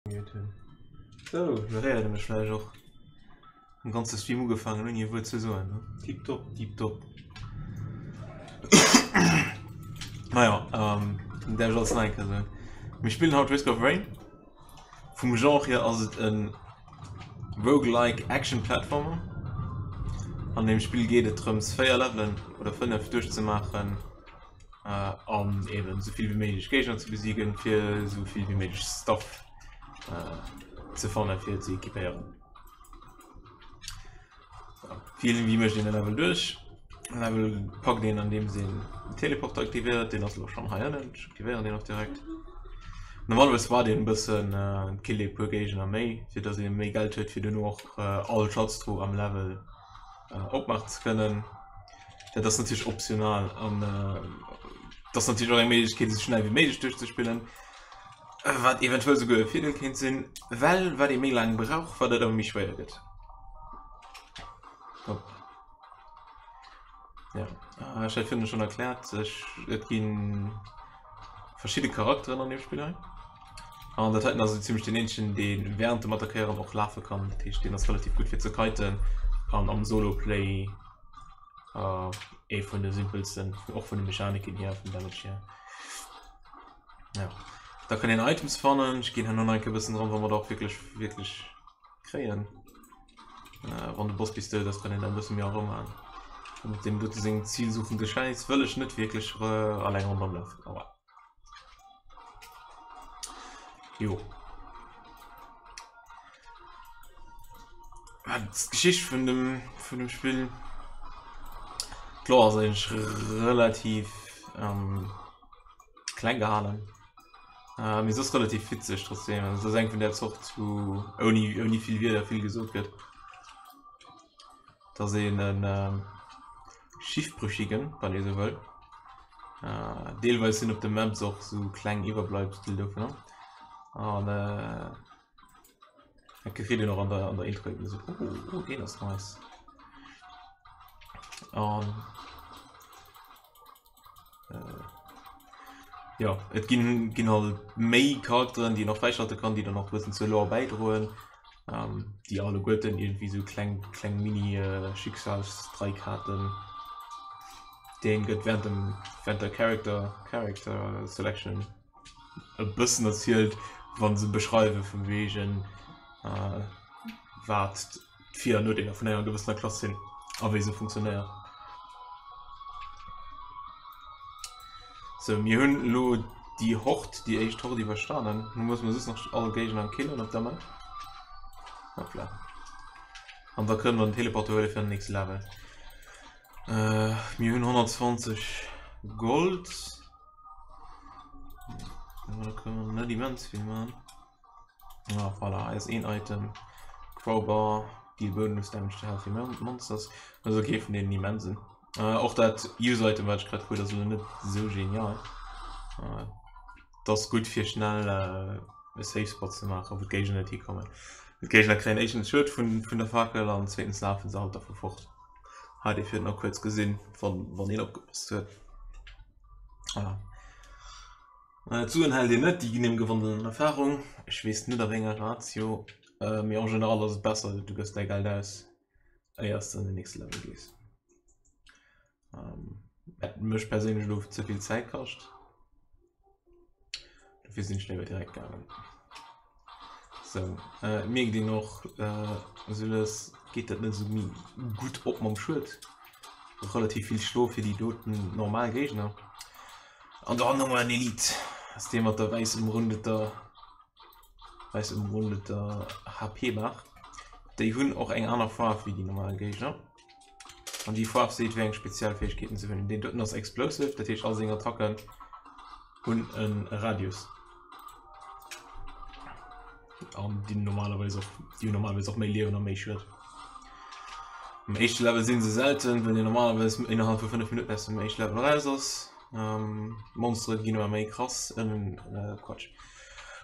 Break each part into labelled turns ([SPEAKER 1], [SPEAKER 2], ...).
[SPEAKER 1] Sou, lo héiert e mech vläicht och. Den ganze Stream ugefaangen ouni e Wuert ze soen, ne? Tiptop, tiptop. Naja, ähm, där ech alles nach eng Kéier soen. Mir spillen haut Risk of Rain. Vum Genre hier ass et en Roguelike Action Platformer. An dem Spill geet et drëms 4 Levelen oder 5 duerchzemaachen. An eben sou vill wéi méiglech Géigner ze besiegen, fir sou vill wéi méiglech Stuff ze fannen, fir ze equipéieren. Wéi wéi mécht een e Level duerch? E Level packt een andeems een den Teleporter aktivéiert, deen ass elo schonn hei ënnen, ech aktivéieren deen och direkt. Normalerweis waart een e bëssen, killt ee puer Géigner méi, fir datt ee méi Geld huet, fir duerno och all Schatztruh am Level opmaachen ze kënnen. Dat ass natierlech optional an dat ass natierlech och eng Méiglechkeet, esou schnell wéi méiglech duerchzespillen, wat eventuell souguer e Virdeel kéint sinn, well wat ee méi laang brauch, wat et awer méi schwéier gëtt. Hopp. Ja, ech hat virun schonn erkläert, ech et gi verschidde Charakteren an deem Spill hei. An dat heiten ass esou zimmlech deen eenzegen, dee während dem Attackéieren och lafe kann. Dat heescht, deen ass relativ gutt fir ze kiten an am Solo-Play ee vun de simpelsten, och vun de Mechaniken hier, vum Damage hier. Ja. Da kann een Items fannen. Ech ginn herno nach eng Kéier e bëssen dran, wa mer der och wierklech, wierklech kréien. Äh, wann de Boss bis dout ass, kann een da e bësse méi erëmhaen. A mat deem dote sengem zilsuchende Schäiss wëll ech net wierklech alleng ronderëm lafen. Aua. Jo. D'Geschicht vun dem, vun dem Spill, d'Lore ass eigentlech relativ ähm, kleng gehalen. Äh, mee se ass relativ witzeg trotzdem. Also, se ass eng vun där Zort, wou ouni, ouni vill Wierder vill gesot gëtt. Dass een en Schiffbrüchigen, wann ee sou wëll. Deelweis sinn op de Maps och sou kleng Iwwerbleibsel dovunner. An dat kritt een och an der, an der Intro eben esou. Oh, oh, deen ass nice. An Jo, et ginn ginn halt méi Charakteren, déi een och fräischalte kann, déi dann och e bëssen zur Lore bäidroen, déi alleguerten iergendwéi sou kleng kleng Mini-Schicksalsstreik haten. Deen gëtt während dem während der Character Character Selection e bëssen erzielt, wa se beschreiwe vu wegen wat d'Vir an Nodeeler vun enger gewëssener Klass sinn a wéi se funktionéiert. Sou, mir hunn elo déi Hord, déi éischt Hord iwwerstanen. Nu musse mer just nach all Géigner killen op der Map. Hoppla. An da kënnen mer den Teleporter huele fir an den nächste Level. Äh, mir hunn 120 Gold. Da kënne mer net immens vill maachen. Ah, voilà, hei ass een Item. Crowbar, deal bonus damage to healthy monsters. Dat ass okay vun deenen immensen. Äh, och dat Use-Item, wat ech grad krut, ass elo net esou genial. Äh, dat ass gutt fir schnell äh, e Safe Spot ze maachen, wou d'Géigner net hikommen. D'Géigner kréien éischtens Schued vun, vun der Fakel an zweetens lafen se halt dervu fort. Hat ee virun nach kuerz gesinn, wann, wann een opgepasst huet. Voilà. D'Suen hält een net, déi ginn ëm gewonnenen Erfahrung. Ech weess net a wéi enger Ratio, mee en général ass et besser du gëss däi Geld aus éier s de an den nächste Level gees. Wat mech perséinlech elo ze vill Zäit kascht. Dofir sinn ech léiwer direkt gaangen. Sou, et mierkt een och esou lues geet dat net esou méi gutt op mam Schued. Relativ vill Schlo fir déi doten normal Géigner. An dann hu mer en Elite. Ass dee mat der wäiss ëmrundeter wäiss ëmrundeter HP-Bar. Déi hunn och eng aner Faarf wéi déi normal Géigner. An déi Faarf seet wéi eng speziell Fäegkeeten se hunn. Deen doten ass explosive, dat heescht all seng Attacken hunn e Radius. An déi normalerweis och déi hunn normalerweis och méi Liewen a méi Schued. Am éischte Level sinn se selten, well een normalerweis innerhalb vu 5 Minutten aus dem éischte Level raus ass. Ähm, Monstere ginn ëmmer méi krass ënnen äh, Quatsch.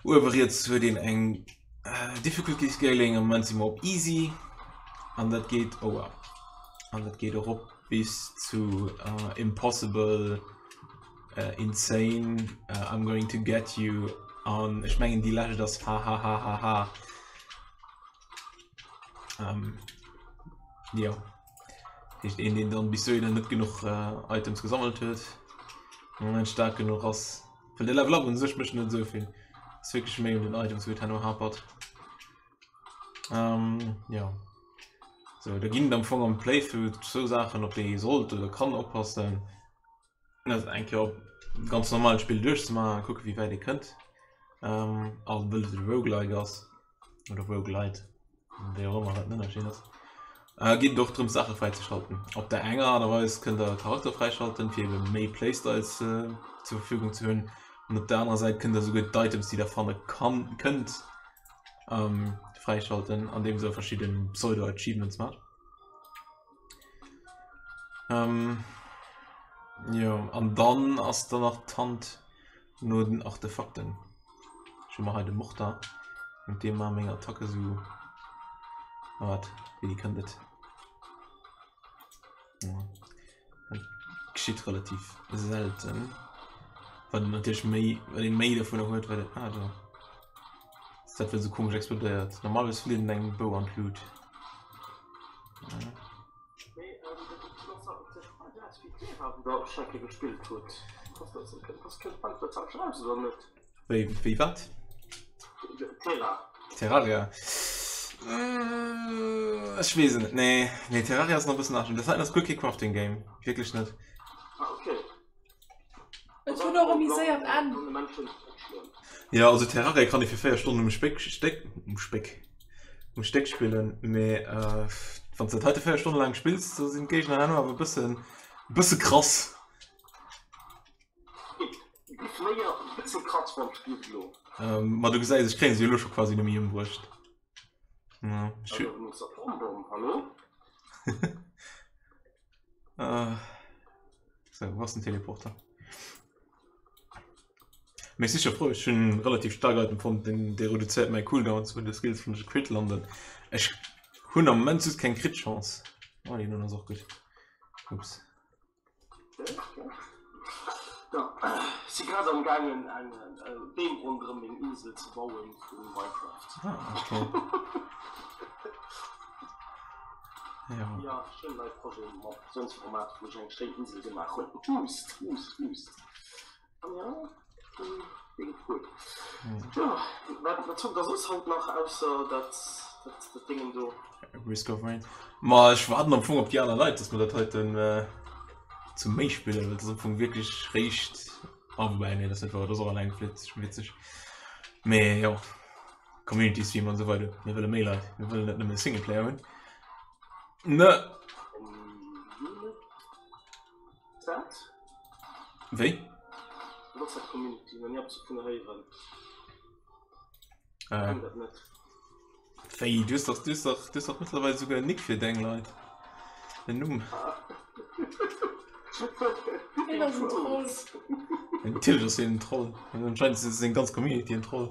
[SPEAKER 1] Uewe riets huet een eng äh, Difficulty Scaling, am Moment si mer op Easy an dat geet oh, wow. An dat geet erop bis zu äh, Impossible, äh, Insane, äh, I'm going to get you. An ech mengen déi lescht ass HHHHH. Ähm, jo. Heescht een deen dann bis dohinner net genuch äh, Items gesammelt huet, net staark genuch ass. Well de Level Up un sech mécht net esou vill. Ass wierklech méi un den Items wou et herno hapert. Ähm, jo. Sou, da ginn et am Fong am Playthrough zwou Saachen op déi ee sollt oder kann oppassen. Also eng Kéier op ganz normal d'Spill duerchzemaachen a kucke wéi wäit ee kënnt. Ähm, a wëll et e Roguelike ass oder Roguelite, wéi och ëmmer wat den Ënnerscheed ass, äh, geet et och drëms Saache fräizeschalten. Op der enger Aart a Weis kënnt der Charakter fräischalten, fir ebe méi Playstyles äh, zur Verfügung ze hunn. An op der anerer Säit kënnt der souguer d'Items, déi der fanne kann, kënnt, ähm, fräischalten, andeems der verschidde Pseudo-Achievements maacht. Ähm, jo, an dann ass da nach d'Hand no den Artefakten. Ech hu mer hei de Mortar, mat deem maache meng Attacke sou. Ah, wat, wéini kënnt et? Ja. Dat geschitt relativ selten. Wat een natierlech méi, wat ee méi dovunner huet, wat et, ah do. Ass dat, wat esou komesch explodéiert. Normalerweis flitt en engem Bou an d'Lut. Wéi, wéi wat? Terraria. Äh, ech weess et net. Nee, nee, Terraria ass nach e bëssen anescht. Dat heiten ass guer kee Crafting Game. Wierklech net.
[SPEAKER 2] Et huet och e méi séiert Enn.
[SPEAKER 1] Jo, also Terraria kann ee fir 4 Stonnen um Spéck, Stéck, um Spéck, um Stéck spillen, mee äh, wann s dat heite 4 Stonne laang spills, da sinn d'Géigner herno awer e bëssen, e bësse krass. Ähm, ma du gesäis, ech kréien se jo elo scho quasi net méi ëmbruecht. Ja, ech hu. Äh, so, wo ass den Teleporter? Mee ech si scho frou, ech hunn relativ staark Item fonnt, den dee reduzéiert mäi Cooldowns vun de Skills vun ech Crit landen. Ech hunn am Moment just keng Crit Chance. Oh, déi ass och gutt. Ups.
[SPEAKER 3] Si grad am gaangen eng Beem ronderëm meng Insel ze bauen vu Minecraft.
[SPEAKER 1] Ah, okay.
[SPEAKER 3] Ja. Ja, schéin nei Projet mat Versiounsformat, wou ech eng schéin Insel gemaach hunn. Hust, hust, hust. An ja, dee gëtt cool. Jo, wat, wat zockt der soss haut nach ausser dat, dat, dat Déngen do?
[SPEAKER 1] Risk of Rain. Ma ech waarden am Fong op déi aner Leit, dass mer dat heiten äh, zu méi spillen, well dat ass am Fong wierklech réischt. Ah, woubäi, nee, dat ass net wouer, dat ass och alleng witzeg. Mee jo. Community Stream an esou weider. Mir wëlle méi Leit, mir wëllen net nëmme Singleplayer hunn. Ne. Wéi? Äh, wéi? Du hues dach, du hues dach, du hues dach mëttlerweil souguer en Nick fir deng Leit. En Numm.
[SPEAKER 2] Hien ass en Troll.
[SPEAKER 1] Natierlech ass hien en Troll. Anscheinend ass seng ganz Community en Troll.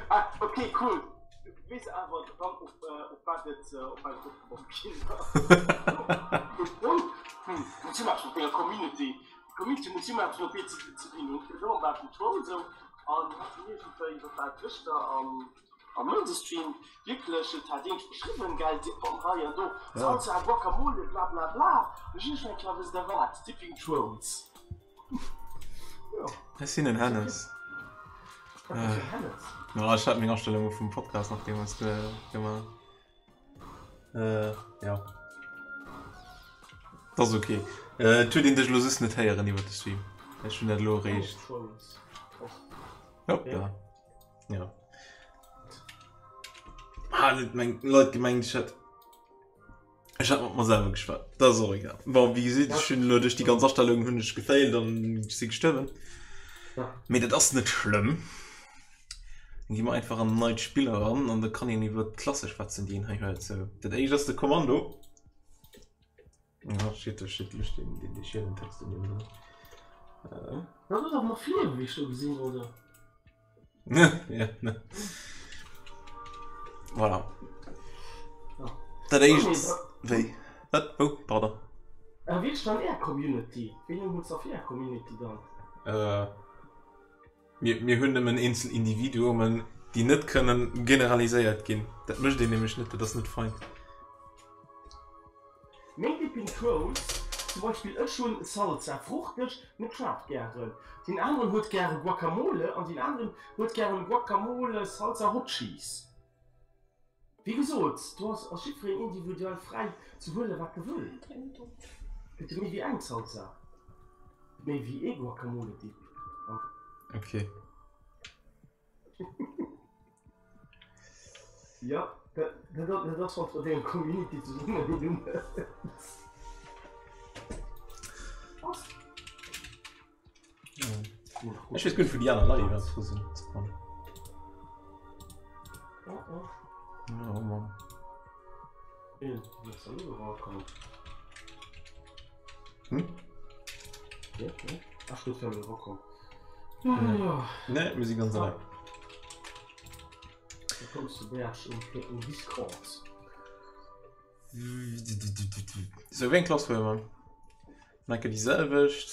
[SPEAKER 3] Ah, okay, cool. Du weess awer dann op, äh, op wat et, äh, op wat et opgebaut ginn ass. Hm, muss ëmmer eppes mat denger Community. D'Community muss ëmmer eppes mat dir ze, ze dinn hunn. Elo am Bad den Troll sou an hat iergendwéi, wat war et gëschter am. Am Mëndestream wierklech, et hat eent geschriwwen, gell, an hei an do, Salsa, Guacamole, bla bla bla, ech ech eng Kéier, wësst der wat, Dipping Trolls. Jo.
[SPEAKER 1] Ech sinn en Hennes.
[SPEAKER 3] Wat ass en Hennes?
[SPEAKER 1] Ma ech hat meng Astellunge vum Podcast nach deemools gemaach. Äh, ja. Dat ass ok. Et huet een dech elo soss net héieren iwwer de Stream. Ech hunn dat elo eréischt. Hoppla. Ja. Ah, net meng Leit gemengt, ech hätt ech hätt mat mer selwer geschwat. Dat ass och egal. Bon, wéi gesot, ech hunn elo duerch déi ganz Astellung hunn ech gefailt an ech si gestuerwen.
[SPEAKER 3] Ja.
[SPEAKER 1] Mee dat ass net schlëmm. Dann gi mer einfach an neit Spill eran an da kann een iwwer d'Klasse schwätzen, déi een hei huet. Sou, dat éischt ass de Kommando. Ja, shit, do steet lusch den, den, den schönen Text in dem drin.
[SPEAKER 3] Äh. Dat ass och mat Fliegen, wéi ech do gesinn, oder?
[SPEAKER 1] Ja, ne. Voilà.
[SPEAKER 3] Ja.
[SPEAKER 1] Dat éischt. Wéi? Wat? Wou? Pardon.
[SPEAKER 3] Äh, wéi ass dann Är Community? Wéi Numm hutt der fir Är Community dann?
[SPEAKER 1] Äh. Mir, mir hunn nëmmen eenzel Individuumen, déi net kënnen generaliséiert ginn. Dat mécht een nämlech net, dat ass net fein.
[SPEAKER 3] Meng Dipping Trolls, zum Beispill ech hunn Salsa, fruchteg, net schaarf gären, deen aneren huet gäre Guacamole an deen aneren huet gären Guacamole, Salsa, Hot Cheese. Wéi gesot, do ass ass jiddwereen individuell fräi ze huelen wat e wëll. Gëtt jo méi wéi eng Salsa, gëtt méi wéi ee Guacamole Dip.
[SPEAKER 1] Ok.
[SPEAKER 3] Jo, dat dat ass wann s mat denger Community zesummen een hues.
[SPEAKER 1] Ech weess guer net wou déi aner Leit iwwerhaapt dru sinn. Sekonn.
[SPEAKER 3] Oh, oh.
[SPEAKER 1] Oh Mann. Hm? Nee, mir si ganz eleng.
[SPEAKER 3] Da kommst du Berg um Discord.
[SPEAKER 1] Sou, wéi eng Klass huele mer? Enke déi selwecht,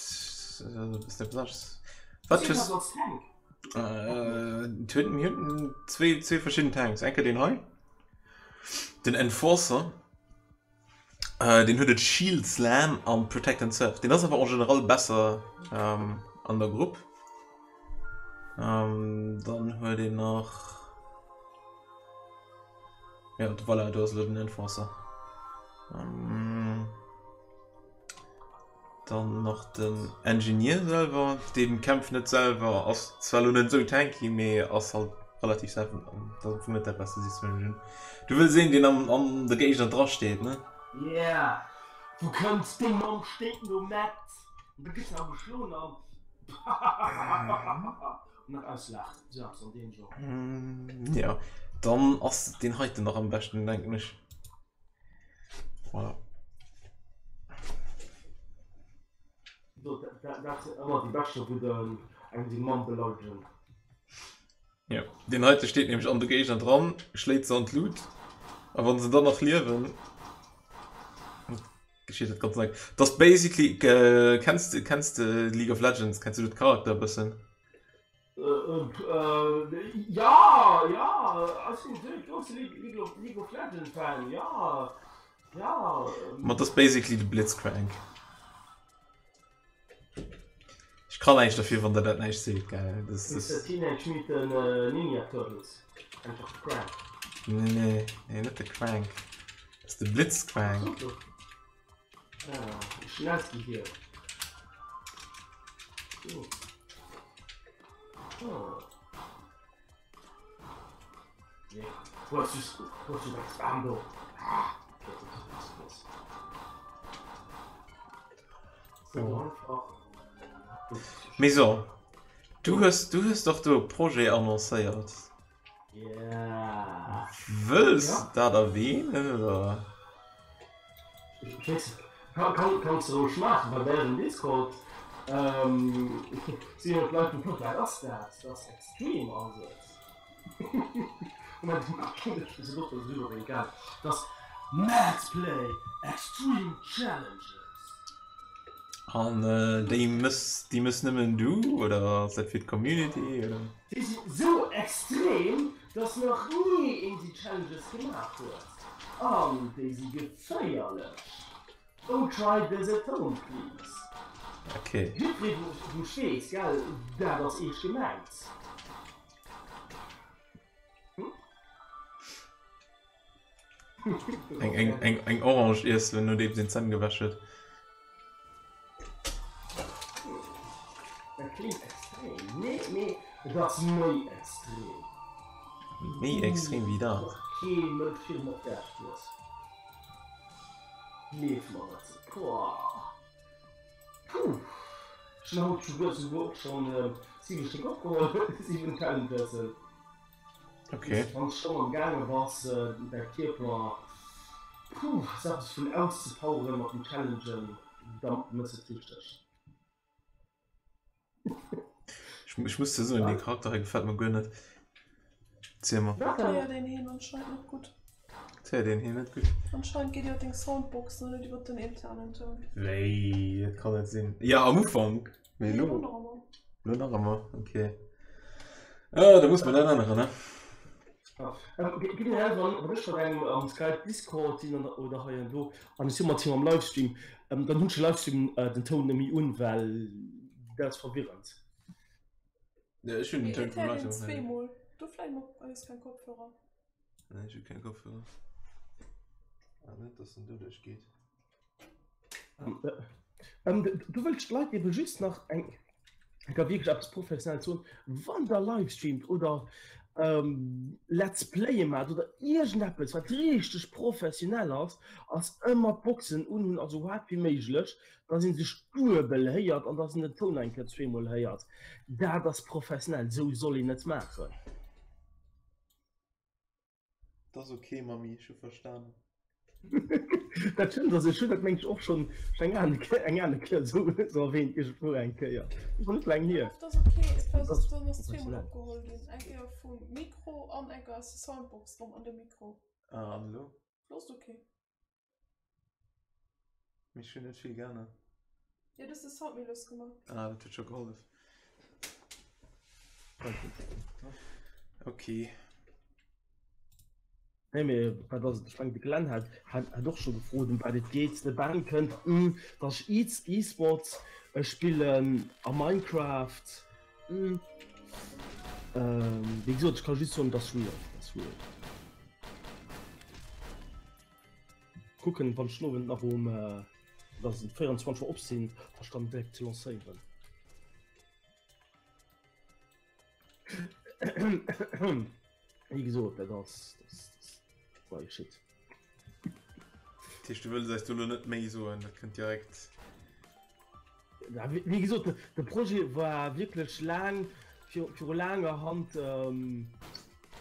[SPEAKER 1] bëssen eppes anescht. Wat hues äh, mir hunn zwee, zwee verschidden Tanks. Enke deen hei, den Enforcer, äh, deen huet et Shield Slam an Protect and Serve. Deen ass awer en général besser ähm, an der Grupp. Ähm, dann huet een nach. Ja, voilà, do ass elo den Enforcer. Ähm, dann nach den Engineer selwer, deen kämpft net selwer, ass zwar elo net esou tanky, mee ass halt relativ safe an dat ass net dat beste System hunn. Du wëlls een, deen am an de Géigner dra steet, ne?
[SPEAKER 3] Yeah, wou kënns, deng Mamm steet nom Netz an du gëss nach geschloen an nach auslaacht, sou eppes an deem
[SPEAKER 1] Genre. Ja, dann ass deen heiten nach am beschten, denken ech. Voilà.
[SPEAKER 3] So, dat, dat sinn ëmmer déi beschten, wou de engem seng Mamm beleidegen.
[SPEAKER 1] Ja, deen heite steet nämlech an de Géigner dran, schléit se an d'Lut a wann se dann nach liewen, geschitt dat ganz nei. Das basically, äh, kennst du, kennst du League of Legends, kennst du d'Charakter e bëssen?
[SPEAKER 3] Ja, ja, ech sinn de grousse League of Legends Fan, ja, ja.
[SPEAKER 1] Ma dat ass basically de Blitzcrank. Ech kann näischt derfir, wann der dat näischt seet, gell. Das, das...
[SPEAKER 3] Teenage Mutant Ninja Turtles, einfach de Crank.
[SPEAKER 1] Nee, nee, nee, net de Crank. Dat ass de Blitzcrank.
[SPEAKER 3] Ah, schnellst Gehier. So. Oh. Yeah. Du hast just, du hast just Spam do. Ah,
[SPEAKER 1] so. Mee so, du hues, du hues doch do e Projet annoncéiert.
[SPEAKER 3] Yeah.
[SPEAKER 1] Wëlls ja. dat erwähnen oder?
[SPEAKER 3] Kann, kann, kannst du roueg maachen, well bei eisem Discord ähm, sinn jo d'Leit wou wat ass dat? Dat ass extrem ass et. Dat ass Mads Play Extreme Challenges.
[SPEAKER 1] An déi mëss déi mëss nëmmen du oder ass dat fir d'Community oder?
[SPEAKER 3] Déi sinn sou extrem, dass nach ni een déi Challenges gemaach huet. An déi si geféierlech. Don't try this at home please.
[SPEAKER 1] Ok.
[SPEAKER 3] Jiddweree wou ech weess, gell, dat ass eescht gemengt.
[SPEAKER 1] Eng, eng, eng, eng Orange iessen, nodeems een d'Zänn gewäsch huet.
[SPEAKER 3] Dat klingt extrem. Nee, nee, et ass méi extrem.
[SPEAKER 1] Méi extrem wéi dat?
[SPEAKER 3] Nach kee Mënsch virum op d'Äerd huet. Gleef mer dat. Boah. Puh. Ech hunn haut souguer souguer och schonn 7 Stéck opgeholl, 7 Challenges.
[SPEAKER 1] Okay.
[SPEAKER 3] Wann s schonn am gaange bass däi Kierper puh eppes vun auszepoweren mat den Challengen, da mëss et richteg.
[SPEAKER 1] Ech muss dir soen, dee Charakter hei gefält mer guer net. Ziel mer.
[SPEAKER 2] Wat héiert een heen anscheinend net gutt.
[SPEAKER 1] Et héiert een heen net gutt.
[SPEAKER 2] Anscheinend geet iwwer deng Soundbox an net iwwer den internen Toun.
[SPEAKER 1] Wéi? Dat kann net sinn. Jo, am Ufank, mee elo.
[SPEAKER 2] Elo nach ëmmer.
[SPEAKER 1] Elo nach ëmmer, okay. Ah, da muss man dat änneren, ne?
[SPEAKER 3] Generell wann ech mat engem am Skype Discord sinn oder hei an do an ech si mat him am Livestream, dann hunn ech de Livestream den Toun net méi un, well dat ass verwirrend.
[SPEAKER 1] Ja, ech hunn den Toun vum Livestream.
[SPEAKER 2] Zweemol. Du vläicht mat eis keng Kopfhörer.
[SPEAKER 1] Nee, ech hu keng Kopfhörer. Ah, net, dass en doduerch geet.
[SPEAKER 3] Ähm, du wëllt d'Leit ebe just nach eng ka wierklech eppes professionell soen, wann der livestreamt oder ähm, Let's Playe maacht oder iergendeppes wat richteg professionell ass, ass ëmmer d'Boxen unhunn a sou haart wéi méiglech, dass een sech duebel héiert an dass een den Toun eng Kéier zweemol héiert. Dat ass professionell, sou soll een et maachen.
[SPEAKER 1] Dat ass ok Mammi, ech hu verstanen.
[SPEAKER 3] Dat stëmmt, also ech hunn dat mengt ech och schonn eng aner eng aner Kéier esou esou erwähnt, iergendwou eng Kéier. Dat ass net laang hier.
[SPEAKER 2] Dat ass ok, et war just dann ass zweemol opgeholl ginn, eng Kéier vum Mikro an eng Kéier aus der Soundbox rëm an de Mikro.
[SPEAKER 1] Ah, an elo?
[SPEAKER 2] Elo ass et ok.
[SPEAKER 1] Mee ech hunn net vill gaangen.
[SPEAKER 2] Jo, du hues de Sound méi lues gemaach.
[SPEAKER 1] Ah, dat huet scho gehollef. Ok.
[SPEAKER 3] Nee, mee wat ass et? Ech mengen, de Glenn hat, hat, hat och scho gefrot, ëm wat et geet. De Ben kënnt, hm, dass ech E-Sports spillen a Minecraft. Hm. Wéi gesot, ech ka just soen, et ass real. Et ass real. Kucken wann ech den Owend nach um wat ass et 24 Auer op sinn, da ech dann direkt ze lancéieren. Wéi gesot, dat ass dat ass shit.
[SPEAKER 1] Dat heescht du wëlls eis do lo net méi soen, dat kënnt direkt.
[SPEAKER 3] Wéi gesot, de Projet war wierklech laang, viru laanger Hand,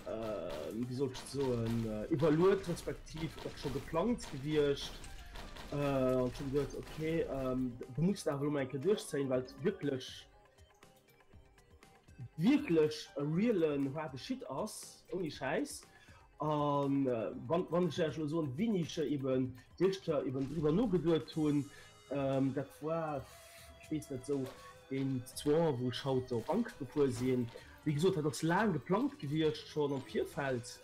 [SPEAKER 3] wéi soll ech et soen, iwwerluet, respektiv och scho geplangt gewiescht. An ech hu geduet, okay, du muss et awer elo mol eng Kéier duerchzéien, well et wierklech, wierklech e realen haarde Shit ass, ouni Schäiss. An wann wann ech Iech elo soen, wéini ech eben déi éischt Kéier eben driwwer nogeduet hunn, dat war, ech weess net, esou géint zwou Auer, wou ech haut op Bank gefuer sinn. Wéi gesot, dat ass laang geplangt gewiescht, schonn am Virfeld.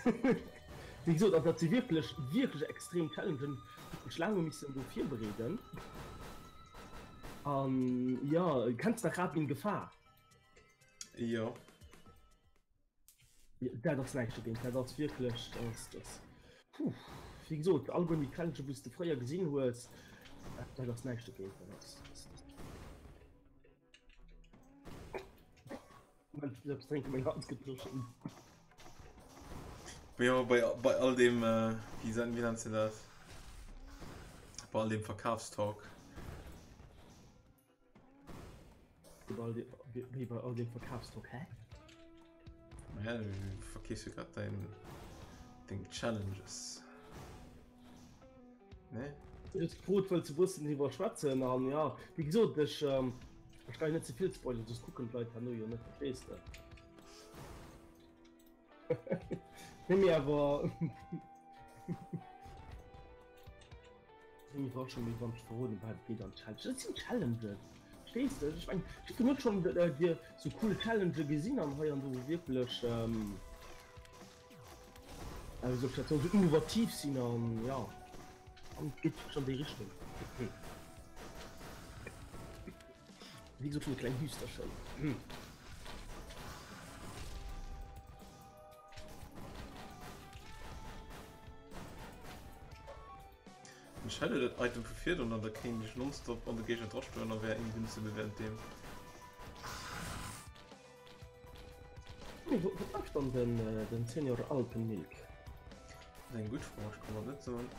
[SPEAKER 3] Wéi gesot, an dat si wierklech, wierklech extrem Challengen, déi ech laang hu missen do virbereeden. An jo, kenns de nach Rap in Gefahr?
[SPEAKER 1] Jo.
[SPEAKER 3] Dat ass näischt dogéint, dat ass wierklech, dat ass, dat, puh, wéi gesot, alleguerten déi Challengen, wou s de fréier gesinn hues, dat ass näischt dogéint, dat ass, dat ass. Moment, ich muss etwas trinken, mein Hals gëtt dréchen.
[SPEAKER 1] Jo, bei, bei all dem, äh, wie, wie nennst du dat? Bei all dem Verkaufstalk.
[SPEAKER 3] Wéi bei all dem Verkaufstalk, hä?
[SPEAKER 1] Ja, du verkeefs jo grad dein, deng Challenges. Ne?
[SPEAKER 3] Du hues gefrot, wëlls e bëssen driwwer schwätzen an ja, wéi gesot, ech, ähm, ech kann jo net ze vill spoilern, soss kucken d'Leit herno jo net, verstees de? Nee, mee awer. Eng Iwwerraschung, méi wann ech verroden, wat et geet an Challenge. Dat sinn Challenges, verstees de? Ech meng, ech hunn net schonn dir sou cool Challengë gesinn an hei an do wierklech, wéi soll ech dat soen, sou innovativ sinn an jo, an et geet wierklech an déi Richtung. Wéi gesot, ech hunn e kleng Hüsterchen.
[SPEAKER 1] Ech hätt dat Item vu virdrun an da kéint ech nonstop an de Géigner drastoen a wär invincible während deem.
[SPEAKER 3] Wou bleift dann den Senior Alpenmilk?
[SPEAKER 1] Dat ass eng gutt Fro, ech kann der net soen.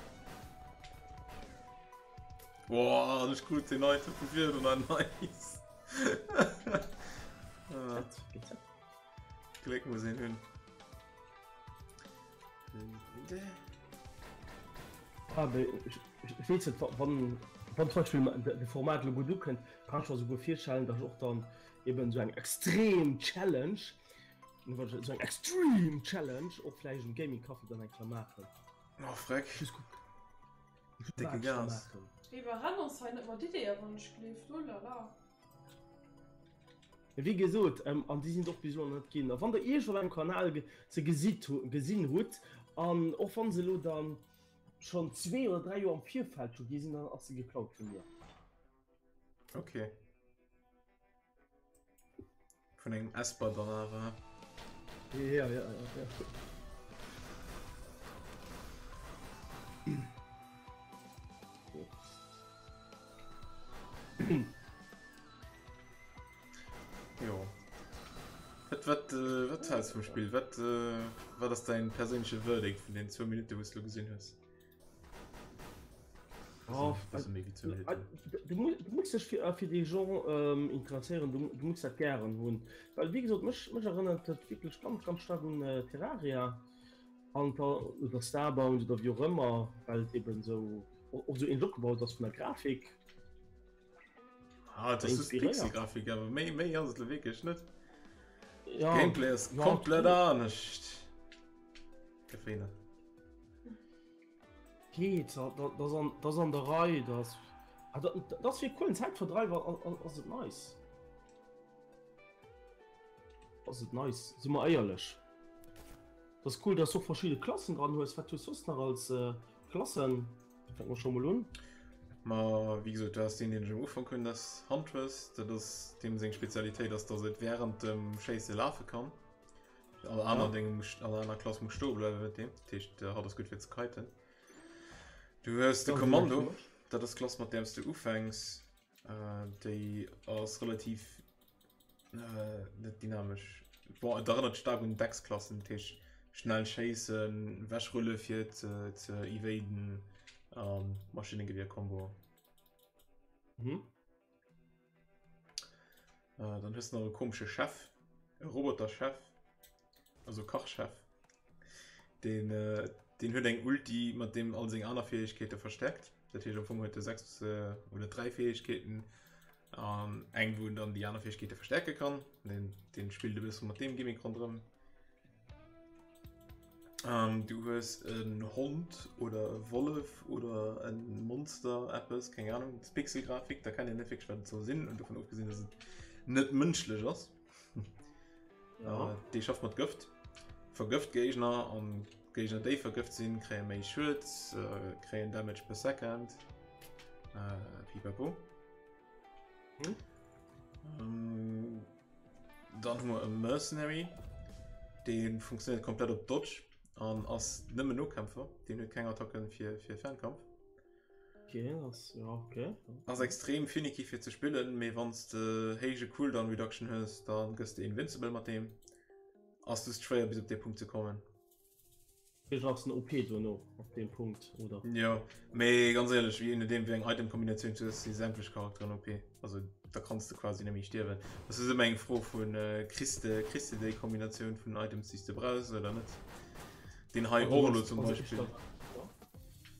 [SPEAKER 1] Boah, ech krut den Item vu virdrun, ah nice! Gléck muss een hunn.
[SPEAKER 3] Ah, ech weess net, wann wann zum Beispill de Format elo gutt ukënnt, kann ech mer souguer virstellen, datt ech och dann eben esou eng extrem Challenge, esou eng extreme Challenge och vläicht um Gaming Café dann eng Kéier maachen.
[SPEAKER 1] Oh freck.
[SPEAKER 3] Just kucken.
[SPEAKER 1] Décke Gas.
[SPEAKER 2] Iwwerrenn ons hei net mat Ideeë wann ech gleeft, oh la la.
[SPEAKER 3] Wéi gesot, an déi sinn et och bis elo nach net ginn. A wann der iergend op engem Kanal se gesitt gesinn hutt, an och wann se elo dann schonn zwee oder 3 Joer am Virfeld scho gi sinn, dann ass se geklaut vu mir.
[SPEAKER 1] Okay. Vun engem Esper dann awer.
[SPEAKER 3] Ja, ja, ja, ja.
[SPEAKER 1] Jo. Wat, wat, äh, wat hältst du vum Spill? Wat, äh, wat ass dein perséinleche Verdict vun den zwou Minutte, wou s du lo gesinn hues?
[SPEAKER 3] Oh, du, du muss dech fir, äh, fir dee Genre ähm, interesséieren, du, du muss dat gären hunn. Well wéi gesot, mech, mech erënnert dat wierklech ganz, ganz stark un äh, Terraria an da, oder Starbound oder wéi och ëmmer, well et eben sou och sou ähnlech opgebaut ass vun der Grafik.
[SPEAKER 1] Ah, das ist Pixelgrafik, awer méi méi ass et lo wierklech net. Ja, Gameplay ass ja, komplett anescht. Gefeene.
[SPEAKER 3] Geet, das an, das an der Rei, das, ah, das, das fir coolen Zäitverdreiwer ass et nice. Ass et nice, si mer éierlech. Das cool, dass du och verschidde Klassen dran hues. Wat hues soss nach als Klassen? Fänke mer scho mol un.
[SPEAKER 1] Ma wéi gesot, du has deen, deen ech am Ufank hunn, dat ass Huntress. Dat ass deem seng Spezialitéit ass, dass et wärend dem Schéisse lafe kann. All aner ja. Ding, all aner Klass muss stoe bleiwe mat deem. Dat heescht, hatt ass gutt fir ze kiten. Du hues de Kommando, dat ass d'Klass, mat där s du ufänks. Déi ass relativ Net dynamesch. Bon, et erënnert staark un Dex-Klassen, dat heescht schnell schéissen, wechrulle fir ze ze evaden a Maschinnegewier-Kombo. Mhm. Dann hues de nach e komesche Chef, e Roboter-Chef. Also Kachchef. Deen, äh, deen huet eng Ulti, mat deem all seng aner Fäegkeete verstärkt. Dat heescht am Fong huet e 6 äh, oder 3 Fäegkeeten an eng wou en dann déi aner Fäegkeete verstärke kann. Den, den spillt e bësse mat deem Gimmick ronderëm. Ähm, du hues en Hond oder e Wollef oder en Monster eppes, keng Ahnung, das Pixelgrafik, da kann een net wierklech wat et soll sinn und dovun ofgesinn, dass et net mënschlech ass. Ja. Äh, déi schafft mat Gëft. Vergëft Géigner an Géigner déi vergëft sinn, kréie méi Schued, äh, kréien Damage per Second. Äh, pipapo. Hm? Ähm, dann hu mer e Mercenary. Dee funktionéiert komplett op Dodge an ass nëmmen Nokämpfer. Deen huet keng Attacken fir, fir Fernkampf.
[SPEAKER 3] Okay, ass, ja, okay.
[SPEAKER 1] Ass extrem finicky fir ze spillen, mee wanns de héije Cooldown Reduction hues, da gëss de invincible mat deem. Ass just schwéier bis op dee Punkt ze kommen.
[SPEAKER 3] Vläicht ass en OP dono op deem Punkt, oder?
[SPEAKER 1] Jo, mee ganz éierlech, je nodeem wéi eng Item Kombinatioun du hues, si sämtlech Charakteren OP. Also da kanns de quasi net méi stierwen. Dat ass ëmmer eng Fro vun kriss de kriss de déi Kombinatioun vun Items déi s de brauchs oder net. Deen hei och elo zum Beispill.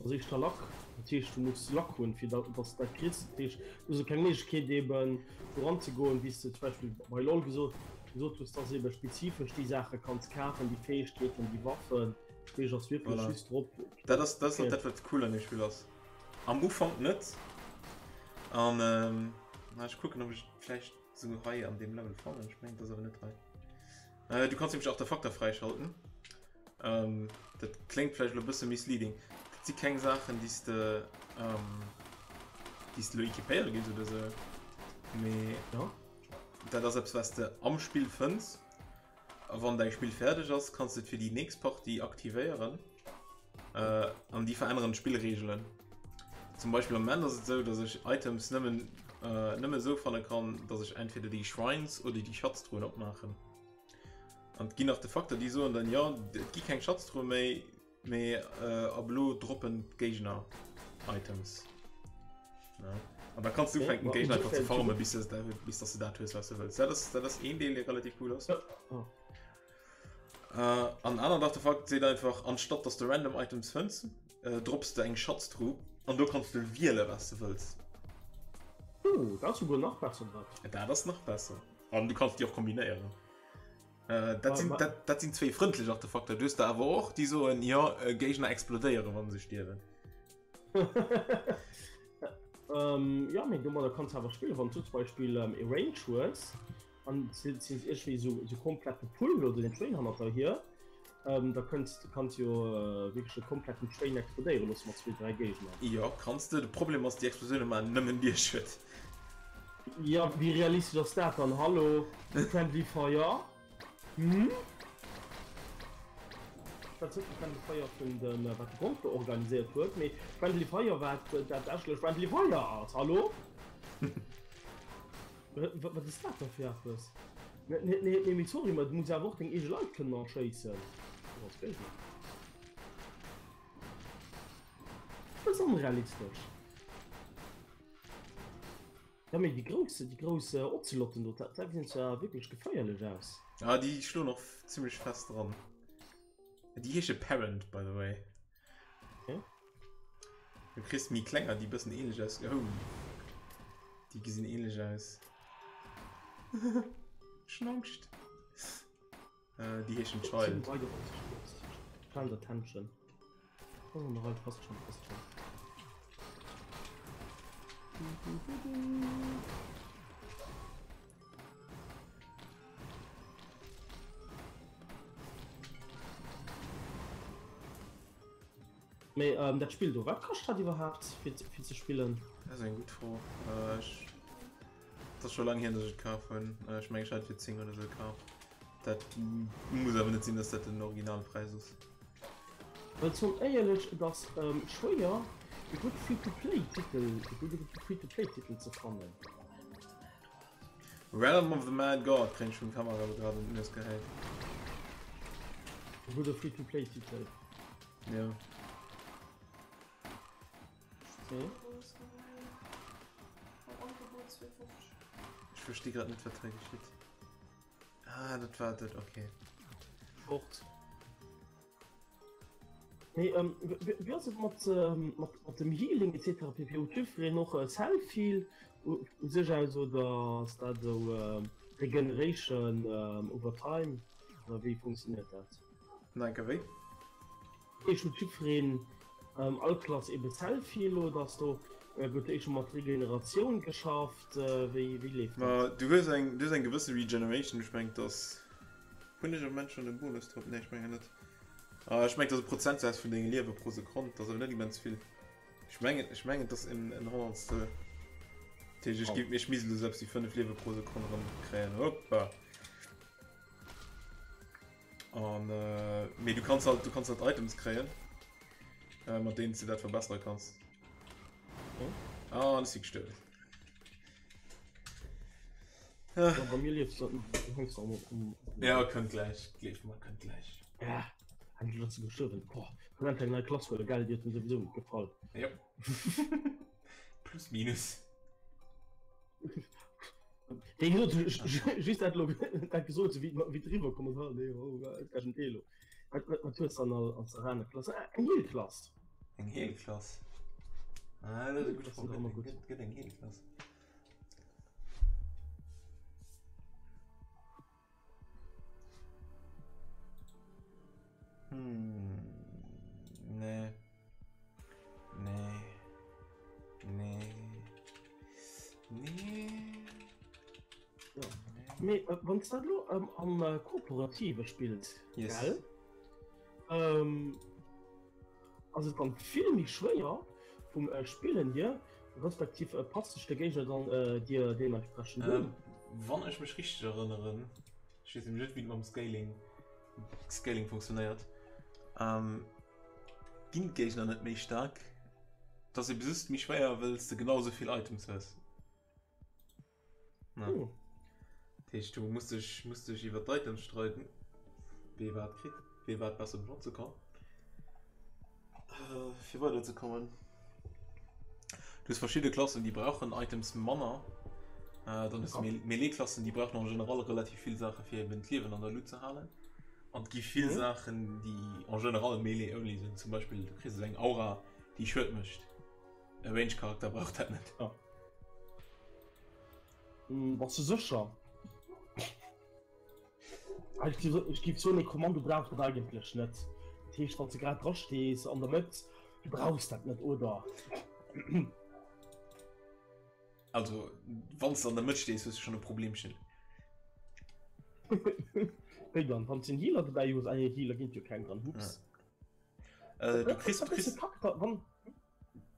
[SPEAKER 3] Also éischter Lack, dat heescht du muss Lack hunn fir dat dass du dat kriss. Dat heescht du hues och keng Méiglechkeet eben doran ze goen, wéi s de zum Beispill bei LoL gesot gesot hues, dass eben spezifesch déi Saache kanns kafen, déi Fäegkeeten, déi Waffen. Dat heescht ass wierklech
[SPEAKER 1] Voilà.
[SPEAKER 3] just drop.
[SPEAKER 1] Dat ass dat ass och dat wat cool an deem Spill ass. Am Ufank net an na ech kucken ob ech vläicht esou hei an deem Level fannen, ech mengen et ass awer net hei. Du kanns nämlech Artefakter fräischalten. Ähm, dat kléngt vläicht elo e bësse misleading. Dat si keng Saachen, déi s de, ähm, déi s de elo equipéiere gees oder sou. Mee
[SPEAKER 3] ja.
[SPEAKER 1] dat ass eppes, wat s de am Spill fënns. A wann däi Spill fäerdeg ass, kanns de et fir déi nächst Partie aktivéieren. Äh, an déi veränneren d'Spillreegelen. Zum Beispill am Moment ass et esou, dass ech Items nëmmen, äh, nëmme esou fanne kann, dass ech entweder déi Shrines oder déi Schatztruhen opmaachen. An et ginn Artefakter, déi soen dann, jo, et gi keng Schatztruhe méi, mee ab elo droppen d'Géigner Items. Ja. An da kanns du ufänken, d'Géigner einfach ze farmen, bis dass du, bis dass du dat hues, wat du wëlls. Dat ass, dat ass een Deel, dee relativ cool ass.
[SPEAKER 3] Oh.
[SPEAKER 1] Äh, an anert Artefakt seet einfach, anstatt dass du random Items fënns, äh, dropps du eng Schatztruh an do kanns du wiele, wat du wëlls.
[SPEAKER 3] Oh, dat ass souguer nach besser,
[SPEAKER 1] dat. Dat ass nach besser. An du kanns déi och kombinéieren. Äh, dat sinn, dat, dat sinn zwéi frëndlech Artefakter. Du hues der awer och, déi soen, jo, äh, Géigner explodéieren, wann se stierwen.
[SPEAKER 3] ähm,
[SPEAKER 1] ja,
[SPEAKER 3] mee domadder kanns awer spillen, wann du zum Beispill ähm, e Range hues. An si si iergendwéi esou esou komplette Pull oder den Train hannert der hier, da kënns kanns jo wierklech e kompletten Train explodéiere loosse mat zwee, dräi Géigner.
[SPEAKER 1] Jo, kanns de. De Problem ass, déi Explosioune maachen nëmmen dir Schued.
[SPEAKER 3] Jo, wéi realistesch ass dat dann? Hallo? Friendly Fire? Hm? Dat ass net de Friendly Fire vun dem wat de Grompke organiséiert huet, mee Friendly Fire wat dat eigentlech Friendly Fire ass. Hallo? Wat ass dat da fir eppes? Nee, nee, mee sorry, ma du muss awer och deng eege Leit kënnen erschéissen. Als Géigner. Dat ass onrealistesch. Ja, mee déi grouss, déi grouss Ozelotten do, dat gesinn zwar wierklech geféierlech aus.
[SPEAKER 1] Ah, déi schloen och zimmlech fest dran. Déi heesche Parent, by the way. Okay. Du kriss méi klenger, déi bëssen ähnlech aus. Oh. Déi gesinn ähnlech aus. Schon Angscht. Äh, déi heeschen Child.
[SPEAKER 3] Child Attention. Oh, passt schon, passt schon. Mee ähm, dat Spill do, wat kascht dat iwwerhaapt fir, fir ze spillen?
[SPEAKER 1] Dat ass eng gutt Fro. Äh, ech, dat ass scho laang hier, dass ech et kaf hunn. Äh, ech mengen, ech hat et fir 10 oder sou kaf. Dat muss awer net sinn, dass dat den Originalpräis ass.
[SPEAKER 3] Well soen éierlech, et ass ähm, schwéier e gutt Free-to-Play-Titel, e gudde Free-to-Play-Titel ze fannen.
[SPEAKER 1] Realm of the Mad God kréien ech vum Tamara elo grad an d'Nues gehäit.
[SPEAKER 3] E gudde Free-to-Play-Titel.
[SPEAKER 1] Ja.
[SPEAKER 3] Okay.
[SPEAKER 1] Ech versti grad net wat hei geschitt. Ah, dat war dat, okay.
[SPEAKER 3] Fort. Mee ähm, wéi ass et mat, ähm, mat, mat dem Healing etc. pp. Huet jiddwereen och äh, Self-Heal u u sech aus oder ass dat esou äh, Regeneration ähm, over time oder wéi funktioniert dat?
[SPEAKER 1] Danke, wéi?
[SPEAKER 3] Heescht huet jiddwereen ähm, all Klass ebe Self-Heal oder ass do äh, gëtt do éischter mat Regeneratioun geschafft? Äh, wéi, wéi leeft
[SPEAKER 1] dat? Ma du hues eng, du hues eng gewësse Regeneration, ech mengen dass Hunn ech am Moment schonn e Bonus drop? Nee, ech mengen net. Ah, ech mengen, et ass e Prozentsaz vun denge Liewe pro Sekonn. Dat ass awer net immens vill. Ech mengen, ech mengen, et ass en, en Honnertstel. Dat heescht, ech gi, ech misst elo sou eppes wéi 5 Liewe pro Sekonn erëm kréien. Hoppa! An, äh, mee du kanns halt, du kanns halt Items kréien, äh, mat deenen s du dat verbessere kanns. Ah, an ech si gestuerwen.
[SPEAKER 3] Ja, bei mir liefst du hängst du am
[SPEAKER 1] Ja, kënnt gleich. Gleef mer, kënnt gleich.
[SPEAKER 3] Ja, endlech ass se gestuerwen. Boah, kann endlech eng nei Klass huelen, gell? Déi huet mir souwisou net gefall.
[SPEAKER 1] Ja. Plus minus.
[SPEAKER 3] Déi huet just dat lo dat gesot, wéi wéi driwwer komm ass. Ah, nee, oh, dat ass en Elo. Wat wat hues dann als Arane-Klass? Ah, eng Heelklass.
[SPEAKER 1] Eng Heelklass. Ah, dat ass eng gutt Fro. Gëtt gëtt eng Heelklass. Hm. Nee. Nee. Nee. Nee.
[SPEAKER 3] Ja. Mee äh, wann du dat lo ähm, am äh, Kooperative spills,
[SPEAKER 1] yes.
[SPEAKER 3] gell? Ähm, Ass et dann vill méi schwéier vum Spillen hier, respektiv passt sech de Géigner dann dir deementsprechend un?
[SPEAKER 1] Wann ech mech richteg erënneren, ech weess nämlech net wéi et mam Scaling Scaling funktionéiert, ginn d'Géigner net méi staark, et ass ebe just méi schwéier wëll s de genau esou vill Items hues. Na.
[SPEAKER 3] Oh.
[SPEAKER 1] Dat heescht, du musst dech, musst dech iwwer d'Items streiden, wee wat kritt, wee wat besser benotze kann, äh, fir weiderzekommen. Du hues verschidde Klassen, déi brauchen Items manner. Äh, dann hues du
[SPEAKER 3] Ja.
[SPEAKER 1] Melee-Klassen, déi brauchen en général relativ vill Saache fir eben d'Liewen an der Lut ze halen. An et gi vill
[SPEAKER 3] Mhm.
[SPEAKER 1] Saachen, déi en général Melee-only sinn. Zum Beispill, du kriss eng Aura, déi Schued mécht. E Range-Charakter brauch dat net.
[SPEAKER 3] Ja. Hm, bass du sécher? Ah, ich gif, ich gif soen, e Kommando brauch dat eigentlech net. Dat heescht, wann s de grad dra stees an der Mëtt, du brauchs dat net, oder?
[SPEAKER 1] Also, wann s de an der Mëtt stees, hues du schonn e Problemchen.
[SPEAKER 3] Wéi dann? Wann s de en Healer dobäi hues, ah nee, Healer ginn et jo keng dran, hups.
[SPEAKER 1] Äh, du kriss, kriss,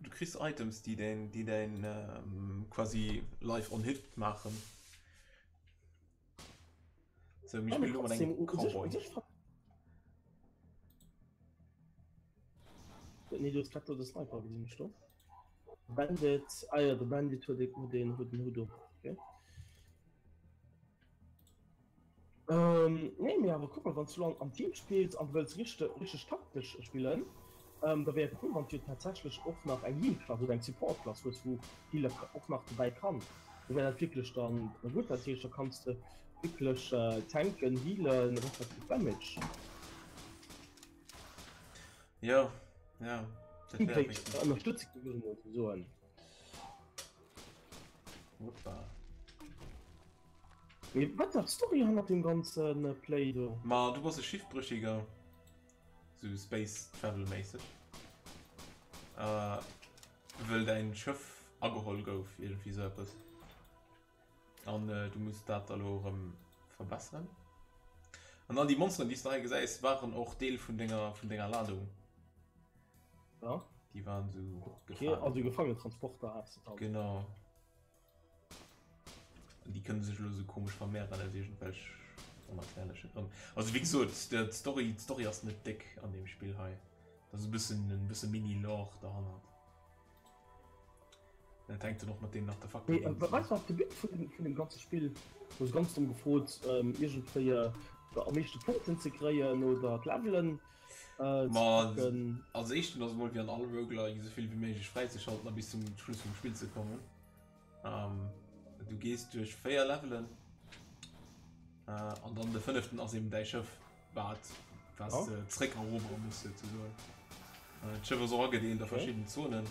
[SPEAKER 1] du kriss Items, déi däin, déi däin ähm, quasi live on hit maachen. So, mir spillen elo mat engem Cowboy.
[SPEAKER 3] Nee, du hues grad do de Sniper gesinn, ech do. Bandit, ah ja, de Bandit huet den, huet den Hutt op, okay. Nee, mee awer kuck mol, wann s du lo am Team spills an du wëlls richteg, richteg taktesch spillen, da wär et cool, wann du tatsächlech och nach eng Heal-Klass oder eng Support-Klass hues, wou Healer och nach dobäi kann. Do wär dat wierklech dann gutt. Dat heescht, da kanns de wierklech tanken, healen, respektiv Damage.
[SPEAKER 1] Jo, jo,
[SPEAKER 3] dat wär wierklech. Ënnerstëtze géif ech emol esou soen.
[SPEAKER 1] Hoppa.
[SPEAKER 3] Mee wat war d'Story hannert deem ganze Play do?
[SPEAKER 1] Ma du bass e Schiffbrüchiger, sou Space Travel méisseg, wëll däin Schëff ageholl gouf, iergendwéi sou eppes, an du muss dat da lo erëm verbesseren. An all déi Monsteren déi s de hei gesäis waren och Deel vun denger vun denger Ladung.
[SPEAKER 3] Ja.
[SPEAKER 1] Déi waren sou
[SPEAKER 3] gefaangen. Okay, also Gefangenentransporter has de dann.
[SPEAKER 1] Genau. An déi kënne sech elo sou komesch vermehren aus iergendwelch onerklärleche Grënn. Also wéi gesot, d'Story, d'Story ass net déck an deem Spill hei. Dat ass e bëssen, e bësse Mini-Lore derhannert. Dat hänkt dann och mat deenen Artefakter.
[SPEAKER 3] Mee wat war de But vun dem ganze Spill? Hu se ganz domm gefrot, iergendwéi am meeschte Punkten ze kréien oder d'Levelen
[SPEAKER 1] ze packen? Als éischten ass emol wéi an all Roguelike esou vill wéi méiglech fräizeschalten a bis zum Schluss vum Spill ze kommen. Du gees duerch 4 Levelen an dann de fënneften ass eben däi Schëff, wat wat de zréck erobere muss souzesoen. D'Schëff ass och agedeelt a verschidden Zonen.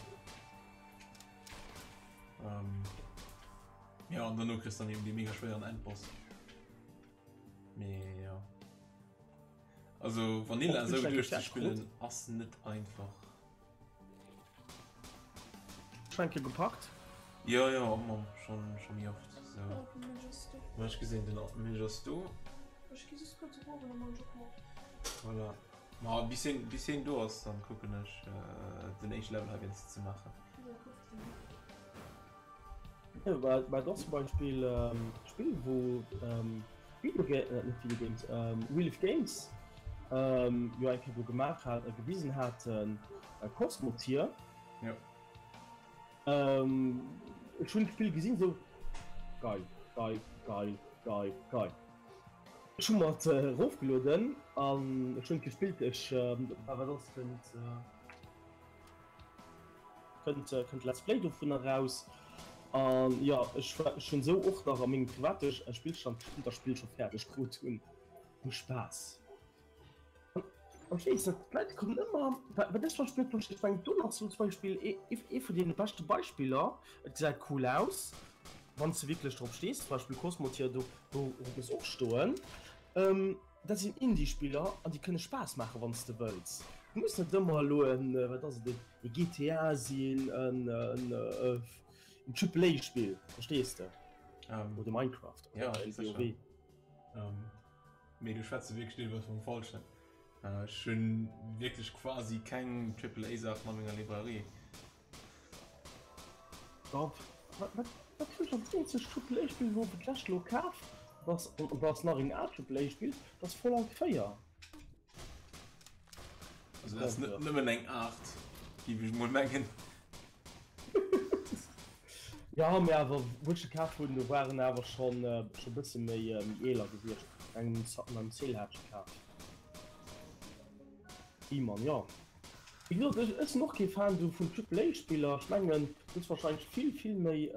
[SPEAKER 1] Jo an dono kriss dann eben dee mega schwéieren Endboss. Mee jo. Also Vanilla esou duerchzespillen ass net einfach.
[SPEAKER 3] Schenke gepackt?
[SPEAKER 1] Jo jo oh Mann, schon schon méi oft sou. Ma ech gesinn den Milch ass do.
[SPEAKER 2] Ech gi just kuerz erof an da man ech och mat.
[SPEAKER 1] Voilà. Ma bis hien bis hien do ass, dann kucken ech den éischte Level hei wéinstens ze maachen.
[SPEAKER 3] Mä et ass zum Beispill d'Spill wou Video, net Video Games, Wheel of Games jo eng Kéier do gemaach hat, gewisen haten, Cosmoteer.
[SPEAKER 1] Jo.
[SPEAKER 3] Ech hunn d'Spill gesinn, esou geil, geil, geil, geil, geil. Ech hu mer et erofgelueden an ech hunn et gespillt. Ech, wat ass et? Kënnt kënnt Let's Play dovun eraus an jo ech war ech hunn sou och nach a mengem private Spillstand gespillt a Spill scho fäerdeg krut hunn. Hu Spaass. An ech weess net, d'Leit kommen ëmmer wat ech zum Beispill net verstinn, ech mengen do ass zum Beispill ee ee vun deene beschte Beispiller, et gesäit cool aus, wann s de wierklech drop stees, zum Beispill Cosmotier do do muss och stoen. Dat sinn Indie-Spiller an déi kënne Spaass maachen, wann s de wëlls. Du muss net ëmmer elo en, wat ass et, e GTA sinn, en Triple A-Spill, verstees de? Oder Minecraft
[SPEAKER 1] oder WoW. Mee du schwätze wierklech deelweis vum Falschen. Ech hunn wierklech quasi keng Triple A-Saachen a menger Librairie.
[SPEAKER 3] Wat hunn ech als eenzegt Triple A Spill elo fir d'lescht elo kaf, dat ass nach een aalt Triple A Spill, dat ass Fallout 4.
[SPEAKER 1] Also dat ass net nëmmen eng Aart, géif ech mol mengen.
[SPEAKER 3] Jo, mee awer wou ech se kaf hunn, do war en awer schonn e bësse méi eeler gewiescht. Engem Sale hat ech e kaf. He-Man, jo. Wéi gesot, ech ech sinn och kee Fan sou vun Triple A Spiller. Ech mengen du hues wahrscheinlech vill vill méi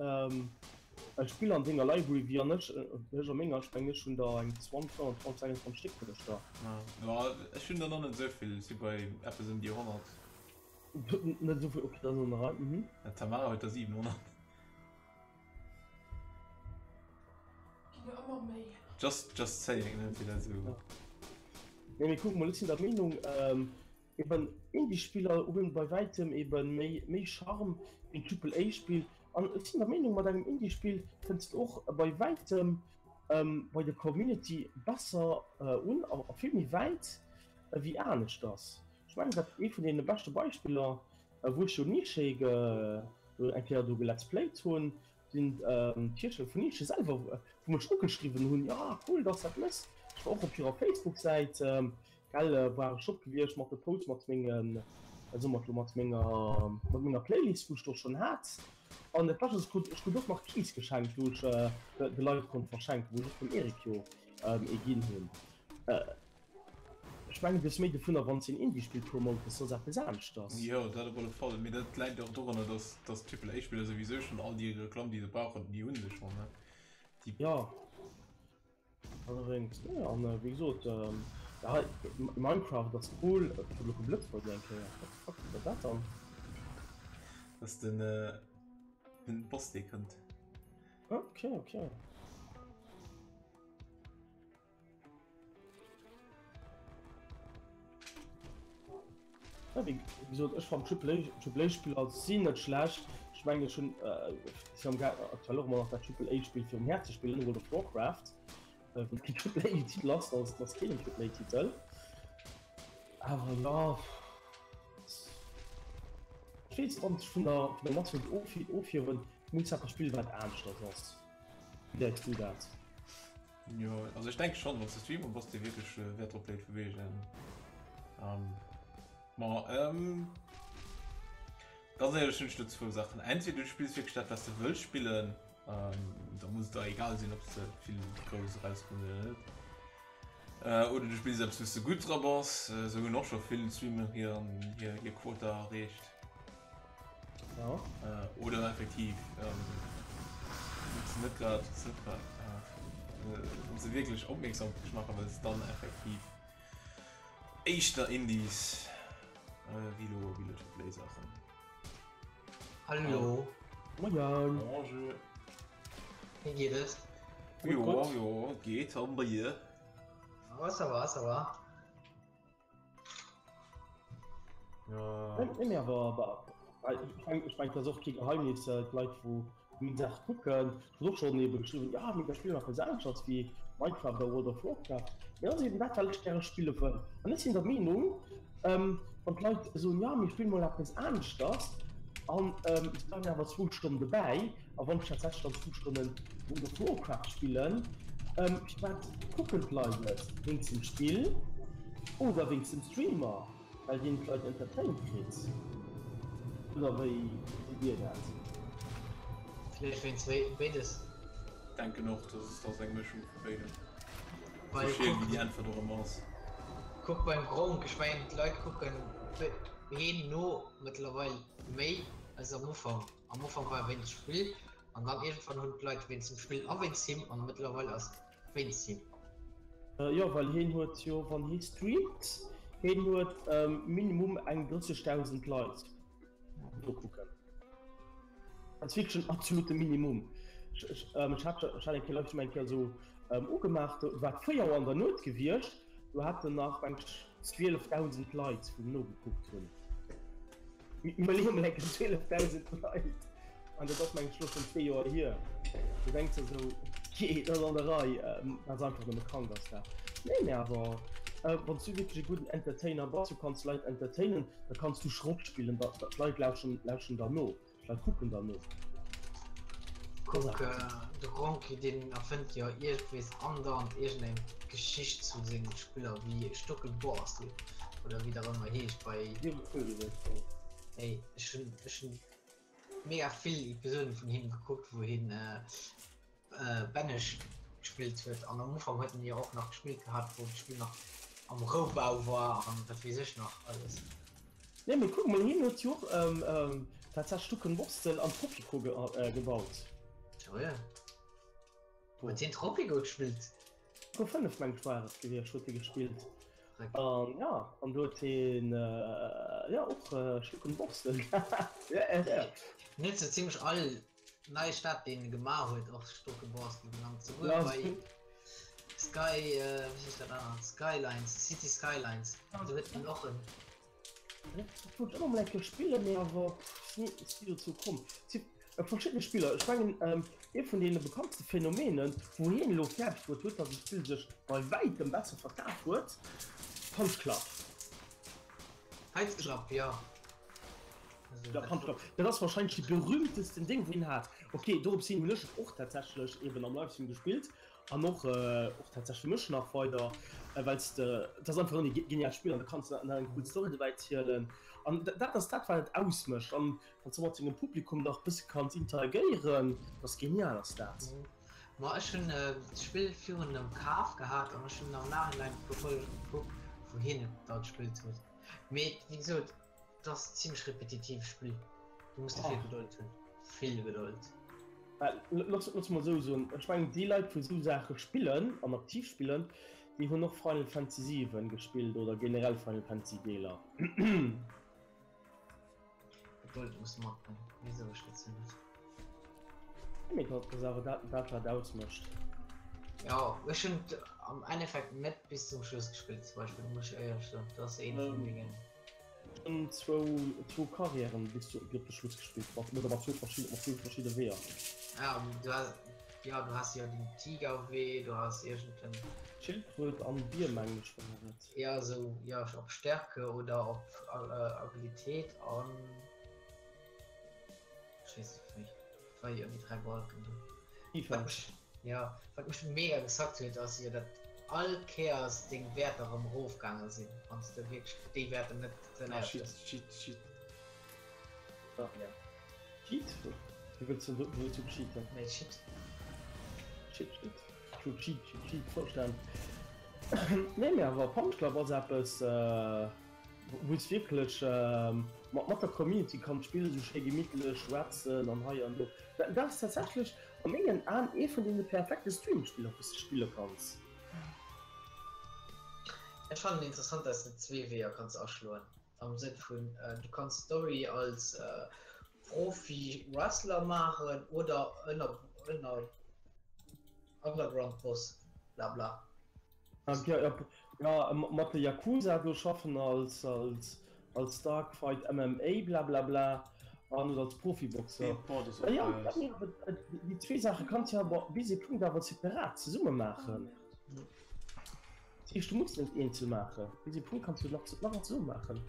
[SPEAKER 3] Spiller an denger Library wéi an ech ech a menger. Ech mengen ech hunn der eng 20, 25, 26 Stéck hunn ech der.
[SPEAKER 1] Jo ech hunn der nach net esou vill, ech si bei eppes ëm déi 100.
[SPEAKER 3] Net esou vill, ok dat ass an der Rei, mhm.
[SPEAKER 1] D'Tamara huet der 700.
[SPEAKER 2] Ginn jo ëmmer méi.
[SPEAKER 1] Just just saying, ne fir dat esou.
[SPEAKER 3] Nee mee kuck mol, ech sinn der Meenung, Eben Indie-Spiller hunn bei wäitem eben méi méi Charme wéi en Triple A Spill an ech sinn der Meenung mat engem Indie-Spill kënns de och bei wäitem. bei der Community besser un a vill méi wäit ewéi aneschters. Ech mengen dat ee vun deene beschte Beispiller, wou ech jo Niche eng Kéier do gelet's playt hunn, sinn d'Hiersteller vun Niche selwer wou mech ugeschriwwen hunn, jo cool dass dat mëss. Ech war och op hirer Facebook-Säit, gell, war ech op gewiescht mat de Post mat mengen, soe mer et lo, mat menger mat menger Playlist wou ech do schonn hat. An dat Bescht ass, ech krut ech krut och nach Keys geschenkt wou ech de Leit konnt verschenken, wou ech och dem Eric jo ee ginn hunn. Ech mengen du hues méi dovunner wann s de en Indie-Spill promotes, soss eppes aneschters.
[SPEAKER 1] Jo, dat op alle Fall, mee dat läit och dorunner, dass dass Triple A Spiller souwisou schonn all déi Reklamm déi se brauchen, déi hunn se schonn, ne?
[SPEAKER 3] Déi. Jo, allerdéngs, ne, an wéi gesot, ja, Minecraft ass cool, et huet elo geblëtzt bei dir eng Kéier, what the fuck war dat dann?
[SPEAKER 1] Dat ass den den Boss dee kënnt.
[SPEAKER 3] Ok, ok. Ja, wéi gesot, ech fannen Triple-A-Spiller sinn net schlecht. Ech mengen ech hunn si am aktuell och ëmmer nach dat Triple-A-Spill virum Häerz ze spillen, World of Warcraft. Wann et keen Triple-A-Titel ass, dann ass et keen Triple-A-Titel. Awer jo, ech weess net, vun der vun der Mass wëllt ofhiewen, muss dat e Spill wat aneschters ass. Wéi gesäis du dat?
[SPEAKER 1] Jo, also ech denke schon, wann du Streamer bass, dee wierklech Wäert drop leet, vu wegen. Ähm, ma, ähm, ganz éierlech hunn ech do zwou Saachen. Entweder du spills wierklech dat, wat du wëlls spillen, ähm, da muss et der egal sinn, ob s de vill grouss erauskomm oder net. Äh, oder du spills eppes, wou s de gutt dra bass. Esou hunn och scho vill Streamer hir, hir, hir Quota erreecht.
[SPEAKER 3] Ja.
[SPEAKER 1] Äh, oder effektiv ähm, net grad net grad äh, se wierklech opmierksam op dech maache wëlls, dann effektiv éischter Indies äh, wéi lo wéi lo Triple A Saachen.
[SPEAKER 4] Hallo.
[SPEAKER 3] Moien.
[SPEAKER 1] Bonjour.
[SPEAKER 4] Wéi geet et?
[SPEAKER 1] Jo, jo, geet an bei dir?
[SPEAKER 4] Oh, ça va, ça va.
[SPEAKER 1] Ja.
[SPEAKER 3] Nee, nee, awer bah, ech meng, ech meng, dat ass och kee Geheimnis, äh, d'Leit wou meng Saach kucken, ech hunn och schonn ebe geschriwwen, ja, mee da spille mer eppes aneschters wéi Minecraft oder World of Warcraft. Mee dat ass eben dat, wat ech gäre spille wëll. An ech sinn der Meenung, ähm, wann d'Leit soen, ja, mir spille mol eppes aneschters an ähm, se bleiwen awer zwou Stonnen dobäi, A wann ech tatsächlech dann zwou Stonnen World of Warcraft spillen, firwat kucken d'Leit et? Wéinst dem Spill oder wéinst dem Streamer, well deen d'Leit entertained kritt? Oder wéi gesitt dir dat?
[SPEAKER 4] Vläicht wéinst béides.
[SPEAKER 1] Denken och, dass et ass eng Mëschung vu béidem. Sou schéin wéi déi Äntwert och ëmmer ass.
[SPEAKER 4] Kuck beim Gronkh, ech mengen d'Leit kucken heen no mëttlerweil méi als am Ufank. Am Ufank war e wéinst Spill an dann iergendwann hunn d'Leit wéinst dem Spill a wéinst him an mëttlerweil ass et wéinst him.
[SPEAKER 3] Jo well hien huet jo wann hie streamt hien huet minimum eng 30.000 Leit déi nokucken. Dat ass wierklech en absolute Minimum. Ech hat ech hat eng Kéier Livestream eng Kéier esou ugemaach do war et 4 Auer an der Nuet gewiescht do haten nach meng ech 12.000 Leit wou nogekuckt hunn. Iwwerleeë mol eng Kéier 12.000 Leit an dat ass mengen ech elo schonn zwee Joer hier. Du denks der esou, okay, dat ass an der Rei, dat ass einfach nëmme krank ass dat. Nee, mee awer wann s du wierklech e gudden Entertainer bass, du kanns Leit entertainen, da kanns du Schrott spillen, da d'Leit lauschen lauschen der no. D'Leit kucken dann no.
[SPEAKER 4] Kuck, de Gronki deen erfënnt jo iergendwees andauernd iergendeng Geschicht zu senge Spiller, wéi Stuckelborstel oder wéi dat ëmmer heescht bei. Ey, ech hunn ech hunn mega vill Episoden vun him gekuckt, wou hien Benneg gespillt huet an am Ufank huet en jo och nach gespillt gehat wou d'Spill nach am Roubau war an wat weess ech nach alles.
[SPEAKER 3] Nee mee kuck mol hien huet jo och tatsächlech Stuckenborstel an Tropico gebaut.
[SPEAKER 4] Oh jo. Huet hien Tropico gespillt?
[SPEAKER 3] Tropico 5 mengt ech war et gewiescht huet hie gespillt an ja an do huet hien jo och Stuckenborstel gehat.
[SPEAKER 4] Hien huet sou zimlech all Nei Stad déi en gemaach huet och Stokeborsten genannt, souguer bei Sky wéi heescht dat anert Skylines, City Skylines do huet en och en.
[SPEAKER 3] Ech wollt ëmmer mol eng Kéier spillen, mee awer si ni dozou komm. Verschidde Spiller, ech mengen ee vun deene bekanntste Phänomenen, wou hien elo fäerdeg bruet huet, datt e Spill sech bei wäitem besser verkaf huet, Punch Club.
[SPEAKER 4] Fight Club, jo.
[SPEAKER 3] Ja, Punch Club, dat ass wahrscheinlech déi berühmtesten Ding, wou hien hat. Ok, dorops hin hunn ech et och tatsächlech eben am Livestream gespillt an och och tatsächlech mech nach weider, well s de, dat ass einfach e geniaalt Spill an du kanns nach eng cool Story dobäi zielen an dat ass dat, wat et ausmécht an wann s de mat dengem Publikum nach e bësse kanns interagéieren, dat ass genial ass dat.
[SPEAKER 4] Ma ech hunn d'Spill virun dem Kaf gehat an ech hunn am Nachhinein e puer Folgen gekuckt, wou hien et da gespillt huet. Mee wéi gesot, et ass zimmlech repetitiv Spill, do muss de vill Gedold hunn, vill Gedold.
[SPEAKER 3] Looss looss mol esou soen, ech mengen déi Leit wou esou Saache spillen an aktiv spillen, déi hunn och Final Fantasy 7 gespillt oder generell Final Fantasy Deeler.
[SPEAKER 4] Gedold muss matbréngen, méi soll ech dozou net.
[SPEAKER 3] Mee dat ass awer dat, dat wat ausmécht.
[SPEAKER 4] Jo, ech hunn et am Endeffekt net bis zum Schluss gespillt zum Beispill, muss ech éierlech soen. Dat ass eent vun dengen.
[SPEAKER 3] Ech hunn zwou, zwou Karriären bis zu, op de Schluss gespillt, mat, oder mat zwou verschidde, mat zwou verschidde Weeër.
[SPEAKER 4] Ah, du has, jo, du has jo den Tigerwee, du has iergend en.
[SPEAKER 3] Schildkröt an Bier mengen ech war et.
[SPEAKER 4] Ja sou ja op Stärke oder op Agilitéit an ech weess net méi. Et war jo ëmmer 3 Balken do. Wat mech ja wat mech mega gesackt huet ass jo dat all Kéiers deng Wäerter erëm erof gaange sinn wann s de wierklech déi Wäerter net
[SPEAKER 1] Ah shit shit shit.
[SPEAKER 3] Ja. Cheat? Wéi wëlls du wéi wëlls du cheaten?
[SPEAKER 4] Nee shit.
[SPEAKER 3] Shit shit. Ech hu cheat cheat cheat verstan. Nee mee awer Punch Club ass eppes wou s wierklech mat mat der Community kanns spillen, sou schéi gemittlech schwätzen an hei an do. Dat ass tatsächlech a mengen Aen ee vun deene perfekte Streamspiller wou s de spille kanns.
[SPEAKER 4] Ech fannen interessant dass de zwee Weeër kanns aschloen am Sënn vun du kanns d'Story als Profi Wrestler maachen oder ënner ënner Underground Boss bla bla.
[SPEAKER 3] Ja mat de Yakuza do schaffen als als als Dark Fight MMA bla bla bla an oder als Profiboxer. Ja déi zwee Saache kanns jo awer bis ee Punkt awer separat zesumme maachen. Dat heescht du muss net eenzel maachen, bis ee Punkt kanns du nach nach zesumme maachen.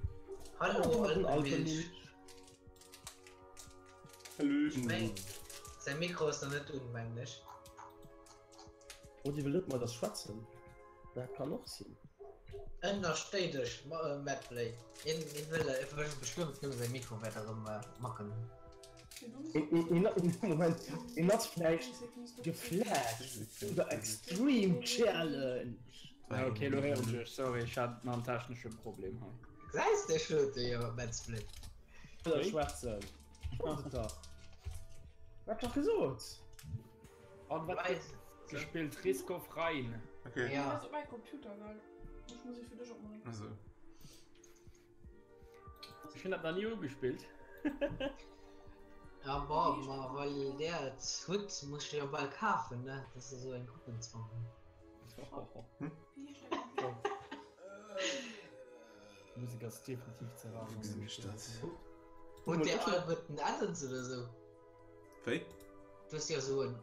[SPEAKER 4] Hallo Alpenmilch.
[SPEAKER 1] Hallöchen.
[SPEAKER 4] Säi Mikro ass nach net un, mengen ech.
[SPEAKER 3] Oh, déi wëll net mat eis schwätzen. Dat kann och sinn.
[SPEAKER 4] Ënnerstéi dech, Madplay. Hien wëll bestëmmt nëmme säi Mikro wäert erëm macken.
[SPEAKER 3] Moment, hien ass vläicht geflasht vun der Extreme Challenge.
[SPEAKER 5] Ok, lo héieren ech iech. Sorry, ech hat nach en technesche Problem hei.
[SPEAKER 4] Gesäis de, ech sot dir jo, Madplay.
[SPEAKER 3] Wëll er schwätzen. Sot et dach. Wat dach gesot.
[SPEAKER 5] An wat gëtt gespillt? Risk of Rain.
[SPEAKER 1] Okay.
[SPEAKER 4] Ja.
[SPEAKER 2] Ass op mäi Computer, gell? Ech muss e fir dech opmaachen.
[SPEAKER 1] Also.
[SPEAKER 5] Ech hunn dat nach ni ugespillt.
[SPEAKER 4] Ja, bon, ma well der et hutt, muss ech jo bal kafen, ne? Dat ass esou eng Gruppenzwang.
[SPEAKER 1] Hm?
[SPEAKER 5] D'Musek ass definitiv ze rar.
[SPEAKER 1] Wou gesinn ech dat?
[SPEAKER 4] Hutt Dir alleguerten Add-ons oder sou?
[SPEAKER 1] Wéi?
[SPEAKER 4] Du hues jo sou en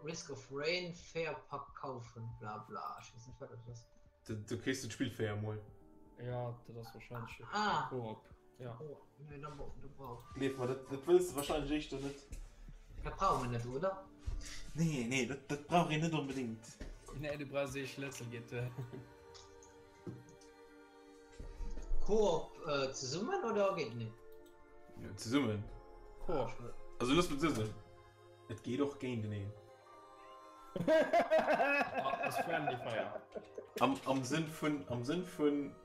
[SPEAKER 4] Risk of Rain 4 Pack kaufen bla bla, ech weess net wat dat ass.
[SPEAKER 1] Do kriss du d'Spill 4 mol.
[SPEAKER 5] Ja, dat ass wahrscheinlech fir
[SPEAKER 4] Ah.
[SPEAKER 5] Koop. Ja.
[SPEAKER 4] Oh, nee, da da brauch.
[SPEAKER 1] Gleef mer, dat, dat wëlls de wahrscheinlech éischter net.
[SPEAKER 4] Dat brauche mer net, oder?
[SPEAKER 1] Nee, nee, dat, dat brauch een net onbedéngt.
[SPEAKER 5] Nee, du brauchs ee Schlëssel, geet duer.
[SPEAKER 4] Koop zesummen oder géinteneen?
[SPEAKER 1] Jo, zesummen.
[SPEAKER 5] Koop.
[SPEAKER 1] Also looss mol esou soen, et geet och géinteneen.
[SPEAKER 5] Ass Friendly Fire.
[SPEAKER 1] Am, am Sënn vun, am Sënn vun,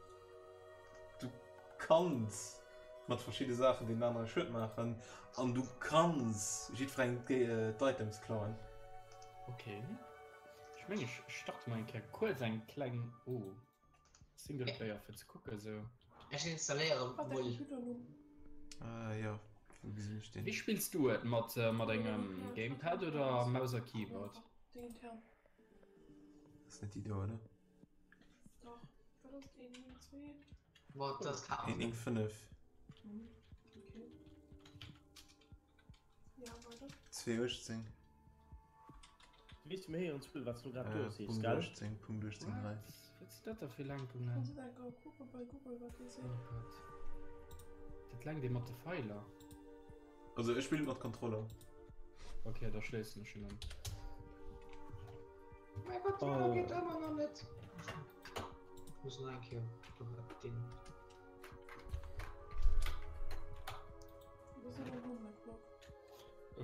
[SPEAKER 1] du kanns mat verschidde Saachen deenen anere Schued maachen an du kanns jiddwerengem d'Items klauen.
[SPEAKER 5] Okay. Ech mengen ech starte mol eng Kéier kuerz eng kleng oh Singleplayer fir ze kucken sou.
[SPEAKER 4] Ech installéieren
[SPEAKER 2] Wat
[SPEAKER 4] mol.
[SPEAKER 2] Computer lo?
[SPEAKER 1] Ah jo, wou gesinn ech deen?
[SPEAKER 5] Wéi spills du et? Mat mat engem Gamepad oder Maus a Keyboard?
[SPEAKER 2] Deng intern.
[SPEAKER 1] Ass net déi do, oder?
[SPEAKER 2] Dach, wat ass et? 1, 9, 2?
[SPEAKER 4] Boah, dat ass
[SPEAKER 1] 1, 9, 5.
[SPEAKER 2] Hm, okay. Ja, weider.
[SPEAKER 1] 2,18.
[SPEAKER 3] Du weess, mir héieren ze wuel, wat s du grad do
[SPEAKER 1] Äh,
[SPEAKER 3] sees,
[SPEAKER 1] Punkt
[SPEAKER 3] gell?
[SPEAKER 1] 18, Punkt 18, 3.
[SPEAKER 5] What? Wat si dat da fir Lenkungen?
[SPEAKER 2] Kanns du dat go kucke bei Google, wat dee seet?
[SPEAKER 5] Oh Gott. Dat lenkt ee mat de Feiler.
[SPEAKER 1] Also ech spillen mat Controller.
[SPEAKER 5] Ok, da schléissen ech en an.
[SPEAKER 4] Mäi Controller geet ëmmer nach net. Ech muss nach eng Kéier den.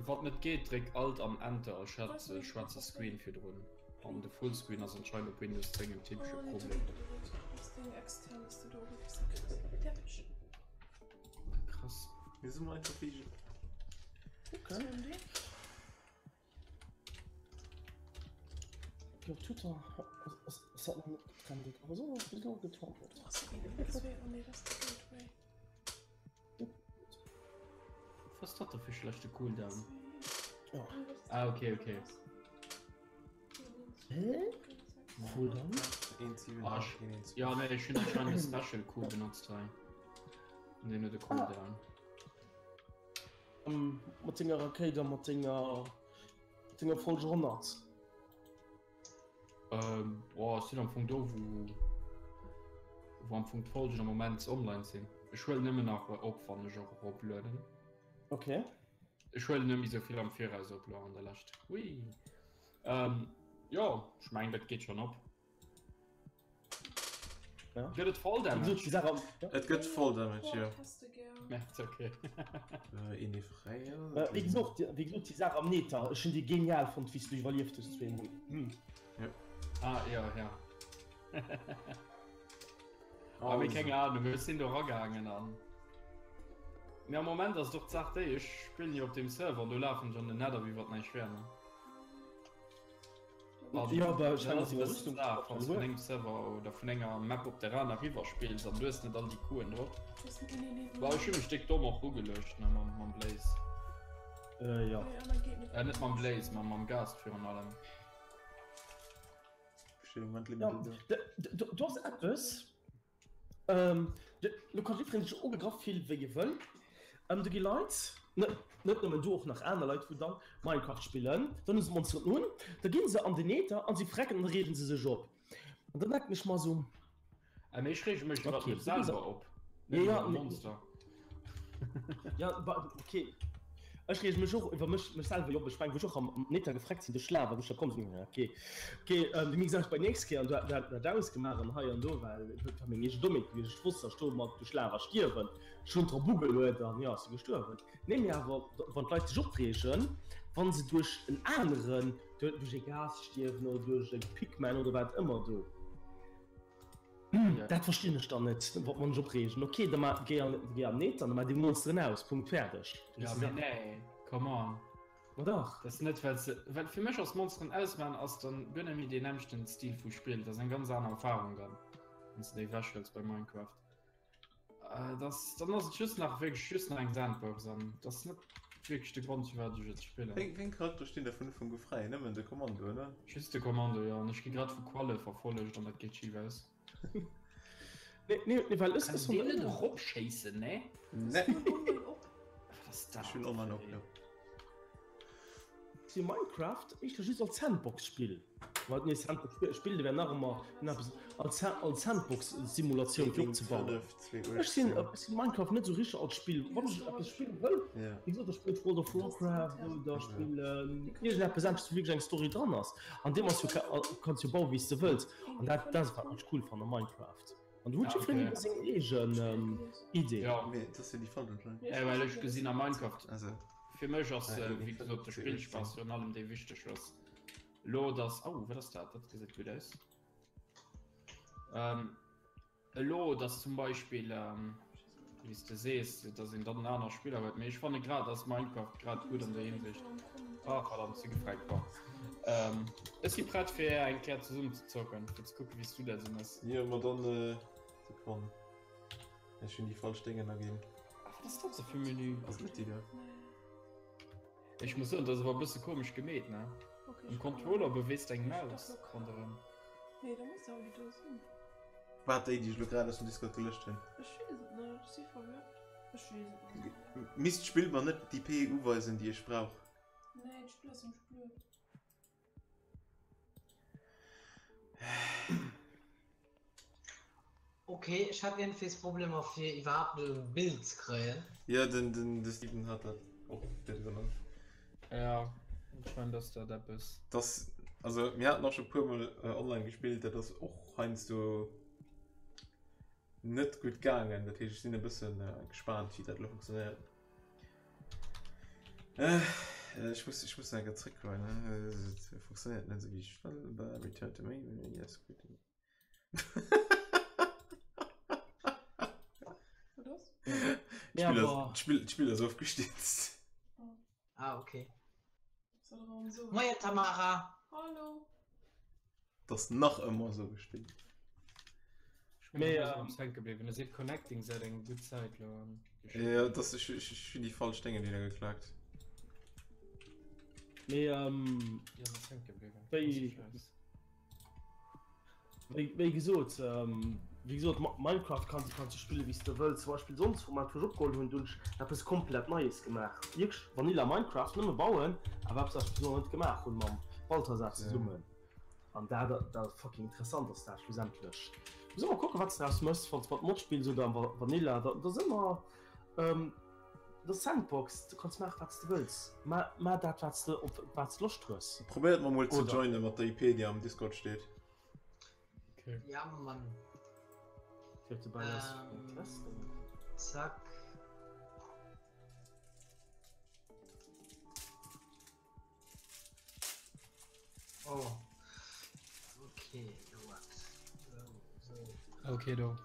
[SPEAKER 5] Wat net geet, dréck Alt an Enter, ech hat e schwaarze Screen virdrun an de Fullscreen ass anscheinend op Windows 10 en typesche Problem. Krass.
[SPEAKER 1] Mir si mer einfach wéi.
[SPEAKER 3] Okay. Jo, Twitter ass dat nach net getrennt, awer soll ass bis elo getrennt.
[SPEAKER 5] Was ass dat da fir schlechte Cooldown?
[SPEAKER 3] Ja.
[SPEAKER 5] Ah, okay, okay.
[SPEAKER 3] Hä? Cooldown?
[SPEAKER 1] 1, 7,
[SPEAKER 5] Ah,
[SPEAKER 1] 8, 1, 1,
[SPEAKER 5] Ja, nee, ech hunn anscheinend e Special Q benotzt hei. An deen huet e Cooldown.
[SPEAKER 3] Ähm, mat denger Rakéit a mat denger, denger Folge 100.
[SPEAKER 5] Ähm, boah, ech sinn am Fong do, wou, wou am Fong d'Folgen am Moment online sinn. Ech huelen nëmmen nach op, wann ech och eroplueden.
[SPEAKER 3] Okay.
[SPEAKER 5] Ech huelen net méi sou vill am Viraus op lo an der Lescht. Hui. Ähm, jo, ech mengen, dat geet schonn op.
[SPEAKER 3] Ja.
[SPEAKER 5] Gëtt et Fall Damage?
[SPEAKER 3] Wéi gesot, déi
[SPEAKER 1] Et gëtt Fall Damage, jo.
[SPEAKER 5] Merz, okay.
[SPEAKER 1] Äh, een dee fräi ass.
[SPEAKER 3] Äh, wéi gesot, wéi gesot, déi Saach am Nether, ech hunn déi genial fonnt, wéi s du iwwerlieft hues zweemol. Hm.
[SPEAKER 1] Ja.
[SPEAKER 5] Ah, ja, ja. Ah, mee keng Ahnung, ech sinn do ragaangen an. Mee am Moment ass et och d'Saach déi, ech spillen jo op deem Server an do lafen ech an den Nether wéi wann näischt wär, ne?
[SPEAKER 3] Ja, aber ich
[SPEAKER 5] Dann ass e bëssen d'Saach, wann s du vun engem Server oder vun enger Map op der aner riwwer spills an du hues net all déi Quen drop. Bah, ech hu mech déck domm och ugeluecht, ne, mam, mam Blaze.
[SPEAKER 3] Äh, ja.
[SPEAKER 5] Äh, net mam Blaze, mam, mam Ghast virun allem.
[SPEAKER 1] Steet am Moment
[SPEAKER 3] Ja,
[SPEAKER 1] limited.
[SPEAKER 3] du, du ass eppes, Ähm, lo kann jiddwereen sech ugegraff fillen, wéi e wëll. Ähm, do gi Leit, net, net nëmmen du, och nach aner Leit, wou dann Minecraft spillen, dann hu se d'Monsteren un, da gi se an den Nether an si frecken an da reegen se sech op. An dann denken ech mer esou.
[SPEAKER 5] Äh, mee ech reege mech iwwer
[SPEAKER 3] Okay,
[SPEAKER 5] mech selwer op,
[SPEAKER 3] Ja,
[SPEAKER 5] net
[SPEAKER 3] ja,
[SPEAKER 5] iwwer
[SPEAKER 3] nee.
[SPEAKER 5] Monster.
[SPEAKER 3] Ja, ba, okay. Ech reege mech och iwwer mech, mech selwer op. Ech mengen, wou ech och am, am Nether gefreckt sinn duerch Lava, wou ech da komm sinn, ja, okay, okay, ähm, wéi gesot, bei nächst Kéier, an du, du hat dat ausgemaach an hei an do, well et war meng eegen Dommheet gewiescht. Ech wosst, datt ech domat duerch Lava stierwen. Ech hunn drop ugeluet an jo, ech si gestuerwen. Nee, mee awer, wann d'Leit sech opreegen, wa se duerch en aneren, duerch e Ghast stierwen oder duerch e Pigman oder wat ëmmer do.
[SPEAKER 5] Ja.
[SPEAKER 3] Dat verstinn ech dann net, wat man sech opreegen. Okay, da ma géi an, géi an Nether an da ma déi Monsteren aus, Punkt, fäerdeg.
[SPEAKER 5] Ja, mee nee, come on.
[SPEAKER 3] Ma dach.
[SPEAKER 5] Dat ass net well se, well fir mech ass Monsteren ausmaan ass dann guer net méi deen nämmlechten Stil vu Spill, dat ass eng ganz aner Erfahrung dann, wann s de déi ewechhëls bei Minecraft. Äh, das, dann ass et just nach wierklech just nach eng Sandbox an dat ass net wierklech de Grond firwat ech et spillen.
[SPEAKER 1] Wéi wéi Charakter stinn der vun Ufank u fräi? Nëmmen de Kommando, oder?
[SPEAKER 5] Just de Kommando, jo, an ech gi grad vu Qualle verfollegt an dat geet schif aus.
[SPEAKER 3] Nee, nee, nee, well ech
[SPEAKER 5] Kann
[SPEAKER 3] ech
[SPEAKER 5] deen net eropschéissen, ne?
[SPEAKER 1] Ne.
[SPEAKER 5] Wat ass dat?
[SPEAKER 1] Ech hunn online op, jo.
[SPEAKER 3] Si Minecraft éischter just als Sandbox-Spill. Well nee, Sandbox-Spill wär nach ëmmer eppes als als Sandbox-Simulatioun fir opzebauen. Ech sinn ech sinn Minecraft net esou richteg als Spill. Wann ech eppes spille wëll, wéi gesot, da spillen ech World of Warcraft oder spillen iergendeppes anescht, wou wierklech eng Story dran ass. An deem ass jo kanns jo bauen, wéi s de wëlls. An dat dat ass wat ech cool fannen a Minecraft. An do huet jiddwereen
[SPEAKER 5] okay.
[SPEAKER 3] ebe seng eegen Idee.
[SPEAKER 5] Ja.
[SPEAKER 1] Mee dat ass jo déi falsch anscheinend.
[SPEAKER 5] Ja, well ech gesinn a Minecraft.
[SPEAKER 1] Also.
[SPEAKER 5] Fir mech ass, äh, wéi gesot, de Spillspass virun allem dee wichteg ass. Lo dass, oh, wat ass dat? Dat gesäit gutt aus. Ähm, elo dass zum Beispill, ähm, wéi s de sees, dass een dann en aner Spiller huet. Mee ech fanne grad, dass Minecraft grad gutt an der Hinsicht. Ah, verdammt, si gefreckt war. Ähm, ech si prett fir eng Kéier zesummen ze zocken, fir ze kucken, wéi s du dat esou mëss.
[SPEAKER 1] Jo, ma dann, äh, Sekonn. Ech hunn déi falsch Déngen aginn.
[SPEAKER 5] Ah, wat ass dat da fir Menü?
[SPEAKER 1] Ass net déi do.
[SPEAKER 5] Ech muss soen, dat ass awer e bësse komesch gemeet, ne? Um Controller bewees deng Maus ronderëm.
[SPEAKER 2] Nee, da muss awer déi do sinn.
[SPEAKER 1] Wat déi, déi ech elo grad aus dem Discord gelöscht hunn?
[SPEAKER 2] Ech weess et net, ech si verwirrt. Ech weess et net.
[SPEAKER 1] Misst d'Spill mer net d'IP uweisen déi ech brauch?
[SPEAKER 2] Nee, d'Spill ass nämlech blöd.
[SPEAKER 4] Ok, ech hat iergendwees Problemer fir iwwerhaapt e Bild ze kréien.
[SPEAKER 1] Jo, den den de Steven hat dat och virdrun.
[SPEAKER 5] Ja, anscheinend ass dat eppes.
[SPEAKER 1] Dass, also mir haten och scho puer mol online gespillt, dat ass och heiansdo net gutt gaangen. Dat heescht ech sinn e bësse gespaant wéi dat elo funktionéiert. Ech muss, ech muss enker zréckgoen. Et funktionéiert net esou wéi ech wëll. Return to main menu, yes, quit. D'Spill ass ofgestierzt.
[SPEAKER 4] Ah, okay. Moien Tamara.
[SPEAKER 2] Hallo.
[SPEAKER 1] Dat ass nach ëmmer esou gespillt.
[SPEAKER 5] Mee hänke bliwwen. E seet Connecting säit eng gutt Zäit lo.
[SPEAKER 1] Ja, dat ech hunn déi falsch Déngen déi da geklakt.
[SPEAKER 3] Mee ähm, wéi Wéi gesot, wéi gesot, Minecraft kanns du kanns du spille wéi s de wëlls. Zum Beispill sonst Format wou ech opgeholl hunn, do hunn ech eppes komplett Neies gemaach. Wierklech Vanilla Minecraft, nëmme bauen, awer eppes wat ech bis elo net gemaach hunn mam Balthasar zesummen. An dat dat fucking interessant ass dat schlussendlech. Muss ëmmer kucken wat s de draus mëss, wann s mat Mod spills oder am Vanilla, dat ass ëmmer Dat ass Sandbox, du kanns maachen wat s de wëlls. Maach dat wat s de op wat s Loscht hues.
[SPEAKER 1] Probéiert mer mol ze joinen mat der IP déi am Discord steet.
[SPEAKER 5] Okay.
[SPEAKER 4] Ja Mann. Ähm, zack. Oh. Okay, what? So, so.
[SPEAKER 5] Okay, do.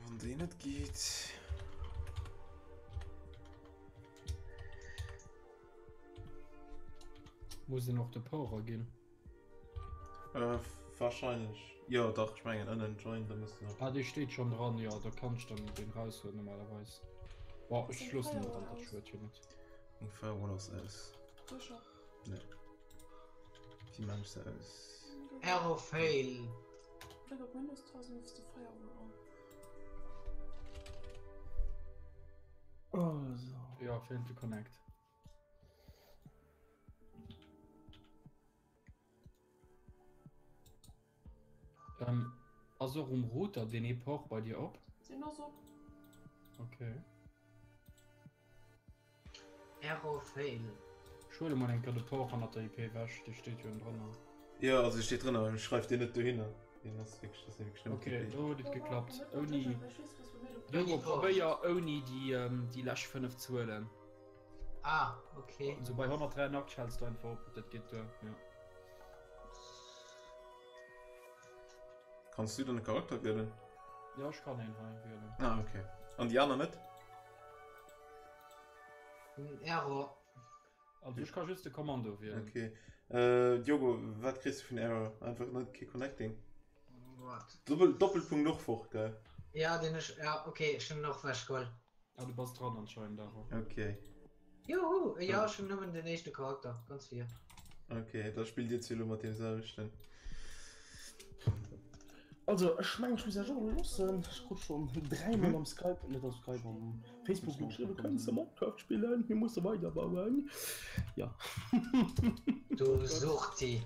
[SPEAKER 1] Wann déi net geet.
[SPEAKER 5] Muss een och de Power ginn?
[SPEAKER 1] Äh, wahrscheinlech. Jo, dach, ech mengen ënnen join, da muss den och.
[SPEAKER 5] Ah, dee steet schon dran, jo, da kann ech dann deen raushuelen normalerweis. Boah, ech loossen en dran, dat schued jo net.
[SPEAKER 1] Meng Firewall ass aus.
[SPEAKER 2] Sécher?
[SPEAKER 1] Nee. Wéi maan ech se aus?
[SPEAKER 4] Error fail.
[SPEAKER 2] Dréck op Windows-Taste an ruffs de Firewall an.
[SPEAKER 3] Also.
[SPEAKER 5] Jo, failed to connect. Ähm, ass och um Router deen ee Port bei dir op?
[SPEAKER 2] Sinn ass op.
[SPEAKER 5] Okay.
[SPEAKER 4] Error fail.
[SPEAKER 5] Ech huele mol eng Kéier de Port hannert der IP ewech, dee steet jo drënner.
[SPEAKER 1] Jo, also e steet drënner, ech schreif deen net dohinner. Deen ass wierklech, dat ass wierklech nëmmen
[SPEAKER 5] Okay,
[SPEAKER 1] d'IP.
[SPEAKER 5] do huet et geklappt. Ouni. Doro, probéier ouni déi, déi lescht 5 Zuelen.
[SPEAKER 4] Ah, okay.
[SPEAKER 5] Also bei 183 häls du einfach op, dat geet duer, jo.
[SPEAKER 1] Kanns du dann e Charakter wielen?
[SPEAKER 5] Jo, ech kann een hei wielen.
[SPEAKER 1] Ah, okay. An déi aner net?
[SPEAKER 4] Error.
[SPEAKER 5] Also ech ka just de Kommando wielen.
[SPEAKER 1] Okay. Äh, Diogo, wat kriss du vun Error? Einfach net kee Connecting.
[SPEAKER 4] What?
[SPEAKER 1] Doppel, Doppelpunkt och fort, gell?
[SPEAKER 4] Ja, den ech, ja, okay, ech hunn en och wechgeholl.
[SPEAKER 5] Ah, du bass dran anscheinend awer.
[SPEAKER 1] Okay.
[SPEAKER 4] Juhu, ja, ech hunn nëmmen den éischte Charakter, ganz vir.
[SPEAKER 1] Okay, da spillt dir zwee lo mat deem selwechten.
[SPEAKER 3] Also ech mengen ech muss Iech och elo loossen. Ech krut schonn dräimol am Skype, net am Skype, am Facebook geschriwwen, kënns de Minecraft spillen, mir musse weiderbauen. Ja.
[SPEAKER 4] Du Suchti.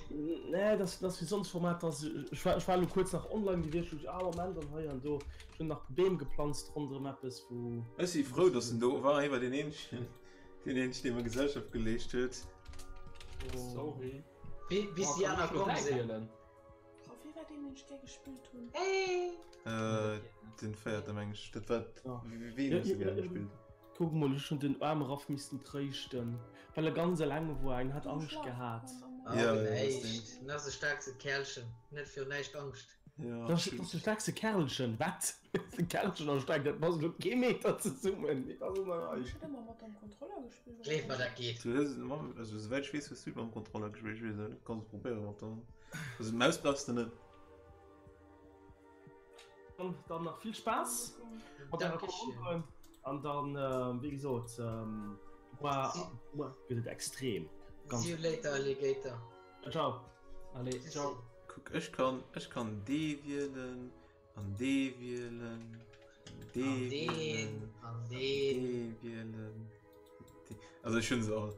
[SPEAKER 3] Nee, dat ass wéi soms Format, dass ech war, ech war elo kuerz nach online gewiescht, wou ech, ah Moment an hei an do, ech hunn nach Beem geplanzt ronderëm eppes wou.
[SPEAKER 1] Ech si frou, dass en do war, hie war deen eenzegen, deen eenzegen, dee mer Gesellschaft geleescht huet.
[SPEAKER 5] Sorry.
[SPEAKER 4] Bis déi aner komm sinn.
[SPEAKER 2] Oh, wie war deen, deen ech gär gespillt hunn?
[SPEAKER 4] Hey!
[SPEAKER 1] Äh, den véierte meng ech. Dat war, ween hues du gär gespillt?
[SPEAKER 3] Kuck mol, ech hunn den aarme Raff missten tréischten, well e ganz eleng woar, en hat Angscht gehat.
[SPEAKER 4] Oh,
[SPEAKER 1] Ja,
[SPEAKER 4] näischt, en ass e staarkste Kerlchen, en huet virun näischt Angscht.
[SPEAKER 1] Ja.
[SPEAKER 3] Dat ass de staarkste Kerlchen, wat? De Kerlchen a staark, dat passt op kee Meter zesummen. Wat ass ëmmer hei?
[SPEAKER 2] Ech hunn ëmmer mat am Controller gespillt.
[SPEAKER 4] Gleef mer, dat geet.
[SPEAKER 1] Du hues, also souwäit ech weess, hues du mam Controller gespillt, ech weess et net, kanns et probéieren mat der, also d'Maus brauchs de net.
[SPEAKER 3] Dann nach vill Spaass mat ärer Kommandoen an dann, wéi gesot, muer muer gëtt et extrem.
[SPEAKER 4] See you later, Alligator.
[SPEAKER 3] Ciao.
[SPEAKER 5] Allez, ciao.
[SPEAKER 1] Cool. Kuck, ech kann, ech kann dee wielen, an dee wielen, an dee wielen,
[SPEAKER 4] an dee
[SPEAKER 1] wielen. Also ech hunn se all.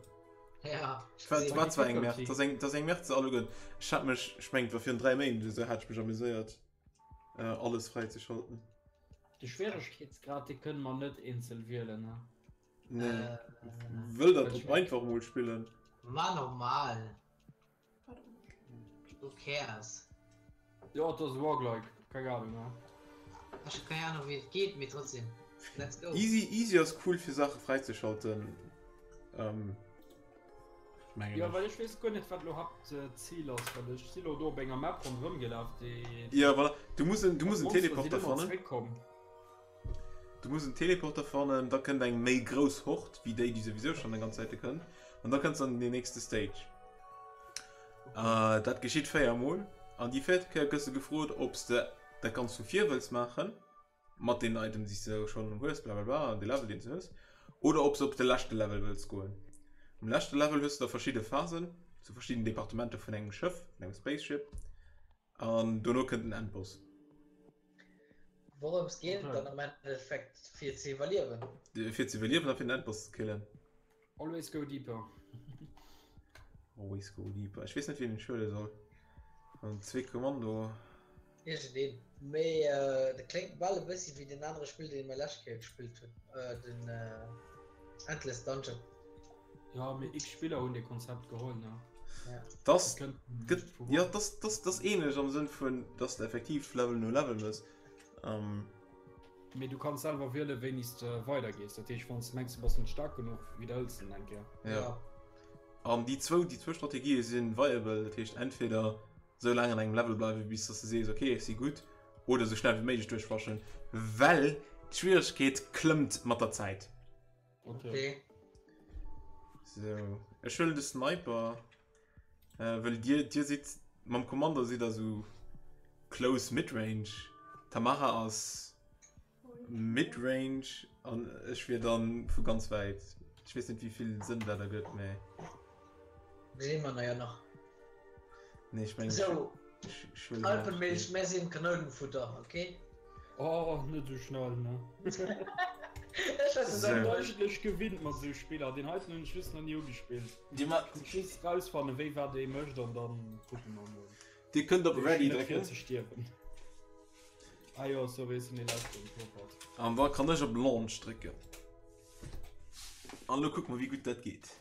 [SPEAKER 4] Ja.
[SPEAKER 1] War, war zwar eng Merd, das eng, das eng Merd se alle gëtt. Ech hat mech, ech mengt war virun 3 Méint oder sou hat ech mech amuséiert, äh, alles fräizeschalten.
[SPEAKER 5] De Schwieregkeetsgrad, dee kënne mer net eenzel wielen, ne?
[SPEAKER 1] Nee.
[SPEAKER 4] Äh,
[SPEAKER 1] Wëll dat op einfach mol spillen?
[SPEAKER 4] Ma normal. Who cares?
[SPEAKER 5] Jo, et ass e Roguelike, keng Ahnung, ne?
[SPEAKER 4] Ech hu keng Ahnung wéi et geet, mee trotzdem, let's go.
[SPEAKER 1] Easy, easy ass cool fir Saache fräizeschalten. Ähm, mengen
[SPEAKER 5] Jo,
[SPEAKER 1] ech.
[SPEAKER 5] well ech weess guer net wat lo hapt Zil ass, well ech si lo do op enger Map ronderëm gelaf, déi.
[SPEAKER 1] Ja, voilà. Du muss en, du muss en
[SPEAKER 5] D'Monstere sinn
[SPEAKER 1] Teleporter
[SPEAKER 5] ëmmer
[SPEAKER 1] fannen.
[SPEAKER 5] zeréckkomm.
[SPEAKER 1] Du muss en Teleporter fannen, da kënnt eng méi grouss Hord wéi déi, déi souwisou schonn eng ganz Zäite kënnt, an da kënns an den nächste Stage. Äh, dat geschitt 4 mol an déi véiert Kéier gëss de gefrot, ob s de dat Ganzt vu vir wëlls maachen, mat den Items, déi s de schonn hues, blablabla, an de Level, deen s de hues, oder ob s de op de leschte Level wëlls goen. Um leschte Level hues de da verschidde Phasen, zu verschidden Departementer vun engem Schëff, vun engem Spaceship. An dono kënnt den Endboss.
[SPEAKER 4] Wourëms geet et dann am Endeffekt? Fir ze iwwerliewen?
[SPEAKER 1] Fir ze iwwerliewen a fir den Endboss ze killen.
[SPEAKER 5] Always go deeper.
[SPEAKER 1] Always go deeper. Ech weess net wien ech huele soll. An zwee Kommando.
[SPEAKER 4] Iergendeen. Mee dat kléngt bal e bëssi wéi deen anere Spill dee mir lescht Kéier gespillt hunn, den Endless Dungeon.
[SPEAKER 5] Ja, mee x Spiller hunn dee Konzept geholl, ne?
[SPEAKER 4] Ja.
[SPEAKER 1] Das gëtt, ja, das, das, das ähnlech am Sënn vun, dass de effektiv Level no Level mëss. Ähm.
[SPEAKER 5] Mee du kanns selwer wiele wéini s de weidergees. Dat heescht, wann s de mengs du bass net staark genuch, widderhëls de en eng Kéier.
[SPEAKER 1] Ja. ja. An déi zwou, déi zwou Strategië sinn viable, dat heescht entweder sou laang an engem Level bleiwen, bis dass de sees, okay, ech si gutt, oder sou schnell wéi méiglech duerchrushen, well d'Schwieregkeet klëmmt mat der Zäit.
[SPEAKER 4] Okay.
[SPEAKER 1] So, ech huelen de Sniper, äh, well dir, dir sidd mam Kommando sidd der sou close midrange. Tamara ass midrange an ech wier dann vu ganz wäit. Ech weess net wéi vill Sënn dat ergëtt, mä.
[SPEAKER 4] Gesinn mer jo nach.
[SPEAKER 1] Nee, ech mengen.
[SPEAKER 4] So, Alpenmilch, mir sinn Kanounenfutter, okay?
[SPEAKER 5] Oh, net sou schnell, ne?
[SPEAKER 4] Ech weiß
[SPEAKER 5] Sinn eigentlech gewinnt mat sou Spiller. Deen heiten hunn ech just nach ni ugespillt.
[SPEAKER 1] Dir ma
[SPEAKER 5] Ech just rausfannen, wéi wat ee mécht an dann kucke mer mol.
[SPEAKER 1] Dir kënnt op Ready
[SPEAKER 5] Net fir
[SPEAKER 1] drécken.
[SPEAKER 5] ze stierwen. Ah jo, sorry, ech sinn dee leschten, Topert.
[SPEAKER 1] An da kann ech op Launch drécken. An lo kucke mer, wéi gutt dat geet.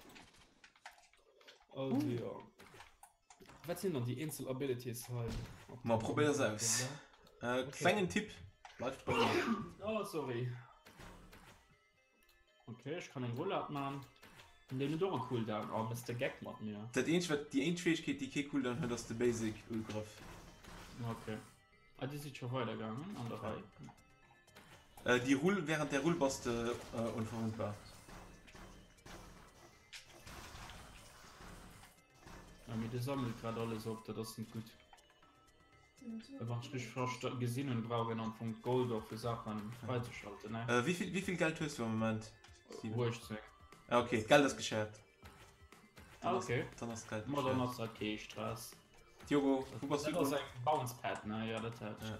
[SPEAKER 5] Also jo. Wat sinn dann déi eenzel Abilities hei?
[SPEAKER 1] Ma probéier se aus. Äh, klengen Tipp, bleift bei mir.
[SPEAKER 5] Oh, sorry. Okay, ech kann eng Roulade man. An deen huet och e Cooldown. Oh, mëss de Geck mat mir.
[SPEAKER 1] Dat eenzegt wat, déi eenzeg Fäegkeet déi kee Cooldown huet ass de Basic Ugrëff.
[SPEAKER 5] Okay. Ah, dir sidd scho weidergaangen an der Rei.
[SPEAKER 1] Äh, déi Rull, während der Rull bass de äh, onverwundbar.
[SPEAKER 5] Ja, mee de sammelt grad alles op, dat ass net gutt. Well wann ech richteg versta gesinn hunn, brauch een am Fong d'Gold och fir Saachen freizeschalten, ne?
[SPEAKER 1] Äh, wéi vill, wéi vill Geld hues du am Moment, Steven?
[SPEAKER 5] 18.
[SPEAKER 1] Ah, okay, d'Geld ass geshared.
[SPEAKER 5] Ah, okay.
[SPEAKER 1] Dann ass d'Geld
[SPEAKER 5] Ma dann
[SPEAKER 1] geshared.
[SPEAKER 5] ass dat kee Stress.
[SPEAKER 1] Diogo, wou bass du
[SPEAKER 5] Dat ass
[SPEAKER 1] dran?
[SPEAKER 5] eng Bounce Pad, ne? Ja, dat hat ech.
[SPEAKER 1] Ja.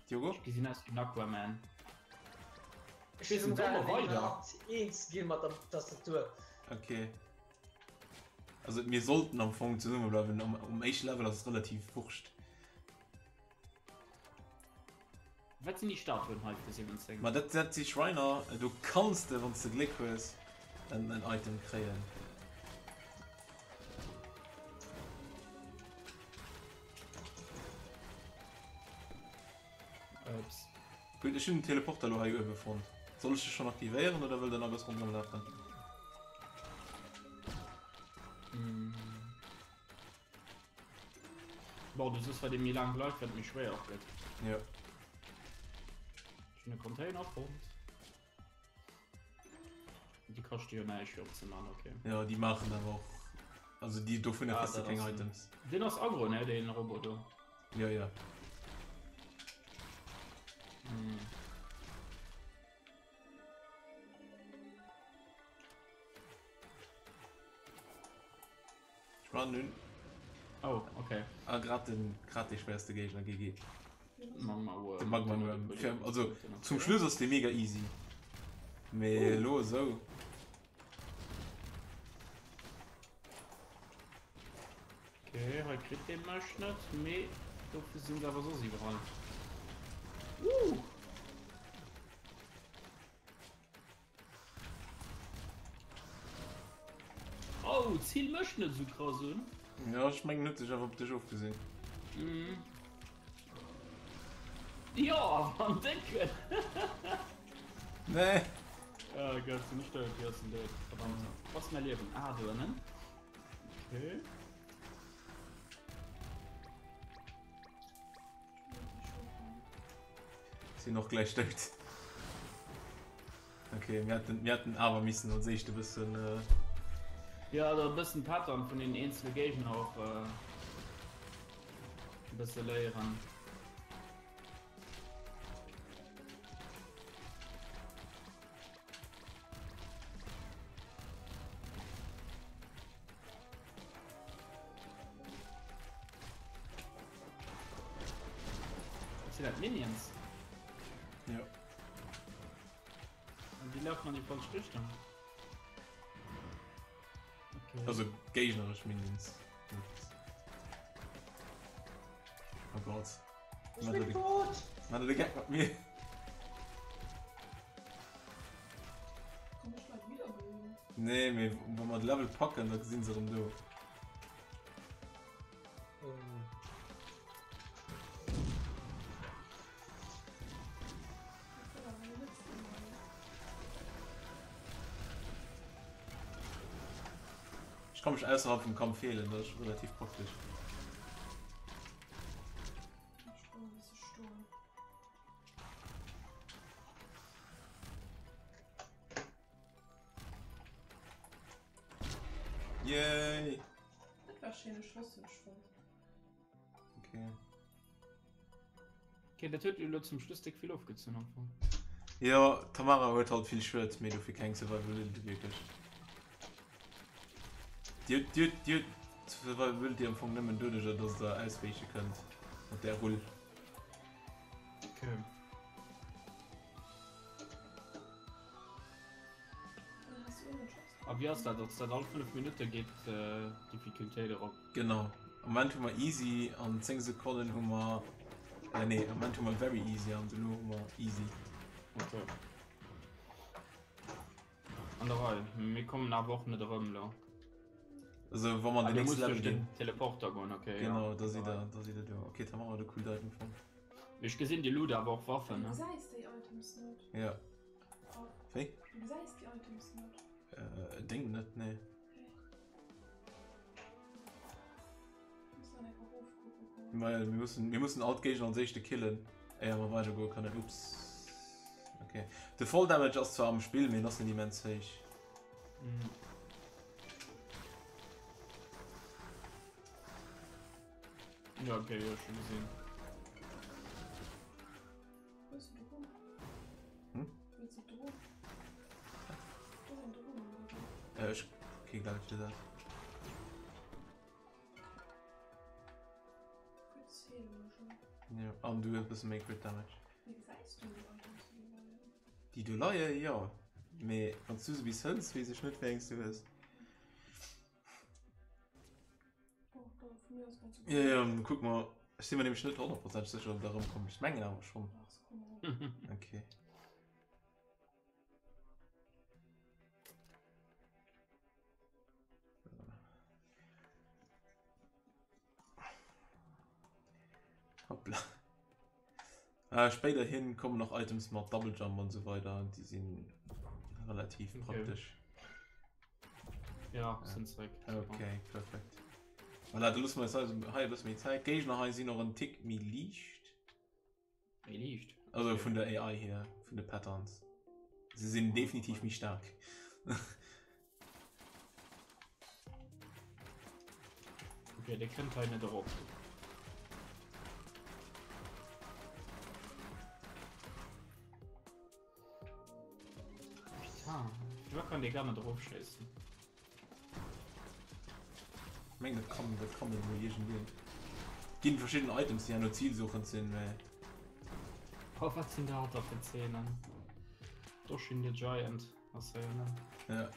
[SPEAKER 1] Diogo?
[SPEAKER 5] Ech gesinn aus wéi den Aquaman.
[SPEAKER 4] Ech
[SPEAKER 5] Weess net, soll mer weider?
[SPEAKER 4] Eens ginn mat der Tastatur.
[SPEAKER 1] Okay. Also mir sollten am Fong zesumme bleiwen. Am, um éischte Level ass et relativ wurscht.
[SPEAKER 5] Wat sinn déi Statuen hei vu 17?
[SPEAKER 1] Ma dat, dat si Shriner. Do kanns de, wann s de Gléck hues, en, en Item kréien.
[SPEAKER 5] Ups.
[SPEAKER 1] Gutt, ech hunn den Teleporter elo hei uewe fonnt. Soll ech e schonn aktivéieren oder wëllt der nach e bësse ronderëm lafen?
[SPEAKER 5] Mm. Bon, du soos, wat ee méi laang bleift, wat méi schwéier och gëtt.
[SPEAKER 1] Jo.
[SPEAKER 5] Ech hunn e Container fonnt. Déi kaschte jo näischt fir opzeman, okay.
[SPEAKER 1] Jo, déi maachen awer och, also déi dovunner
[SPEAKER 5] Ah,
[SPEAKER 1] kriss de
[SPEAKER 5] dat
[SPEAKER 1] keng
[SPEAKER 5] ass en-
[SPEAKER 1] Items.
[SPEAKER 5] Deen ass aggro, ne, deen Robot do.
[SPEAKER 1] Jo, jo.
[SPEAKER 5] Hm.
[SPEAKER 1] Ech man nun.
[SPEAKER 5] Oh, okay.
[SPEAKER 1] A grad den grad dee schwéierste Géigner, GG.
[SPEAKER 5] Magma Worm.
[SPEAKER 1] De Magma Worm. Fir, also zum Schluss ass dee mega easy. Mee elo esou.
[SPEAKER 5] Okay, hei kritt dee mech net, mee dofir sinn se awer soss iwwerall. Uh! Oh, ziel mech net esou krass un.
[SPEAKER 1] Ja, ech mengen huet sech awer op dech ofgesinn.
[SPEAKER 5] Mm. Jo, am décken.
[SPEAKER 1] Nee.
[SPEAKER 5] Oh Gott, sinn ech dout? Jo, sinn dout. Verdammt. Was mein Liewen? Ah, do ënnen. Okay.
[SPEAKER 1] Sinn och gläich dout. Okay, mir hätten, mir hätten awer missen als éischt e bëssen. Äh...
[SPEAKER 5] Ja, oder e bëssen Pattern vun den eenzele Géigner och äh, e bësse léieren. Sinn dat Minions?
[SPEAKER 1] Ja.
[SPEAKER 5] An déi laufen an déi falsch Richtung. Okay.
[SPEAKER 1] Also géigneresch Minions. Oh Gott.
[SPEAKER 4] Ich bin tot!
[SPEAKER 1] Mann, de Geck mat mir.
[SPEAKER 2] Kann ech Leit wiederbeleben?
[SPEAKER 1] Nee, mee wa mer de Level packen, da sinn se erëm do. Ech ka mech ausserhalb vum Kampf heelen, dat ass relativ praktesch. Yay!
[SPEAKER 2] Dat war schéine Schoss, hunn ech fonnt.
[SPEAKER 1] Okay.
[SPEAKER 5] Okay, dat huet elo zum Schluss déck vill ofgezunn am Fong.
[SPEAKER 1] Jo, d'Tamara huet halt vill Schued, mee dofir keng Survivability wierklech. Déi huet, déi huet, déi huet Survivability am Fong nëmmen doduercher, dass der auswéiche kënnt mat där Rull.
[SPEAKER 5] Okay. A wéi ass dat, ass dat all 5 Minutte geet d'Difficultéit erop?
[SPEAKER 1] Genau, am Moment hu mer easy, an 10 Sekonnen hu mer, äh nee, am Moment hu mer very easy an dono hu mer easy.
[SPEAKER 5] Okay. An der Rei, mir kommen awer och net erëm elo.
[SPEAKER 1] Also wa mer an
[SPEAKER 5] Ah,
[SPEAKER 1] den
[SPEAKER 5] du
[SPEAKER 1] nächste
[SPEAKER 5] muss
[SPEAKER 1] Level
[SPEAKER 5] duerch den
[SPEAKER 1] ginn.
[SPEAKER 5] Teleporter goen, okay, ja.
[SPEAKER 1] Genau, da sidd der, da sidd der do. Okay, Tamara huet e coolt Item fonnt.
[SPEAKER 5] Ech gesinn déi Loot awer och Waffen,
[SPEAKER 2] Du
[SPEAKER 5] ne?
[SPEAKER 2] gesäis déi Items net.
[SPEAKER 1] Ja. Wéi?
[SPEAKER 2] Du gesäis déi Items net.
[SPEAKER 1] Äh, Deng net, nee. Well mir mussen, mir mussen all d'Géigner als éischte killen, éier mer weidergoe kënnen. Ups. Okay. De Fall Damage ass zwar am Spill, mee en ass net immens héich.
[SPEAKER 5] Mhm. Ja, okay, jo, schon gesehen.
[SPEAKER 1] Hm? Äh, ech okay, gleich dir dat. Ja, an du hues bësse méi Crit Damage. Déi do leie, jo. Mee wann du se bis hëls, weess ech net, wéi eng s du hues. Ja, ja, kuck mal. Ech si mir nämlech net honnertprozenteg sécher, ob der erëmkommt. Ech mengen awer schonn. Okay. Hoppla. Äh, spéiderhin kommen nach Items mat Double Jump an esou weider. Déi sinn relativ
[SPEAKER 5] Okay.
[SPEAKER 1] praktesch.
[SPEAKER 5] Ja, sinn zréck.
[SPEAKER 1] Okay, perfekt. Voilà, da loosse mer eis hei e bësse méi Zäit. D'Géigner hei sinn och en Tick méi liicht.
[SPEAKER 5] Méi liicht?
[SPEAKER 1] Also vun der AI hier, vun de Patterns. Se sinn definitiv méi staark.
[SPEAKER 5] Okay, dee kënnt hei net erop. Putain, firwat kann dee gar net erofschéissen?
[SPEAKER 1] Meng dat kann dat kann net mol iergendeen. Ginn verschidden Items déi herno zilsuchend sinn, mä.
[SPEAKER 5] Oh wat sinn dat da fir Zeenen? Doshin the Giant ass hei ne?
[SPEAKER 1] Ja.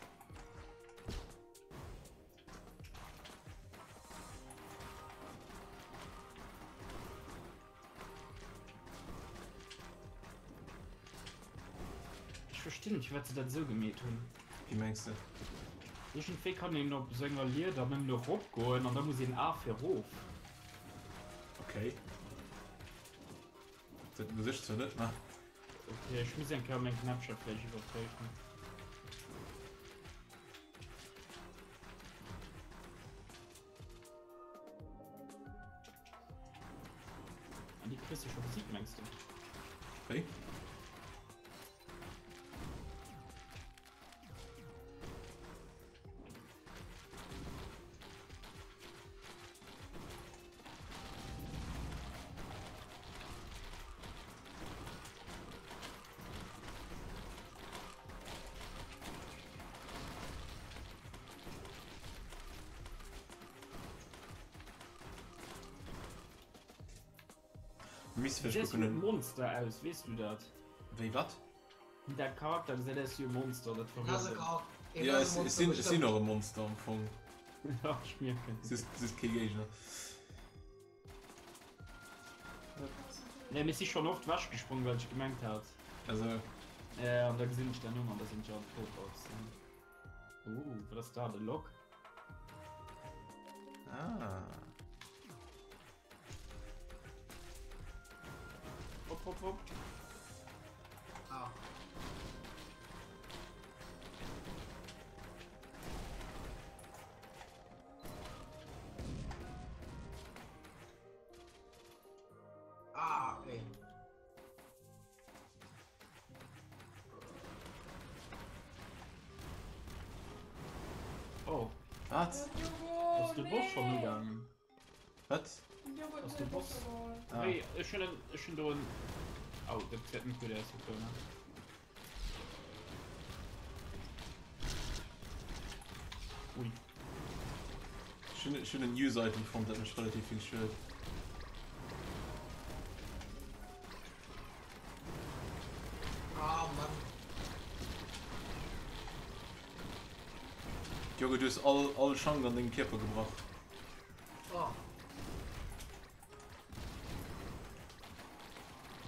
[SPEAKER 5] Ech verstinn net firwat se dat esou gemeet hunn.
[SPEAKER 1] Wéi mengs de?
[SPEAKER 5] Iergendwéi kann een op esou enger Lieder nëmmen erop goen an da muss een A fir erof.
[SPEAKER 1] Okay. Dat muss ech zwar net man.
[SPEAKER 5] Okay, ech muss eng Kéier meng Knäppcher vläicht iwwerpréifen. An déi kriss du scho besiegt, mengs du?
[SPEAKER 1] Wéi? Misst
[SPEAKER 5] Wéi
[SPEAKER 1] vläicht
[SPEAKER 5] gesäis du
[SPEAKER 1] kucken
[SPEAKER 5] e Monster aus, weess du dat?
[SPEAKER 1] Wéi wat?
[SPEAKER 5] Däi Charakter gesäit aus wéi e Monster, dat verwirrt mech.
[SPEAKER 1] Ja, ech sinn, ech sinn och e Monster am Fong.
[SPEAKER 5] Ja, ech mierken.
[SPEAKER 1] Just, just kee Géigner.
[SPEAKER 5] Nee, mir si schonn oft wech gesprong, well ech gemengt hat.
[SPEAKER 1] Also.
[SPEAKER 5] Ja, an da gesinn ech däin Numm an da sinn ech alt tot. Uh, wat ass dat? E Lok?
[SPEAKER 1] Ah.
[SPEAKER 5] Hopp, hopp, hopp.
[SPEAKER 4] Ah. Ah, okay.
[SPEAKER 5] Oh.
[SPEAKER 1] Wat?
[SPEAKER 5] Ass de Boss schon ugaangen?
[SPEAKER 1] Wat?
[SPEAKER 5] Ass de Boss?
[SPEAKER 1] Ah.
[SPEAKER 5] Hey, ech hunn en, ech hunn do en. Au, dat gesäit net gutt aus, dat do, ne? Ui.
[SPEAKER 1] Ech hunn, ech hunn en News-Item fonnt, dat mech relativ vill schued.
[SPEAKER 4] Ah, Mann.
[SPEAKER 1] Diogo, du hues all, all Schank an dengem Kierper gebrach.
[SPEAKER 4] Oh.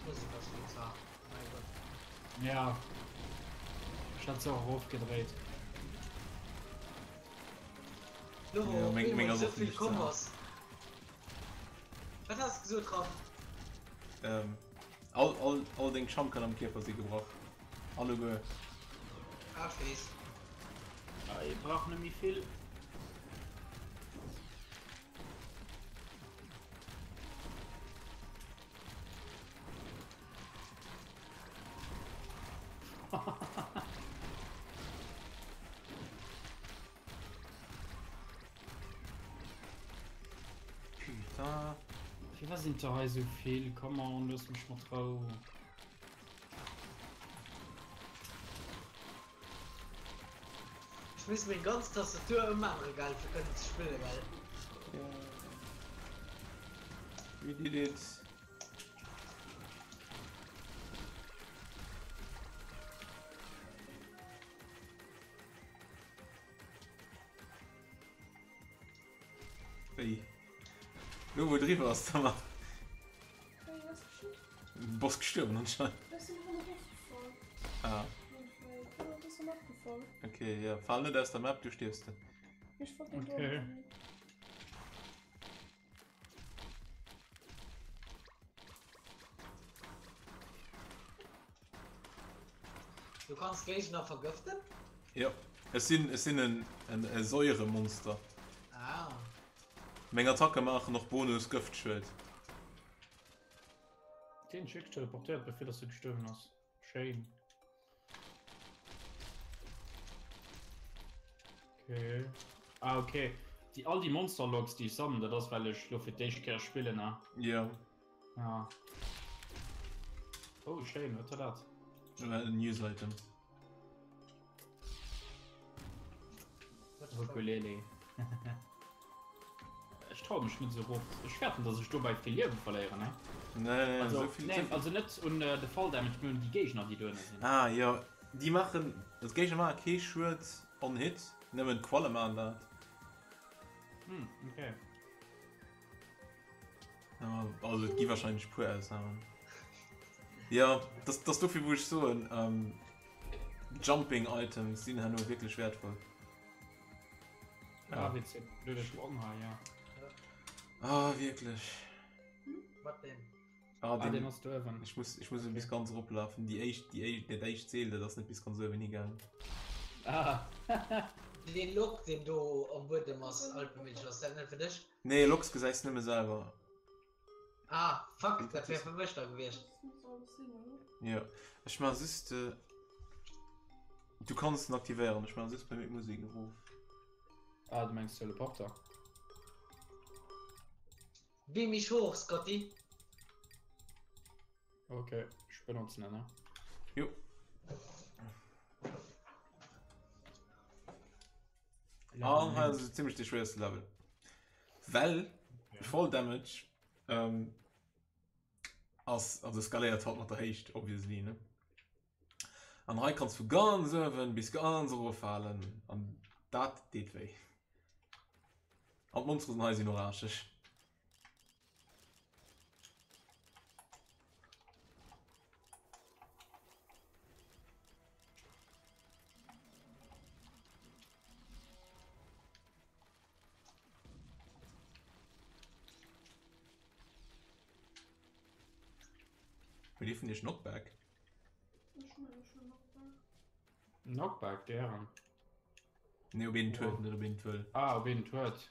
[SPEAKER 4] Musik ass vill ze haart. Mein Gott.
[SPEAKER 5] Ja. Ech hat se och erofgedréit.
[SPEAKER 4] Lo wou
[SPEAKER 1] Ja,
[SPEAKER 4] op
[SPEAKER 1] meng, meng
[SPEAKER 4] eemol
[SPEAKER 1] ass
[SPEAKER 4] esou
[SPEAKER 1] och
[SPEAKER 4] vill
[SPEAKER 1] zimmlech ze
[SPEAKER 4] komm
[SPEAKER 1] haart.
[SPEAKER 4] ass. Wat has de gesot, Raph?
[SPEAKER 1] Ähm, all, all, all deng Schanken am Kierper si gebrach. Alleguer.
[SPEAKER 4] Ah, ech weess.
[SPEAKER 5] Ah, ee brauch net méi vill.
[SPEAKER 1] Putain.
[SPEAKER 5] Firwat sinn der hei sou vill? Come on, looss mech mat Rou.
[SPEAKER 4] Ech misst meng ganz Tastatur ëmännere gell fir kënnen ze spillen gell.
[SPEAKER 1] Yeah. We did it. Wéi? Lo wou et eriwwer ass, da mar.
[SPEAKER 2] Wéi, was geschitt?
[SPEAKER 1] Boss gestuerwen anscheinend.
[SPEAKER 2] Ech sinn erëm erofgefall.
[SPEAKER 1] Ah.
[SPEAKER 2] Iergendwéi. Ech sinn aus der Map gefall.
[SPEAKER 1] Okay, ja. Fall net aus der Map, du stierfs de.
[SPEAKER 2] Ech wollt den
[SPEAKER 5] Okay.
[SPEAKER 2] Dorf net.
[SPEAKER 4] Du kanns Géigner vergëften?
[SPEAKER 1] Jo. Ech sinn, ech sinn en, en, e Säuremonster.
[SPEAKER 4] Ah.
[SPEAKER 1] Meng Attacke maachen och Bonus Gëftschued.
[SPEAKER 5] Deen huet sech teleportéiert bevir dass e gestuerwen ass. Schéin. Okay. Ah okay. Déi all déi Monster Logs déi ech sammelen, dat ass well ech lo fir d'éischt Kéier spillen ne?
[SPEAKER 1] Jo.
[SPEAKER 5] Ja. Oh schéin, wat war dat?
[SPEAKER 1] Äh, News Item.
[SPEAKER 4] What the fuck?
[SPEAKER 5] Ukulele. Ech traue mech net esou erof. Ech fäerten, dass ech dobäi vill Liewe verléieren, ne?
[SPEAKER 1] Nee, nee,
[SPEAKER 5] Also,
[SPEAKER 1] esou vill.
[SPEAKER 5] nee, also net un de Fall Damage, mee un déi Géigner, déi doënne sinn.
[SPEAKER 1] Ah, jo, déi maachen, also d'Géigner maache kee Schued on hit, nëmmen d'Qualle maachen dat.
[SPEAKER 5] Hm, okay.
[SPEAKER 1] Ja, also et gi wahrscheinlech puer Ausnahmen. Ja, das, das dofir wou ech soen, ähm, Jumping Items sinn herno wierklech wäertvoll.
[SPEAKER 5] Ja, wéi ze blöde Sprong hei, ja.
[SPEAKER 1] Ah, wierklech.
[SPEAKER 4] Wat denn?
[SPEAKER 1] Ah,
[SPEAKER 5] Ah,
[SPEAKER 1] den,
[SPEAKER 5] den ass do uewen.
[SPEAKER 1] ich muss, ich muss okay. bis ganz eroplafen. Déi éischt, déi éischt, dat éischt Seel, dat ass net bis ganz uewen higaangen.
[SPEAKER 5] Ah.
[SPEAKER 4] Den Lok, den do am Buedem ass, Alpemilch, ass dat net fir dech?
[SPEAKER 1] Nee, Loks gesäis nëmme selwer.
[SPEAKER 4] Ah, fuck, dat wär fir mech da gewiescht.
[SPEAKER 1] Jo, ech maa just. Du kanns en aktivéieren, ech maa just bei mir d'Musek erof.
[SPEAKER 5] Ah, du mengs Teleporter.
[SPEAKER 4] Beam mich hoch, Scotty.
[SPEAKER 5] Okay, ech benotzen en, ne?
[SPEAKER 1] Jo. An hei ass zimmlech de schwéierste Level. Well Fall Damage ähm, ass also skaléiert halt mat der Héicht obviously ne. An hei kanns vu ganz uewen bis ganz erof falen an dat deet wéi. An d'Monsteren hei sinn och aarscheg. Huet ee vun iech Knockback?
[SPEAKER 5] Knockback, gären.
[SPEAKER 1] Nee, op een huet, net op een wëll.
[SPEAKER 5] Ah, op een huet.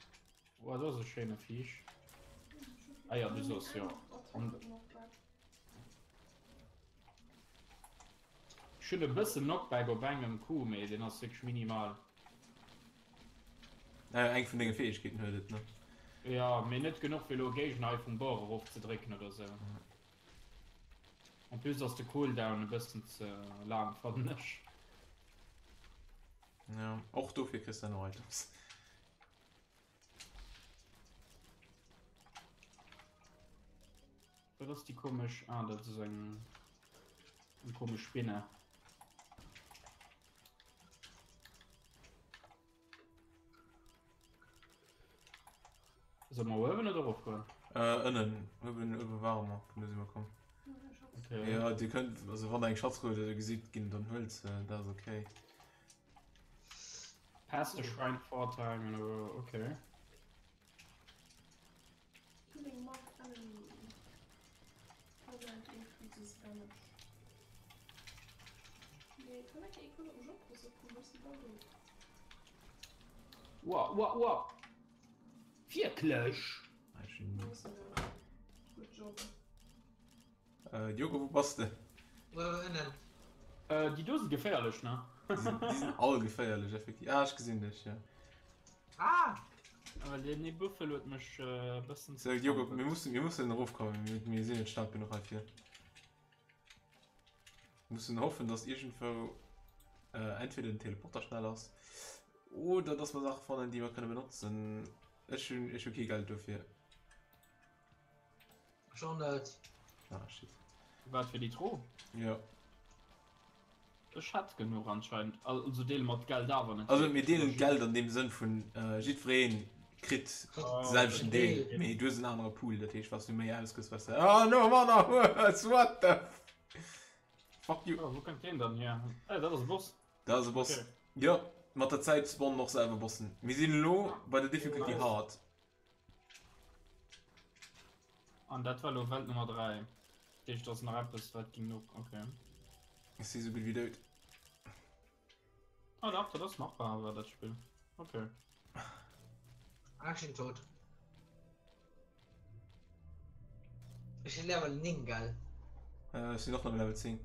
[SPEAKER 5] Oh, dat ass e schéine Viech. Ah ja, du soss jo. Ech hunn e bëssen Knockback op engem Coup, mee deen ass wierklech minimal.
[SPEAKER 1] Ah ja, eng vun denge Fäegkeeten huet et, ne?
[SPEAKER 5] Ja, mee net genuch fir elo e Géigner hei vum Bord erof ze drécken oder sou. En plus ass de Cooldown e bëssen ze laang, fannen ech.
[SPEAKER 1] Ja, och dofir kriss de no Items.
[SPEAKER 5] Wat ass déi komesch? Ah, dat ass eng eng komesch Spinne. Soll mer uewen oder erof goen?
[SPEAKER 1] Äh, ënnen. Uewen, uewe ware mer. Vun do si mer komm.
[SPEAKER 5] Okay.
[SPEAKER 1] Ja, dir kënnt, also wann der eng Schatztruhe oder gesitt ginn, dann huelt se, dat ass okay.
[SPEAKER 5] Pass the shrine four time in a row, okay.
[SPEAKER 2] Killing mob enemy. Permanent increases damage. Nee, kann ich eh können op Job kommen, was die da
[SPEAKER 5] Wow, wow, wow. Wierklech?
[SPEAKER 2] Good job.
[SPEAKER 1] Äh, Diogo, wo bass de?
[SPEAKER 4] Ënnen.
[SPEAKER 5] Äh, déi do si geféierlech, ne?
[SPEAKER 1] Déi sinn, déi sinn all geféierlech, effektiv. Ah, ech gesinn dech, ja.
[SPEAKER 4] Ah!
[SPEAKER 5] Well deen ee Büffel huet mech e bëssen
[SPEAKER 1] So, Diogo, mir mussen, mir mussen erofkommen. Mir, mir sinn net staark genuch heifir. Mir mussen hoffen, dass iergendwou äh, entweder den Teleporter schnell ass oder dass mer Sache fannen, déi mer kënne benotzen. Ech hunn, ech hu kee Geld dofir.
[SPEAKER 4] Ech och net.
[SPEAKER 1] Ah, shit.
[SPEAKER 5] Wat fir déi Tro?
[SPEAKER 1] Ja.
[SPEAKER 5] Ech hätt genuch anscheinend. Also deele mer d'Geld awer net.
[SPEAKER 1] Also mir deelen d'Geld an deem Sënn vun äh, jiddwereen kritt
[SPEAKER 5] Ah,
[SPEAKER 1] de selwechten
[SPEAKER 4] Deel.
[SPEAKER 1] Deel, mee du hues en anere Pool, dat heescht, wann s du méi ausgëss, wat Ah, no, manner hues, what the fuck you.
[SPEAKER 5] Oh, wou kënnt deen dann hier? Eh, dat ass e Boss.
[SPEAKER 1] Dat ass e Boss.
[SPEAKER 5] Okay.
[SPEAKER 1] Jo, mat der Zäit spawnen och selwer Bossen. Mir sinn elo bei der Difficulty Hard.
[SPEAKER 5] An dat war lo Welt Nummer 3. Dat heescht, ass nach eppes, wat ging no. Okay.
[SPEAKER 1] Ech si sou gutt wéi dout.
[SPEAKER 5] Ah dach, dat ass machbar awer dat Spill. Okay.
[SPEAKER 4] Ah, ech sinn tot. Ech sinn Level 9, gell?
[SPEAKER 1] Äh, ech sinn och nëmme Level 10.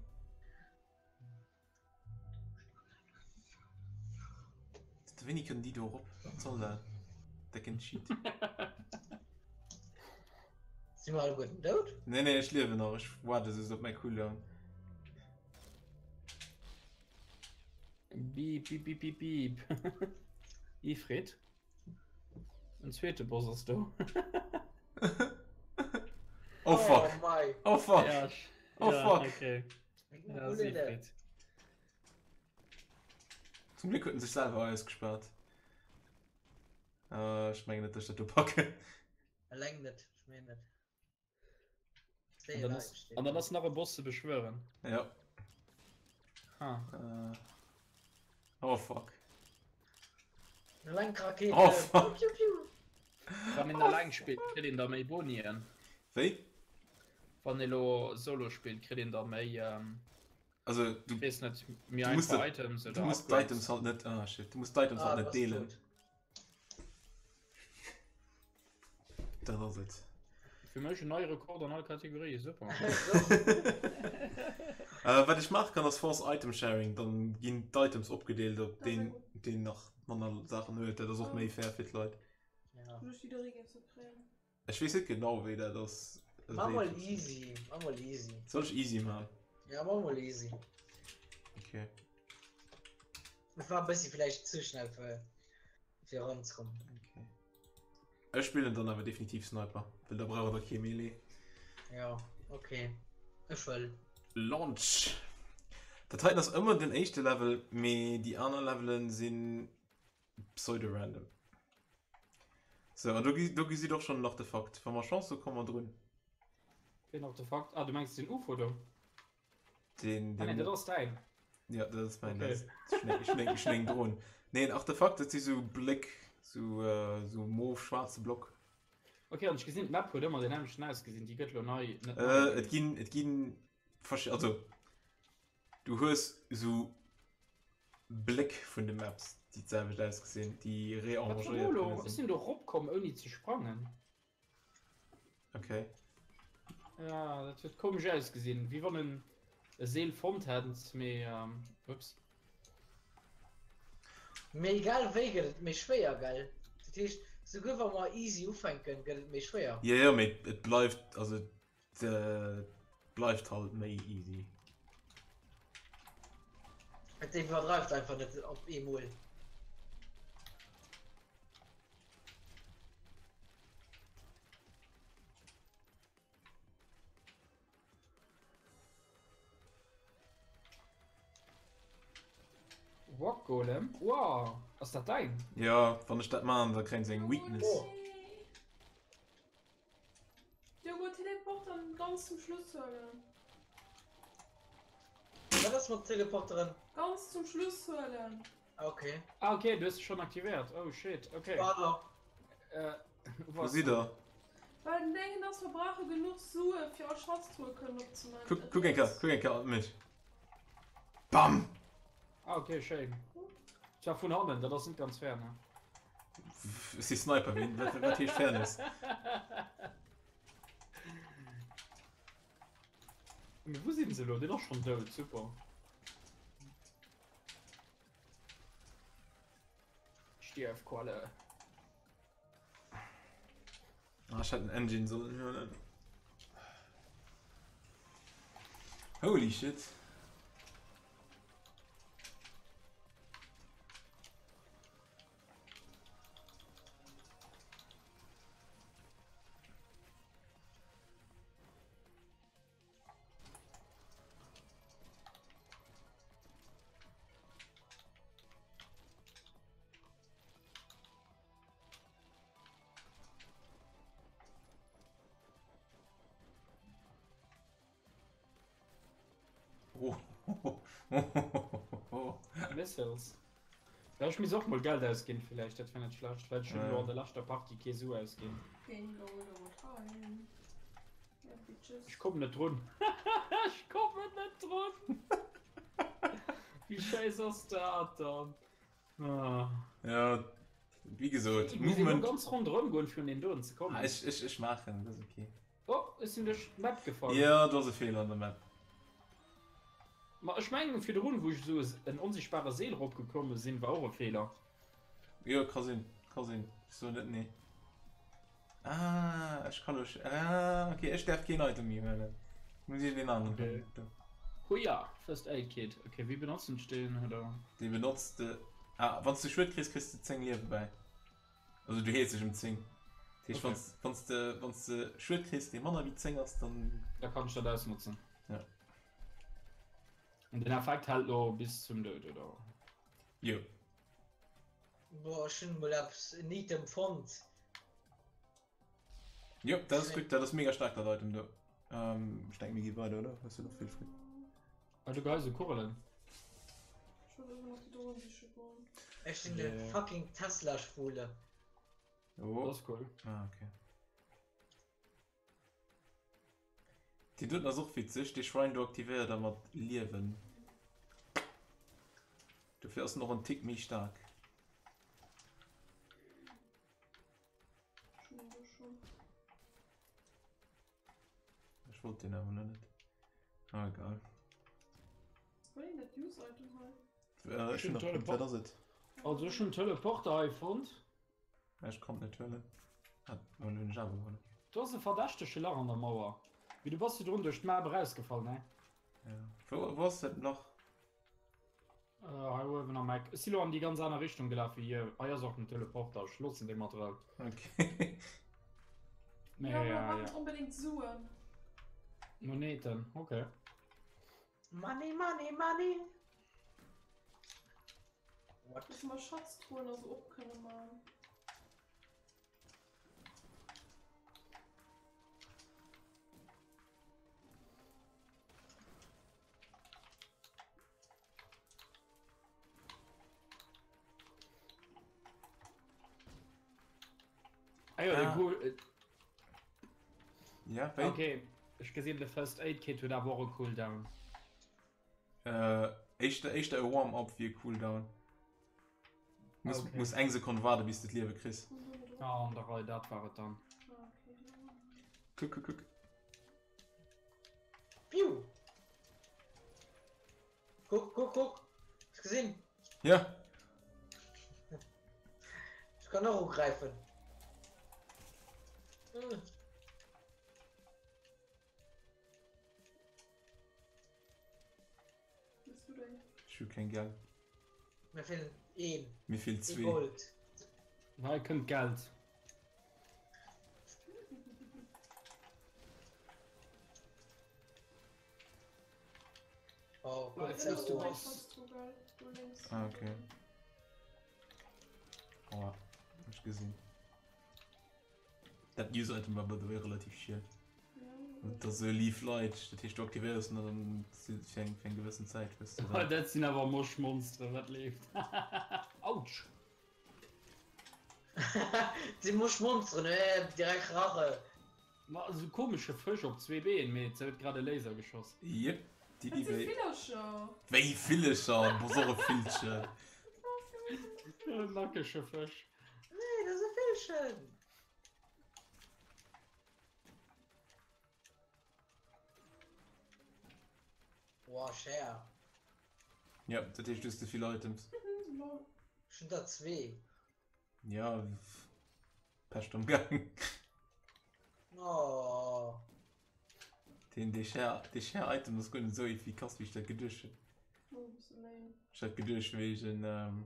[SPEAKER 1] Wéini kënnen déi do erop? Wat soll dat? Decken Cheat.
[SPEAKER 4] Si mer alleguerten dout?
[SPEAKER 1] Nee, nee, ech liewen nach. Ech waarde just op mäi Cooldown.
[SPEAKER 5] Beep, beep, beep, beep, beep. Ifrit. En zweete Boss ass do.
[SPEAKER 1] Oh fuck.
[SPEAKER 4] Oh my.
[SPEAKER 1] Oh fuck.
[SPEAKER 5] Ja,
[SPEAKER 1] Oh
[SPEAKER 5] ja,
[SPEAKER 1] fuck.
[SPEAKER 5] Okay. Ja, Siegfried.
[SPEAKER 1] Zum Glück huet en sech selwer ausgespaart. Äh, ech mengen net, dass ech dat do packen.
[SPEAKER 4] Eleng net, ech meen net.
[SPEAKER 5] An dann ass, an dann ass nach e Boss ze beschwören.
[SPEAKER 1] Ja.
[SPEAKER 5] Ha.
[SPEAKER 1] Äh. Oh fuck.
[SPEAKER 4] Lenkrakete.
[SPEAKER 1] Oh fuck.
[SPEAKER 4] Piu, piu.
[SPEAKER 5] Wann een alleng spillt, kritt een da méi Bonien.
[SPEAKER 1] Wéi?
[SPEAKER 5] Wann ee lo Solo spillt, kritt een da méi, ähm,
[SPEAKER 1] Also du,
[SPEAKER 5] weess net, méi
[SPEAKER 1] Du musst
[SPEAKER 5] einfach
[SPEAKER 1] dat-
[SPEAKER 5] Items
[SPEAKER 1] du
[SPEAKER 5] oder
[SPEAKER 1] musst
[SPEAKER 5] Upgrades.
[SPEAKER 1] d'Items halt net, ah shit, du musst d'Items
[SPEAKER 4] Ah,
[SPEAKER 1] halt
[SPEAKER 4] du
[SPEAKER 1] net
[SPEAKER 4] bass
[SPEAKER 1] deelen.
[SPEAKER 4] tot.
[SPEAKER 1] Dat ass et.
[SPEAKER 5] Fir mech en neie Rekord an all Kategorie, super.
[SPEAKER 1] Äh, wat ech maache kann ass Force Item Sharing, dann ginn d'Items opgedeelt op deen, deen nach manner Saachen huet. Dat ass och méi fair fir d'Leit.
[SPEAKER 4] Ja.
[SPEAKER 2] Wouduerch jidderee géif se kréien.
[SPEAKER 1] Ech weess net genau wéi dat ass.
[SPEAKER 4] Mach mol easy, mach mol easy.
[SPEAKER 1] Soll ech easy maachen?
[SPEAKER 4] Ja, mach mol easy.
[SPEAKER 1] Okay.
[SPEAKER 4] Et war e bëssi vläicht ze schnell fir fir eranzekommen.
[SPEAKER 1] Okay. Ech spillen dann awer definitiv Sniper, well da brauch der kee Melee.
[SPEAKER 4] Ja, okay. Ech wëll.
[SPEAKER 1] Launch! Dat heiten ass ëmmer den éischte Level, mee déi aner Levelen sinn pseudo-random. Sou, an do, do gesitt och schonn en Artefakt. Wa mer Chance hu komme mer drun.
[SPEAKER 5] Ween Artefakt? Ah, du mengs den UFO do?
[SPEAKER 1] Den,
[SPEAKER 5] Ah, nee,
[SPEAKER 1] den,
[SPEAKER 5] dat ass däin.
[SPEAKER 1] ja, dat ass mäin.
[SPEAKER 5] Okay.
[SPEAKER 1] Dat ass, ech meng, ech meng Dron. Nee, en Artefakt, dat si sou Bléck, sou, äh, sou mauve-schwaarze Block.
[SPEAKER 5] Okay, an ech gesinn, d'Map huet ëmmer den nämmlechten ausgesinn. Déi gëtt lo nei, net nei
[SPEAKER 1] Äh, et ginn, et ginn verschi-, also du hues sou Bléck vun de Maps, déi d'selwecht ausgesinn, déi
[SPEAKER 5] Wat war
[SPEAKER 1] rearrangéiert
[SPEAKER 5] do lo?
[SPEAKER 1] kënne
[SPEAKER 5] Ech
[SPEAKER 1] sinn.
[SPEAKER 5] sinn do eropkomm ouni ze sprangen.
[SPEAKER 1] Okay.
[SPEAKER 5] Ja, dat huet komesch ausgesinn, wéi wann en e Seel fonnt hätt, mee ähm, ups.
[SPEAKER 4] Mee egal wéi gëtt et méi schwéier, gell? Dat heescht, souguer wa mer easy ufänken, gëtt et méi schwéier.
[SPEAKER 1] Jo, jo, mee et bleift, also et bleift halt méi easy.
[SPEAKER 4] Et iwwerdreift einfach net op eemol.
[SPEAKER 5] Rock Golem? Wow, ass dat dein?
[SPEAKER 1] Ja, wann ech dat man, da kréien se eng Weakness.
[SPEAKER 4] Oh.
[SPEAKER 2] Diogo, Teleportern ganz zum Schluss huelen.
[SPEAKER 4] Wat ass mat Teleporteren?
[SPEAKER 2] Ganz zum Schluss huelen.
[SPEAKER 4] Okay.
[SPEAKER 5] Ah, okay, du hues se schon aktivéiert. Oh shit, okay.
[SPEAKER 4] Pardon.
[SPEAKER 5] Äh,
[SPEAKER 1] Wou sidd der?
[SPEAKER 2] Well den Déngen ass, mer brauche genuch Sue fir all Schatztruhe kënnen opzemaachen.
[SPEAKER 1] Kuck, kuck eng Kéier, kuck eng Kéier op mech. Bam!
[SPEAKER 5] Ah, okay, schéin. Zwar vun hannen, dat ass net ganz fair, ne?
[SPEAKER 1] Ech si Sniper, wien, wat, wat heescht Fairness?
[SPEAKER 5] Mee wou sinn se elo? Deen ass schonn dout, super. Stierf, Qualle.
[SPEAKER 1] Ah, ech hätt en Engine sollen huelen. Holy shit.
[SPEAKER 5] Missiles. Ja, ech misst och mol Geld ausginn villäicht, dat wär net schlecht, well ech hunn elo
[SPEAKER 1] Ja.
[SPEAKER 5] an der leschter Partie kee Su ausginn.
[SPEAKER 2] Gain gold over time. Yeah, bitches.
[SPEAKER 5] Ech kommen net drun. Ech kommen net drun! Wéi scheiss ass dat dann? Ah.
[SPEAKER 1] Ja, wéi gesot,
[SPEAKER 5] Ich muss
[SPEAKER 1] Movement.
[SPEAKER 5] ganz ronderëm goen, fir un den doen ze kommen.
[SPEAKER 1] Ah, ech, ech, ech maachen, dat ass okay.
[SPEAKER 5] Oh, ech sinn duerch d'Map gefallen.
[SPEAKER 1] Ja, do ass e Feeler an der Map.
[SPEAKER 5] Ma ech mengen virdrun, wou ech esou en onsichtbare Seel eropgeklommen sinn, war och e Feeler.
[SPEAKER 1] Jo, ka sinn, ka sinn. Ech soen net nee. Ah, ech kann ech. Ah, okay, ech däerf keen Item méi huelen. Muss ech deen aneren
[SPEAKER 5] Okay.
[SPEAKER 1] huelen. Do.
[SPEAKER 5] Huja, First Aid Kit. Okay, wéi benotzen ech deen, oder?
[SPEAKER 1] Dee benotz de. Ah, wann s de Schued kriss, kriss de 10 Liewe bäi. Also du heels dech ëm 10. Dat heescht, okay. wann s de, wann s de Schued kriss, dee manner wéi 10 ass, dann.
[SPEAKER 5] Da kann ech dat ausnotzen.
[SPEAKER 1] Ja.
[SPEAKER 5] An den Effekt hält lo bis zum Doud, oder?
[SPEAKER 1] Jo.
[SPEAKER 4] Boah, ech hunn mol eppes, en Item fonnt.
[SPEAKER 1] Jo, dat ass gutt, dat ass mega staark dat Item do. Ähm, ech denken mir gi weider, oder? Hues du nach vill Fri?
[SPEAKER 5] Ah, du geheis e Kurelen.
[SPEAKER 2] Ech wollt ëmmer nach déi Drohnen siche goen.
[SPEAKER 4] Ech sinn de
[SPEAKER 5] Yeah.
[SPEAKER 4] fucking Tesla-Schwule.
[SPEAKER 1] Oh.
[SPEAKER 5] Dat ass cool.
[SPEAKER 1] Ah, okay. Déi doten ass och witzeg, dee Shrine do aktivéiert der mat Liewen. Dofir ass en och en Tick méi staark. Ech wollt deen awer net. Ah, egal. Äh, ech hunn nach Punkt, wat ass et?
[SPEAKER 5] Also ech hunn Teleporter hei fonnt.
[SPEAKER 1] Ech konnt net huelen. Ah, hunn ech awer geholl.
[SPEAKER 5] Do ass e verdächtege Lach an der Mauer. Mee du bass virdrun duerch d'Map erausgefall, ne?
[SPEAKER 1] Ja. Wou, wou ass dat Lach?
[SPEAKER 5] Äh, hei uewen am Eck. Ech si lo an déi ganz aner Richtung gelaf wéi hie. Hei ass och den Teleporter. Ech loossen dee mat Rou.
[SPEAKER 1] Okay.
[SPEAKER 5] Mee,
[SPEAKER 2] Ja,
[SPEAKER 5] ja,
[SPEAKER 2] ja,
[SPEAKER 5] ja.
[SPEAKER 2] unbedingt Suen.
[SPEAKER 5] Moneten, okay.
[SPEAKER 4] Money, money, money. What?
[SPEAKER 2] Dass mer Schatztruhen also och kënne man.
[SPEAKER 5] Ah, ja,
[SPEAKER 1] Ah.
[SPEAKER 5] cool. Äh,
[SPEAKER 1] Ja, wéi?
[SPEAKER 5] Okay, ech gesinn de First Aid Kit huet awer och e Cooldown.
[SPEAKER 1] Äh, éischter, éischter e Warm-up wéi e Cooldown. Muss,
[SPEAKER 5] Okay.
[SPEAKER 1] muss eng Sekonn waarde bis du d'Liewe kriss.
[SPEAKER 5] Ah, an der Rei, dat war et dann.
[SPEAKER 2] Ah, okay.
[SPEAKER 1] Kuck, kuck, kuck.
[SPEAKER 4] Piu! Kuck, kuck, kuck! Hast gesehen?
[SPEAKER 1] Ja.
[SPEAKER 4] Ich kann auch ugreifen. Hm.
[SPEAKER 2] Bist du denn?
[SPEAKER 1] Ich hu keng Geld.
[SPEAKER 4] Mir fehlen een.
[SPEAKER 1] Mir fehlt
[SPEAKER 4] Ee
[SPEAKER 1] zwee.
[SPEAKER 4] Gold.
[SPEAKER 5] Hei kënnt Geld.
[SPEAKER 4] Oh,
[SPEAKER 5] Ah,
[SPEAKER 4] Gott,
[SPEAKER 5] findest du
[SPEAKER 4] oh.
[SPEAKER 5] was?
[SPEAKER 1] Ah, okay. Aua, hab ich gesehen. Dat News-Item war by the way relativ schier. Und das so Leaf Light, dat heescht du aktivéiers en an dann fir eng, fir eng gewëssen Zäit hues du dann.
[SPEAKER 5] Dat sinn awer Moschmonsteren, wat leeft? Autsch!
[SPEAKER 4] Si Moschmonsteren, äh, direkt Rache.
[SPEAKER 5] Ma esou komesche Fësch op zwee Been, mee se huet grad e Laser geschoss.
[SPEAKER 1] Jep, déi
[SPEAKER 2] Dat si
[SPEAKER 1] wéi.
[SPEAKER 2] Villercher!
[SPEAKER 1] Wéi Villecher? Boah, och e Villchen.
[SPEAKER 5] E nackege Fësch.
[SPEAKER 4] Nee, dat ass e Villchen. Boah, Cher.
[SPEAKER 1] Ja, dat heescht du hues ze vill Items.
[SPEAKER 2] Lol.
[SPEAKER 4] Ech hunn der zwee.
[SPEAKER 1] Ja, Pescht am Gang.
[SPEAKER 4] Oh.
[SPEAKER 1] Den dee Share, dee Share Item ass guer net esou efficace wéi ech dat geduecht hunn.
[SPEAKER 2] Oh, bist du lame.
[SPEAKER 1] Ech hat geduecht wegen ähm,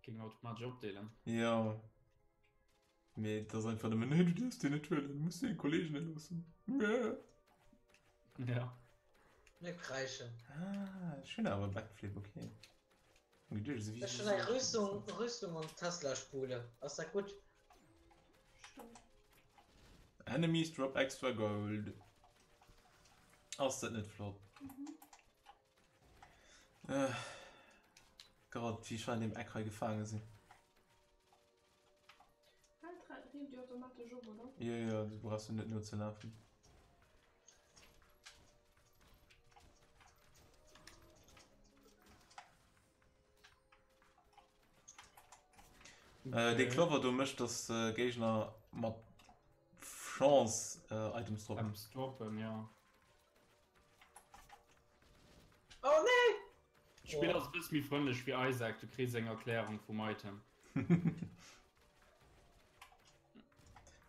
[SPEAKER 5] Ging automatesch opdeelen.
[SPEAKER 1] ja. Mee et ass einfach nëmmen, nee, du dierfs deen net huelen, du muss dee Kollegen loossen. Mäh.
[SPEAKER 5] Ja.
[SPEAKER 4] Net kräischen.
[SPEAKER 1] Ah, ech hunn awer e Backflip, okay.
[SPEAKER 4] Ech hunn eng Rüstung, Rüstung und Tesla-Spule. Ass dat gutt?
[SPEAKER 1] Enemies drop extra gold. Ass dat net flott? Äh, Gott, wéi ech hei an deem Eck hei gefaange sinn.
[SPEAKER 2] Rieft Dir automatesch op, oder?
[SPEAKER 1] Jo, jo, du brauchs jo net nozelafen. Äh, dee Clover do mécht, dass äh, Géigner mat Chance äh, Items droppen.
[SPEAKER 5] Items droppen, ja.
[SPEAKER 4] Oh nee!
[SPEAKER 5] D'Spill ass e bësse méi frëndlech wéi Isaac, du kriss eng Erklärung vum Item.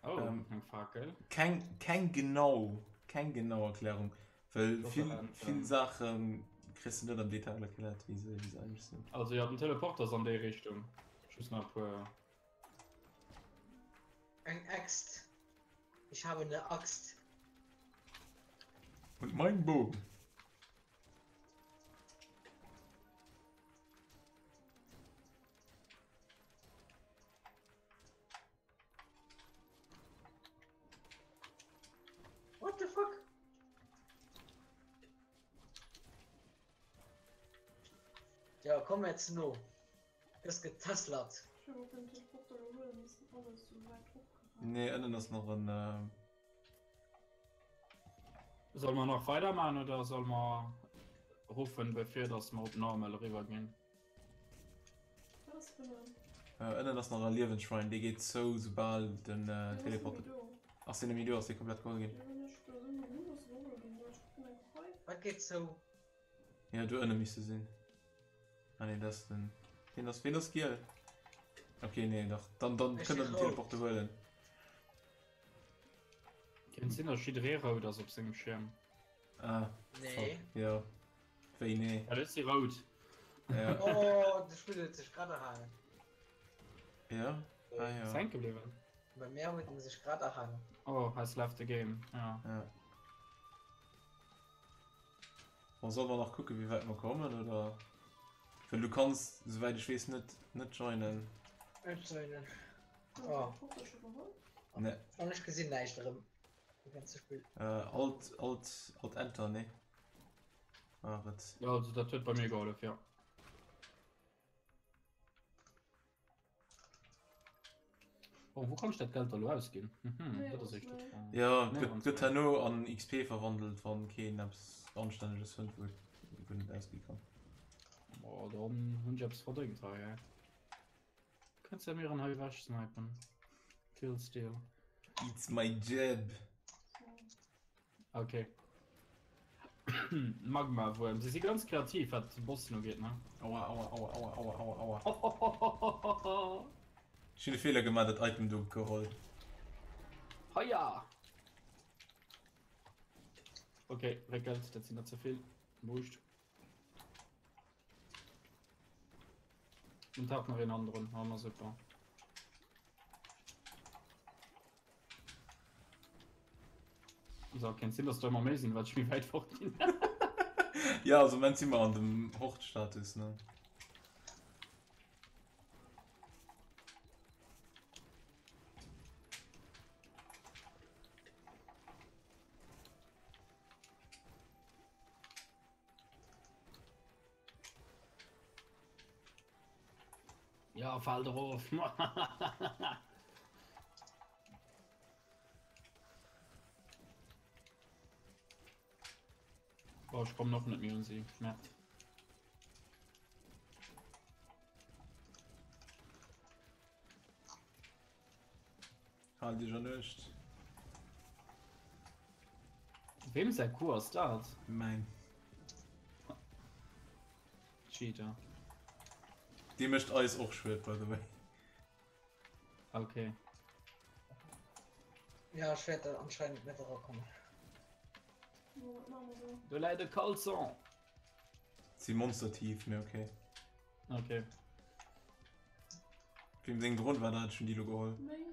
[SPEAKER 5] Oh,
[SPEAKER 1] Ähm,
[SPEAKER 5] eng Fakel.
[SPEAKER 1] Keng, keng genau, keng genau Erklärung, well
[SPEAKER 5] Doch,
[SPEAKER 1] vill,
[SPEAKER 5] ähm,
[SPEAKER 1] vill Saache kriss du net am Detail erkläert, wéi se, wéi se eigentlech sinn.
[SPEAKER 5] Also ja, den Teleporter ass an déi Richtung. Just nach e puer.
[SPEAKER 4] Eng Äxt. Ich habe eine Axt.
[SPEAKER 1] Und mein Bogen.
[SPEAKER 4] What the fuck? Ja, komm jetzt no. Gëss getässlert.
[SPEAKER 1] Nee, ënnen ass nach en.
[SPEAKER 5] Soll mer nach weider man oder soll mer ruffen bevir dass mer op normal eriwwer ginn?
[SPEAKER 1] Ënnen ass nach e Liewensschwein, dee geet zou soubal den Teleport. Ass deen nemmi do? Ass dee komplett geholl ginn?
[SPEAKER 4] Wat geet zou?
[SPEAKER 1] Ja, do ënne misste sinn. Ah nee, das den. Wien ass, wien ass giel? Okay, nee, dach. Dann, dann
[SPEAKER 4] Ech
[SPEAKER 1] kënnt
[SPEAKER 4] si
[SPEAKER 1] den
[SPEAKER 4] rout.
[SPEAKER 1] Teleporter huelen.
[SPEAKER 5] Kéint sinn, dass jidderee rout ass op sengem Schierm.
[SPEAKER 1] Ah,
[SPEAKER 4] Nee.
[SPEAKER 1] fuck. Ja. Wéi nee?
[SPEAKER 5] Well ech si rout.
[SPEAKER 1] Ja.
[SPEAKER 4] Oh, de Spill huet sech grad erhaangen.
[SPEAKER 1] Ja? Ah
[SPEAKER 5] Ass
[SPEAKER 1] ja.
[SPEAKER 5] hänke bliwwen.
[SPEAKER 4] Bei mär huet en sech grad erhaangen.
[SPEAKER 5] Oh, has left the game. Ja.
[SPEAKER 1] Ja. Bon, soll mer nach kucken, wéi wäit mer kommen, oder? Well du kanns, souwäit ech weess, net, net joinen.
[SPEAKER 4] Net joinen. Oh.
[SPEAKER 1] Nee.
[SPEAKER 4] An ech gesinn näischt erëm. De ganze Spill.
[SPEAKER 1] Äh, alt, alt, alt Enter, nee? War et.
[SPEAKER 5] Ja, also dat huet bei mir gehollef, ja. Bon, wou kann ech dat Geld da lo ausginn? Mhm, dat ass echt gutt.
[SPEAKER 1] Ja, gëtt gëtt herno an XP verwandelt, wann keen eppes anstänneges fënnt, wou wou en et ausgi kann.
[SPEAKER 5] Boah, dann hunn ech eppes verdéngt hei, ey. Kënns de mir en hei ewech snipen? Kill steal.
[SPEAKER 1] It's my job.
[SPEAKER 5] Okay. Magma-Wuerm. Si si ganz kreativ, wat Bossen ugeet, ne?
[SPEAKER 1] Aua, aua, aua, aua, aua, aua, aua. Ech hunn de Feeler gemaach, dat Item do geholl.
[SPEAKER 5] Heia! Okay, réckelt, dat sinn der ze vill. Wurscht. Und taucht nach een anderen. Ah, na super. So, kennt sinn, dass da immer méi sinn, wat ich méi wäit fort ginn.
[SPEAKER 1] Ja, also moment si mer an dem Hort-Status, ne?
[SPEAKER 5] Ja, fall drauf. Oh, ich komme noch nicht mehr un sie. Mehr.
[SPEAKER 1] Hal dech an Uecht.
[SPEAKER 5] Wem säi Coup ass dat?
[SPEAKER 1] Mäin.
[SPEAKER 5] Cheater.
[SPEAKER 1] Dee mécht eis och Schued, by the way.
[SPEAKER 5] Okay.
[SPEAKER 4] Ja, ech wäert da anscheinend net erakommen.
[SPEAKER 5] Do läit e Caleçon.
[SPEAKER 1] Si monstertief, mee okay.
[SPEAKER 5] Okay.
[SPEAKER 1] Wem seng Dron war dat? Ech hunn déi lo geholl.
[SPEAKER 2] Meng.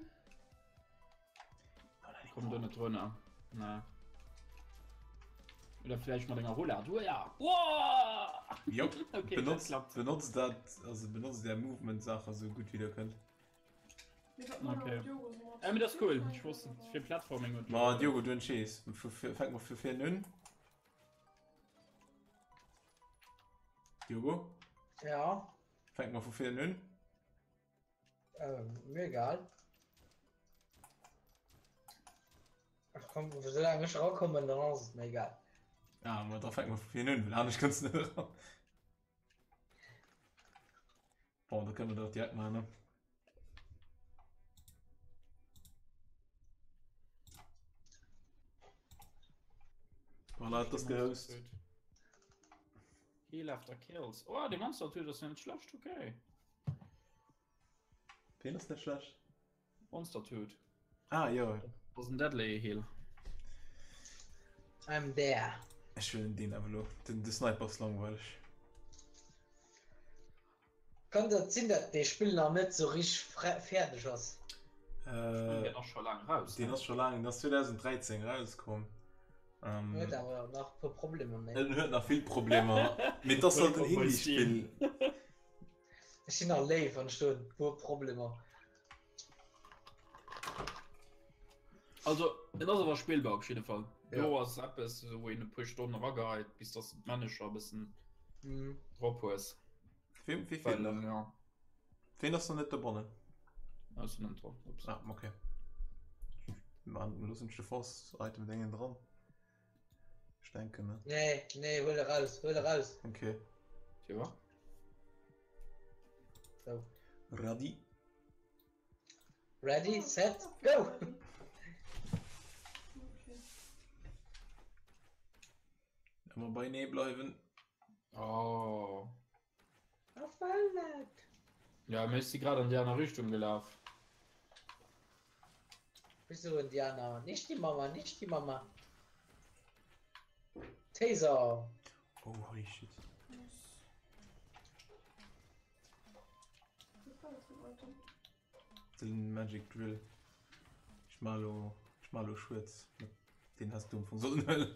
[SPEAKER 5] Komm do net drënner. Nee. Oder vielleicht mat enger Roulade. Uja! Uah!
[SPEAKER 1] Jop,
[SPEAKER 5] Okay,
[SPEAKER 1] benotzt,
[SPEAKER 5] dat klappt.
[SPEAKER 1] benotzt dat, also benotzt där Movement-Sache sou gutt wéi der kënnt.
[SPEAKER 5] Okay. Äh, mee dat ass cool. Ech wosst net, fir Platforming huet.
[SPEAKER 1] Ma Diogo, du entschees. Vu vir, fänke mer vu vir un? Diogo?
[SPEAKER 4] Ja.
[SPEAKER 1] Fänke mer vu vir un?
[SPEAKER 4] Ähm, mir egal. Ach komm, solange ech rakommen, dann ass et mir egal.
[SPEAKER 1] Ja, ma da fänke mer vu vir un, well anescht kënns de net eran. Bon, da kënne mer dat direkt maachen, ne? Voilà, et ass gehost.
[SPEAKER 5] Heal after kills. Oh, de Monster Tool ass net schlecht, okay.
[SPEAKER 1] Ween ass net schlecht?
[SPEAKER 5] Monster Toot.
[SPEAKER 1] Ah, jo.
[SPEAKER 5] Das ass en Deadly Heal.
[SPEAKER 4] I'm there.
[SPEAKER 1] Ech huelen deen awer elo. Den, de Sniper ass langweileg.
[SPEAKER 4] Kann dat sinn dat dee Spill nach net sou richteg fäerdeg ass?
[SPEAKER 1] Äh,
[SPEAKER 5] Deen ass scho laang raus.
[SPEAKER 1] Deen ass scho laang, deen ass 2013 rauskomm. Ähm,
[SPEAKER 4] Huet awer nach e puer Problemer, ne?
[SPEAKER 1] En huet nach vill Problemer, mee et ass halt en Indie-Spill.
[SPEAKER 4] Ech sinn nach léif an ech soen e puer Problemer.
[SPEAKER 5] Also en ass awer spillbar op jidde Fall.
[SPEAKER 1] Ja.
[SPEAKER 5] Do ass eppes wou een e puer Stonnen erageheit, bis dass de d'Männecher e bëssen
[SPEAKER 4] Mhm.
[SPEAKER 5] drop hues.
[SPEAKER 1] Wee, wee feelt
[SPEAKER 5] Well,
[SPEAKER 1] nach?
[SPEAKER 5] ja.
[SPEAKER 1] Ween ass nach net dobannen?
[SPEAKER 5] Ah, ech sinn net dran. Ups.
[SPEAKER 1] Ah, okay. Man, loossen ech de Force Item Déngen dran. Ech denken, ne?
[SPEAKER 4] Nee, nee, huel e raus, huel e raus.
[SPEAKER 1] Okay.
[SPEAKER 5] Tja.
[SPEAKER 4] So.
[SPEAKER 1] Ready?
[SPEAKER 4] Ready, set, go!
[SPEAKER 1] Ëmmer beinee bleiwen.
[SPEAKER 5] Oh.
[SPEAKER 4] Ech wëll net.
[SPEAKER 5] Ja, mee ech si grad an déi aner Richtung gelaf.
[SPEAKER 4] Wieso in die aner? Nicht die Mama, nicht die Mama. Taser.
[SPEAKER 1] Oh, holy shit. Den Magic Drill. Ech ma lo, ech ma lo schwuerz. Den has du am Fong sollen huelen.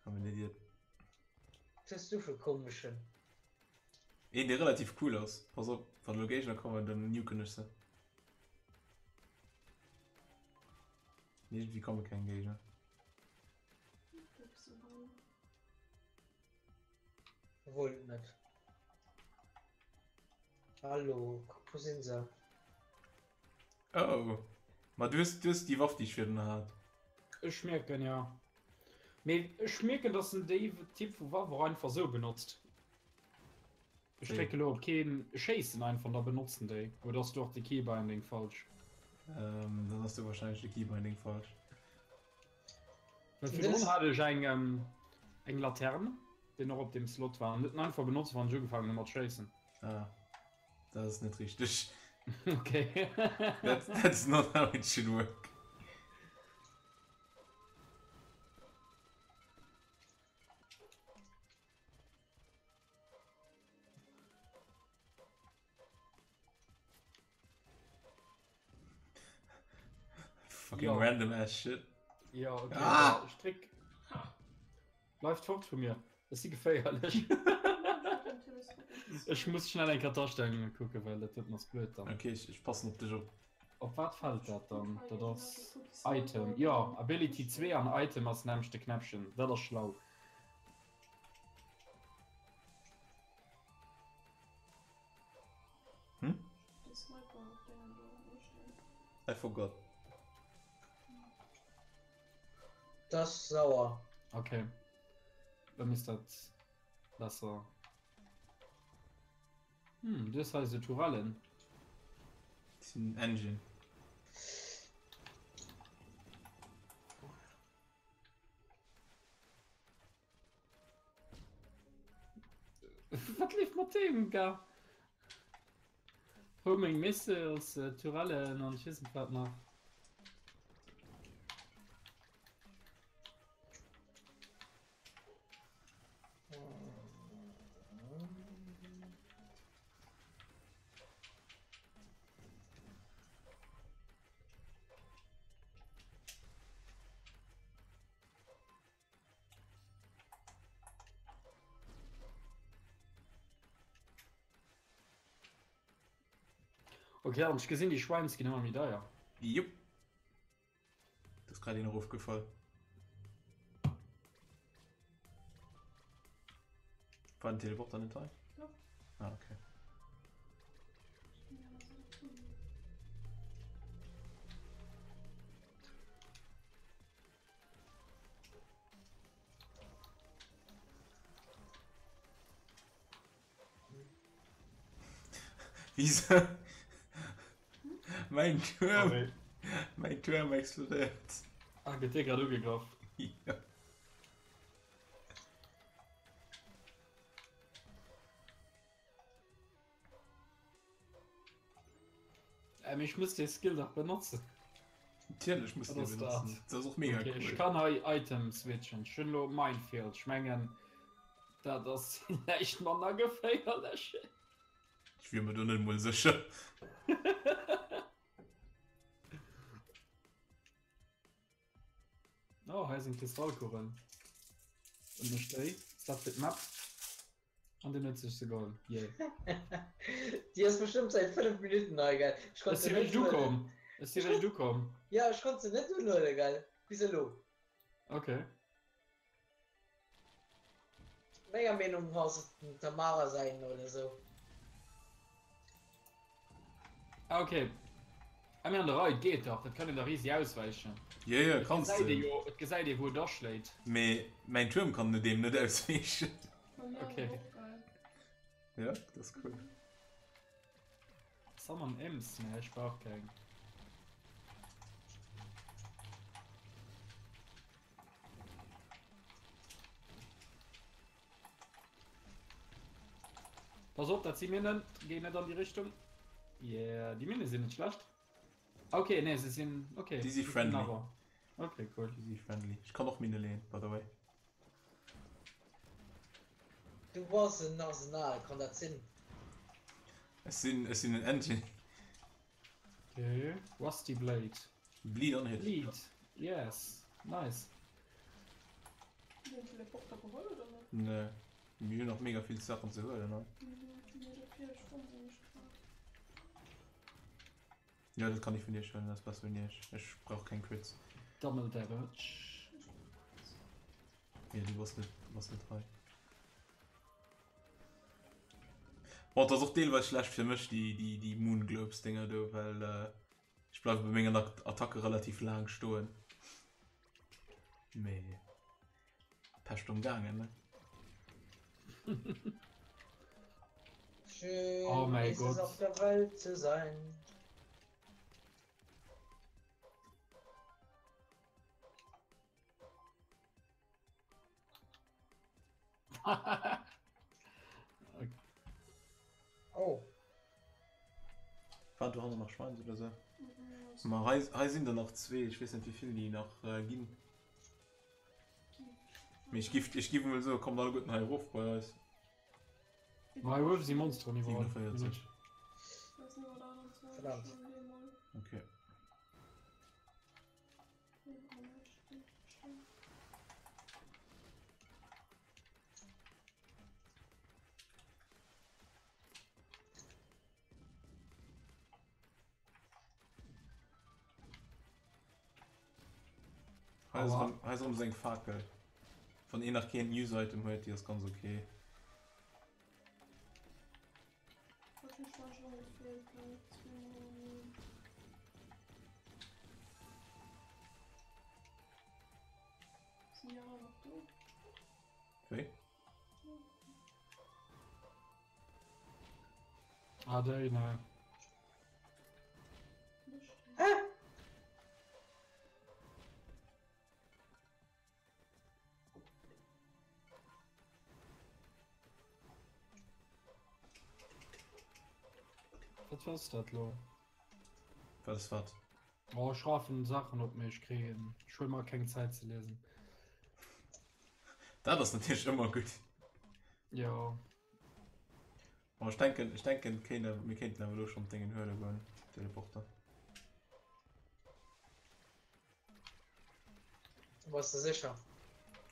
[SPEAKER 1] I'm an idiot.
[SPEAKER 4] Was hast du für komischen?
[SPEAKER 1] Een dee relativ cool ass. Pass op, wann elo Géigner kommen, dann nuken ech se. Iergendwéi komme keng Géigner.
[SPEAKER 4] Wollt net. Hallo, wo sinn se?
[SPEAKER 1] Oh, ma du hues, du hues déi Waff, déi ech virdrun hat.
[SPEAKER 5] Ech mierken, ja. Mee ech mierken, dass en déi Typ vu Waff och einfach sou benotzt. Ech drécke lo op keen Schéissen einfach an da benotzen déi. Oder ass do och de Keybinding falsch?
[SPEAKER 1] Ähm, dann ass do wahrscheinlech de Keybinding falsch.
[SPEAKER 5] Well virdrun hat ech eng, eng Laterne, déi och op deem Slot war, an huet en einfach benotzt, wann ech ugefaangen hu mat schéissen.
[SPEAKER 1] Ah, dat ass net richteg.
[SPEAKER 5] Okay.
[SPEAKER 1] That, that's not how it should work. Fucking
[SPEAKER 5] Ja.
[SPEAKER 1] random ass shit.
[SPEAKER 5] Ja, okay.
[SPEAKER 1] Ah!
[SPEAKER 5] Ah! Strick. Bleift fort vu mir. Ech si geféierlech. Ech muss schnell eng Kartastellungen kucken, well dat huet ass blöd dann.
[SPEAKER 1] Okay, ich, ich passen op dech op.
[SPEAKER 5] Op wat fällt dat dann? Dat ass Item. Ja, Ability 2 an Item ass nämlech de Knäppchen. Dat ass schlau.
[SPEAKER 1] Hm? I forgot.
[SPEAKER 4] Das ist sauer.
[SPEAKER 5] Okay. Dann ist dat besser. Hm, du hast se Tourellen.
[SPEAKER 1] Das ist ein Engine.
[SPEAKER 5] Wat leeft mat deem, ga? Homing Missiles, äh, Tourellen an ech weess net wat nach. Okay, an ech gesinn déi Schweins ginn ëmmer méi deier.
[SPEAKER 1] Jupp. Das ist gerade een erofgefall. War den Teleporter net hei?
[SPEAKER 2] Doch.
[SPEAKER 1] Ah, okay. Wieso? Mein Turm, mein Turm explodiert.
[SPEAKER 5] Ah, gëtt dir grad ugegraff?
[SPEAKER 1] Ja.
[SPEAKER 5] Ähm, ich muss den Skill dach benotzen.
[SPEAKER 1] Natierlech muss
[SPEAKER 5] Wat
[SPEAKER 1] du
[SPEAKER 5] ass
[SPEAKER 1] benutzen.
[SPEAKER 5] dat?
[SPEAKER 1] Dat ass och mega
[SPEAKER 5] Okay,
[SPEAKER 1] cool.
[SPEAKER 5] ech kann hei Item switchen. Ech hunn elo Minefield. Ech mengen, dat ass villäicht manner geféierlech.
[SPEAKER 1] Ech wier mer do net emol sécher.
[SPEAKER 5] sinn Kristallkugeln. Und ech déi. Ist dat fir d'Map? An den huet sech se geholl. Yeah.
[SPEAKER 4] Déi ass bestëmmt säit 5 Minutten hei, gell? Ech konnt
[SPEAKER 5] Ech
[SPEAKER 4] se
[SPEAKER 5] si
[SPEAKER 4] net
[SPEAKER 5] réischt
[SPEAKER 4] huelen.
[SPEAKER 5] ukomm. Ech si réischt ukomm.
[SPEAKER 4] Ja, ech konnt se net unhuelen, gell? Bis elo.
[SPEAKER 5] Okay.
[SPEAKER 4] Menger Meenung no ass et dem Tamara säin oder sou.
[SPEAKER 5] Ah, okay. Ah, mir an der Rei, geet dach, dat kann een dach easy auswäichen.
[SPEAKER 1] Jo, jo,
[SPEAKER 5] Et
[SPEAKER 1] kanns
[SPEAKER 5] gesäit
[SPEAKER 1] de.
[SPEAKER 5] ee jo, et gesäit ee wou et aschléit.
[SPEAKER 1] Mee mäin Tuerm kann deem net auswäichen.
[SPEAKER 5] Okay.
[SPEAKER 1] Ja, dat ass cool.
[SPEAKER 5] Summon Imps, nee, ech brauch keng. Pass op, dat si Minnen. Géi net an déi Richtung. Yeah, déi Minne sinn net schlecht. Okay, nee, se sinn okay.
[SPEAKER 1] Déi si friendly.
[SPEAKER 5] Awer. Okay, cool.
[SPEAKER 1] Déi si friendly. Ech kann och Minne leeën, by the way.
[SPEAKER 4] Du bass en Arsenal, kann dat sinn?
[SPEAKER 1] Ech sinn, ech sinn en Engine.
[SPEAKER 5] Okay, Rusty Blade.
[SPEAKER 1] Bleed on hit.
[SPEAKER 5] Bleed, yes, nice.
[SPEAKER 2] Den Teleporter geholl oder net?
[SPEAKER 1] Nee, mir hunn nach mega vill Saachen ze huelen hei. Jo, dat kann ich vun iech huelen, dat ass besser un iech. Ech brauch keng Crits.
[SPEAKER 5] Double Damage.
[SPEAKER 1] Jo, du bass net, bass net hei. Bon, et ass och deelweis schlecht fir mech, déi, déi, déi Moon Globes Dinger do, well ech bleiwe bei mengen Attacke relativ laang stoen. Mee Pescht umgaangen, ne?
[SPEAKER 4] Schön
[SPEAKER 5] Oh mein
[SPEAKER 4] ist es
[SPEAKER 5] Gott.
[SPEAKER 4] auf der Welt zu sein. Oh.
[SPEAKER 1] Waren dohannen nach Schweins oder sou? Ma hei, hei sinn der nach zwee, ech weess net wéivill déi nach äh, ginn. Mee ech giff, ech giff emol soen, kommt alleguerten hei erof bei eis.
[SPEAKER 5] Ma hei uewe si Monsteren iwwerall.
[SPEAKER 1] 47.
[SPEAKER 4] Verdammt.
[SPEAKER 1] Okay. Hei ass erëm, hei ass erëm seng Fakel. Wann een nach keen News-Item huet, déi ass ganz okay. Wéi?
[SPEAKER 5] Ah, déi, ne. Wat ass dat lo?
[SPEAKER 1] Wat ass wat?
[SPEAKER 5] Oh, ech rafen Saachen op mech kréien. Ech huel mer keng Zäit ze liesen.
[SPEAKER 1] Dat ass natierlech ëmmer gutt.
[SPEAKER 5] Jo.
[SPEAKER 1] Bon, ech denken, ech denken, kéint, mir kéinten awer elo schonn d'Déngen huele goen, Teleporter.
[SPEAKER 4] Bass de sécher?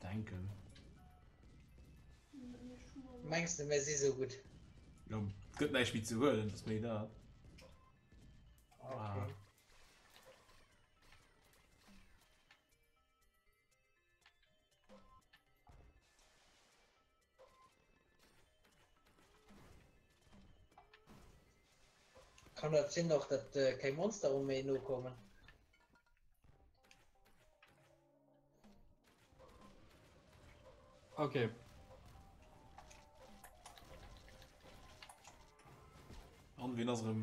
[SPEAKER 1] Denken.
[SPEAKER 4] Mengs de mir si sou gutt?
[SPEAKER 1] Jo, et gëtt näischt méi ze huelen, et ass méi dat.
[SPEAKER 4] Okay. Kann dat sinn och dat keng Monsteren méi nokommen?
[SPEAKER 5] Okay.
[SPEAKER 1] An wien ass erëm?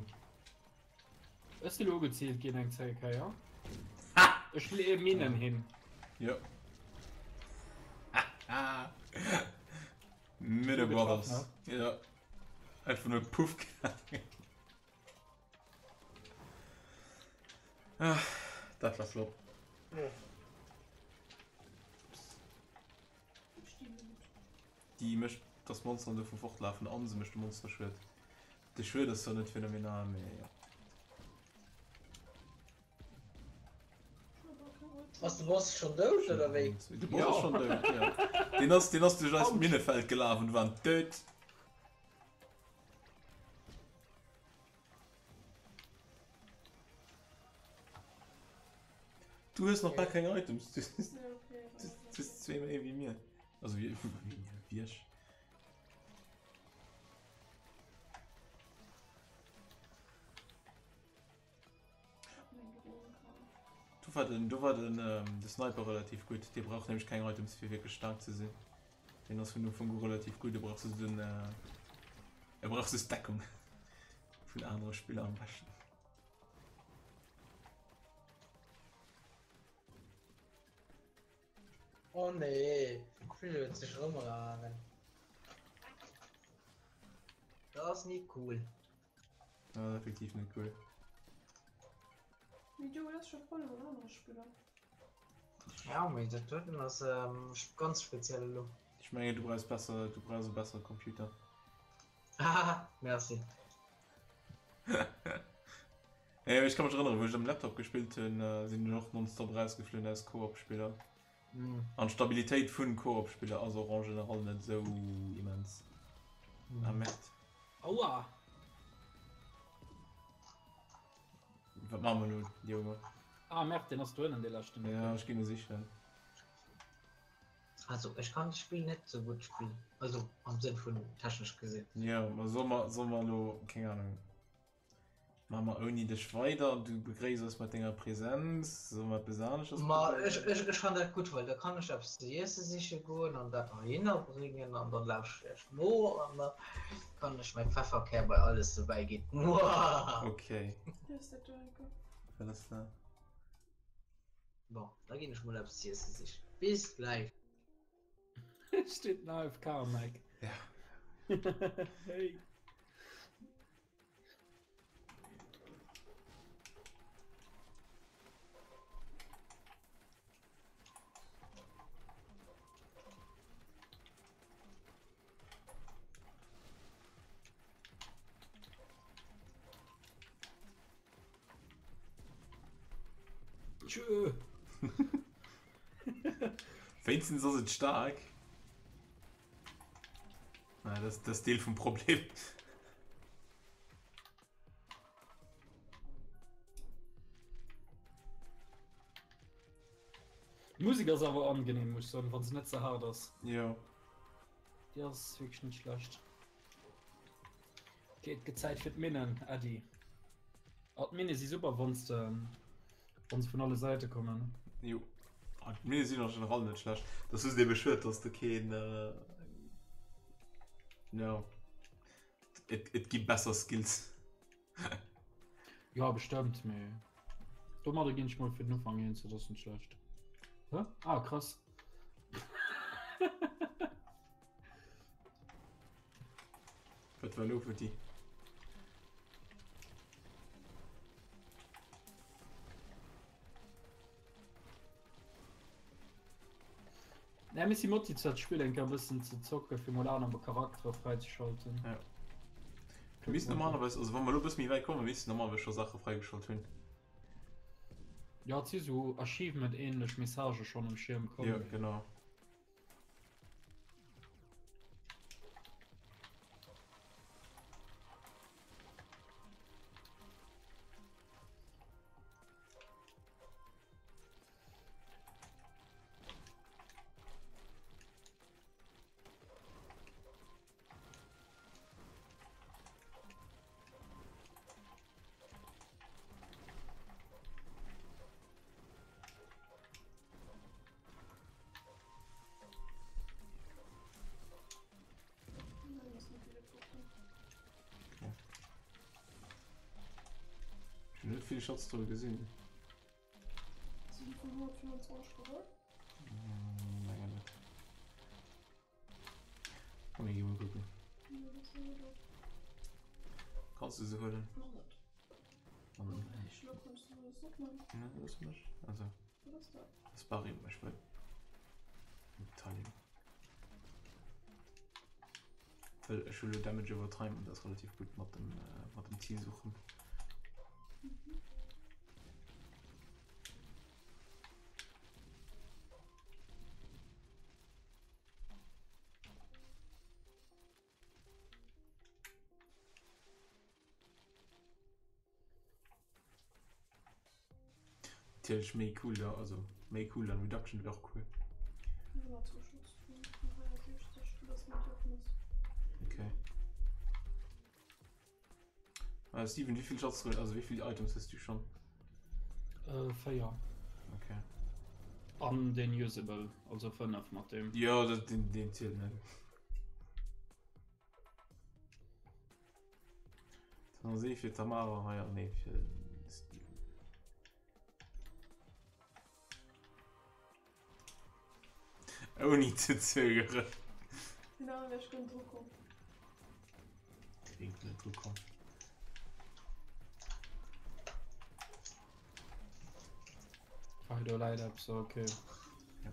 [SPEAKER 5] Ech sinn ugeziilt ginn eng Zéi Kéier. Ech leeë Minnen hin.
[SPEAKER 1] Jo. Minne Brothers. Ja. Einfach nur Puff gegangen. Ah, dat war flott. Déi mécht, dass d'Monsteren dovu fortlafen an se mécht de Monster Schued. De Schued ass zwar net phänomenal, mee jo.
[SPEAKER 4] Ass de Boss schonn dout oder wéi?
[SPEAKER 1] De Boss ass schonn dout, jo. Deen ass, deen ass duerch eist Minnefeld gelaf an war dout. Du hues nach bal keng Items. Du hues zwee méi wéi mir. Also wéi, wéi mir, wéi ech. Do war den, do war den, ähm, de Sniper relativ gutt. Dee brauch nämlech keng Items fir wierklech staark ze sinn. Deen ass vun Ufank u relativ gutt. E brauch just den, äh, e brauch just Deckung vun anere Spiller am beschten.
[SPEAKER 4] Oh nee, d'Spill huet sech erëmgehaangen. Dat ass ni cool.
[SPEAKER 1] Dat ass effektiv net cool.
[SPEAKER 2] Mee du hues scho voll mat anere Spiller.
[SPEAKER 4] Ja, mee dat doten ass ähm, ganz speziell elo.
[SPEAKER 1] Ech mengen du brauchs besser, du brauchs e bessere Computer.
[SPEAKER 4] Haha, merci.
[SPEAKER 1] Nee, mee ech ka mech erënneren, wou ech am Laptop gespillt hunn, sinn ech och nonstop erausgeflunn aus Koop-Spiller. An d'Stabilitéit vun Koop-Spiller ass och en général net esou immens. Ah merde.
[SPEAKER 5] Aua!
[SPEAKER 1] Wat maache mer elo, Diogo?
[SPEAKER 5] Ah merde, deen ass do ënnen, dee leschten.
[SPEAKER 1] Ja, ech ginn e sichen.
[SPEAKER 4] Also ech kann d'Spill net sou gutt spillen, also am Sënn vun technesch gesinn.
[SPEAKER 1] Jo, ma solle mer, solle mer elo, keng Ahnung, maache mer ouni dech weider an du begréiss eis mat denger Präsenz? Solle mer eppes aneschters
[SPEAKER 4] Ma
[SPEAKER 1] probéieren?
[SPEAKER 4] ech, ech, ech fannen dat gutt, well da kann ech eppes ze iesse siche goen an dat heihinner bréngen an dann lauschteren ech no an da kann ech mäi Pfefferkär bei alles dobäi ginn. Muahaha.
[SPEAKER 1] Okay.
[SPEAKER 2] Hues dat do enke?
[SPEAKER 1] Wat ass dat?
[SPEAKER 4] Bon, da ginn ech mol eppes z'iesse sichen. Bis gläich.
[SPEAKER 5] Steet den AFK am Eck.
[SPEAKER 1] Ja.
[SPEAKER 5] Hey. Tschö.
[SPEAKER 1] Wéinstens ass et staark. Na, das, das Deel vum Problem.
[SPEAKER 5] D'Musek ass awer angenehm, muss ich soen, wann se net ze hart ass.
[SPEAKER 1] Jo.
[SPEAKER 5] Déi ass wierklech net schlecht. Okay, et gëtt Zäit fir d'Minnen, Äddi. Oh, d'Minne si super, wann se wann se vun alle Säite kommen.
[SPEAKER 1] Jo. Ah, d'Minne sinn en general net schlecht. Dat ass just ebe schued, dass de keen. Äh, ja. Et, et gi besser Skills.
[SPEAKER 5] Ja, bestëmmt, mee domadder ginn ech mol fir den Ufank eens, dat ass net schlecht. Hä? Ah, krass.
[SPEAKER 1] Wat war lo futti?
[SPEAKER 5] Ja, mir si motiviert d'Spill eng Kéier e bëssen ze zocken, fir mol aner Charaktere fräizeschalten.
[SPEAKER 1] Ja. Mir missten normalerweis, also wa mer elo e bësse méi wäit kommen, missten normalerweis scho Saache fräigeschalt hunn.
[SPEAKER 5] Ja, et si sou Achievement-ähnlech Messagë schonn um Schierm komm.
[SPEAKER 1] Jo, genau. Ech hunn net vill Schatztruhe gesinn.
[SPEAKER 2] Sinn déi vun 125 geholl?
[SPEAKER 1] Mengen net. Komm, mir gi mol kucken.
[SPEAKER 2] Nee, dat ass net do.
[SPEAKER 1] Kanns du se huelen?
[SPEAKER 2] Nach net.
[SPEAKER 1] An
[SPEAKER 2] Ich lo kannst du das net man.
[SPEAKER 1] Ja, dat ass mech. Also,
[SPEAKER 2] Wat ass dat?
[SPEAKER 1] dat ass Barium, ech wëll. Thallium. Well ech hu lo Damage over Time an dat ass relativ gutt mat dem, mat dem Ziel suchen. Natierlech méi cool, also méi Cooldown Reduction wär och cool. Okay. Äh, Steven, wie viel Schatz, also wie viele Items hast du schon?
[SPEAKER 5] Äh, 4.
[SPEAKER 1] Okay.
[SPEAKER 5] An den Usable, also 5 mat dem.
[SPEAKER 1] Ja, dat, den, den zielt net. Dann si fir Tamara hei an nee fir Steven. Ouni ze zögeren.
[SPEAKER 2] Genau, ech ginn dru komm.
[SPEAKER 1] Klingt net dru komm.
[SPEAKER 5] Hei do läit eppes, okay.
[SPEAKER 1] Ja.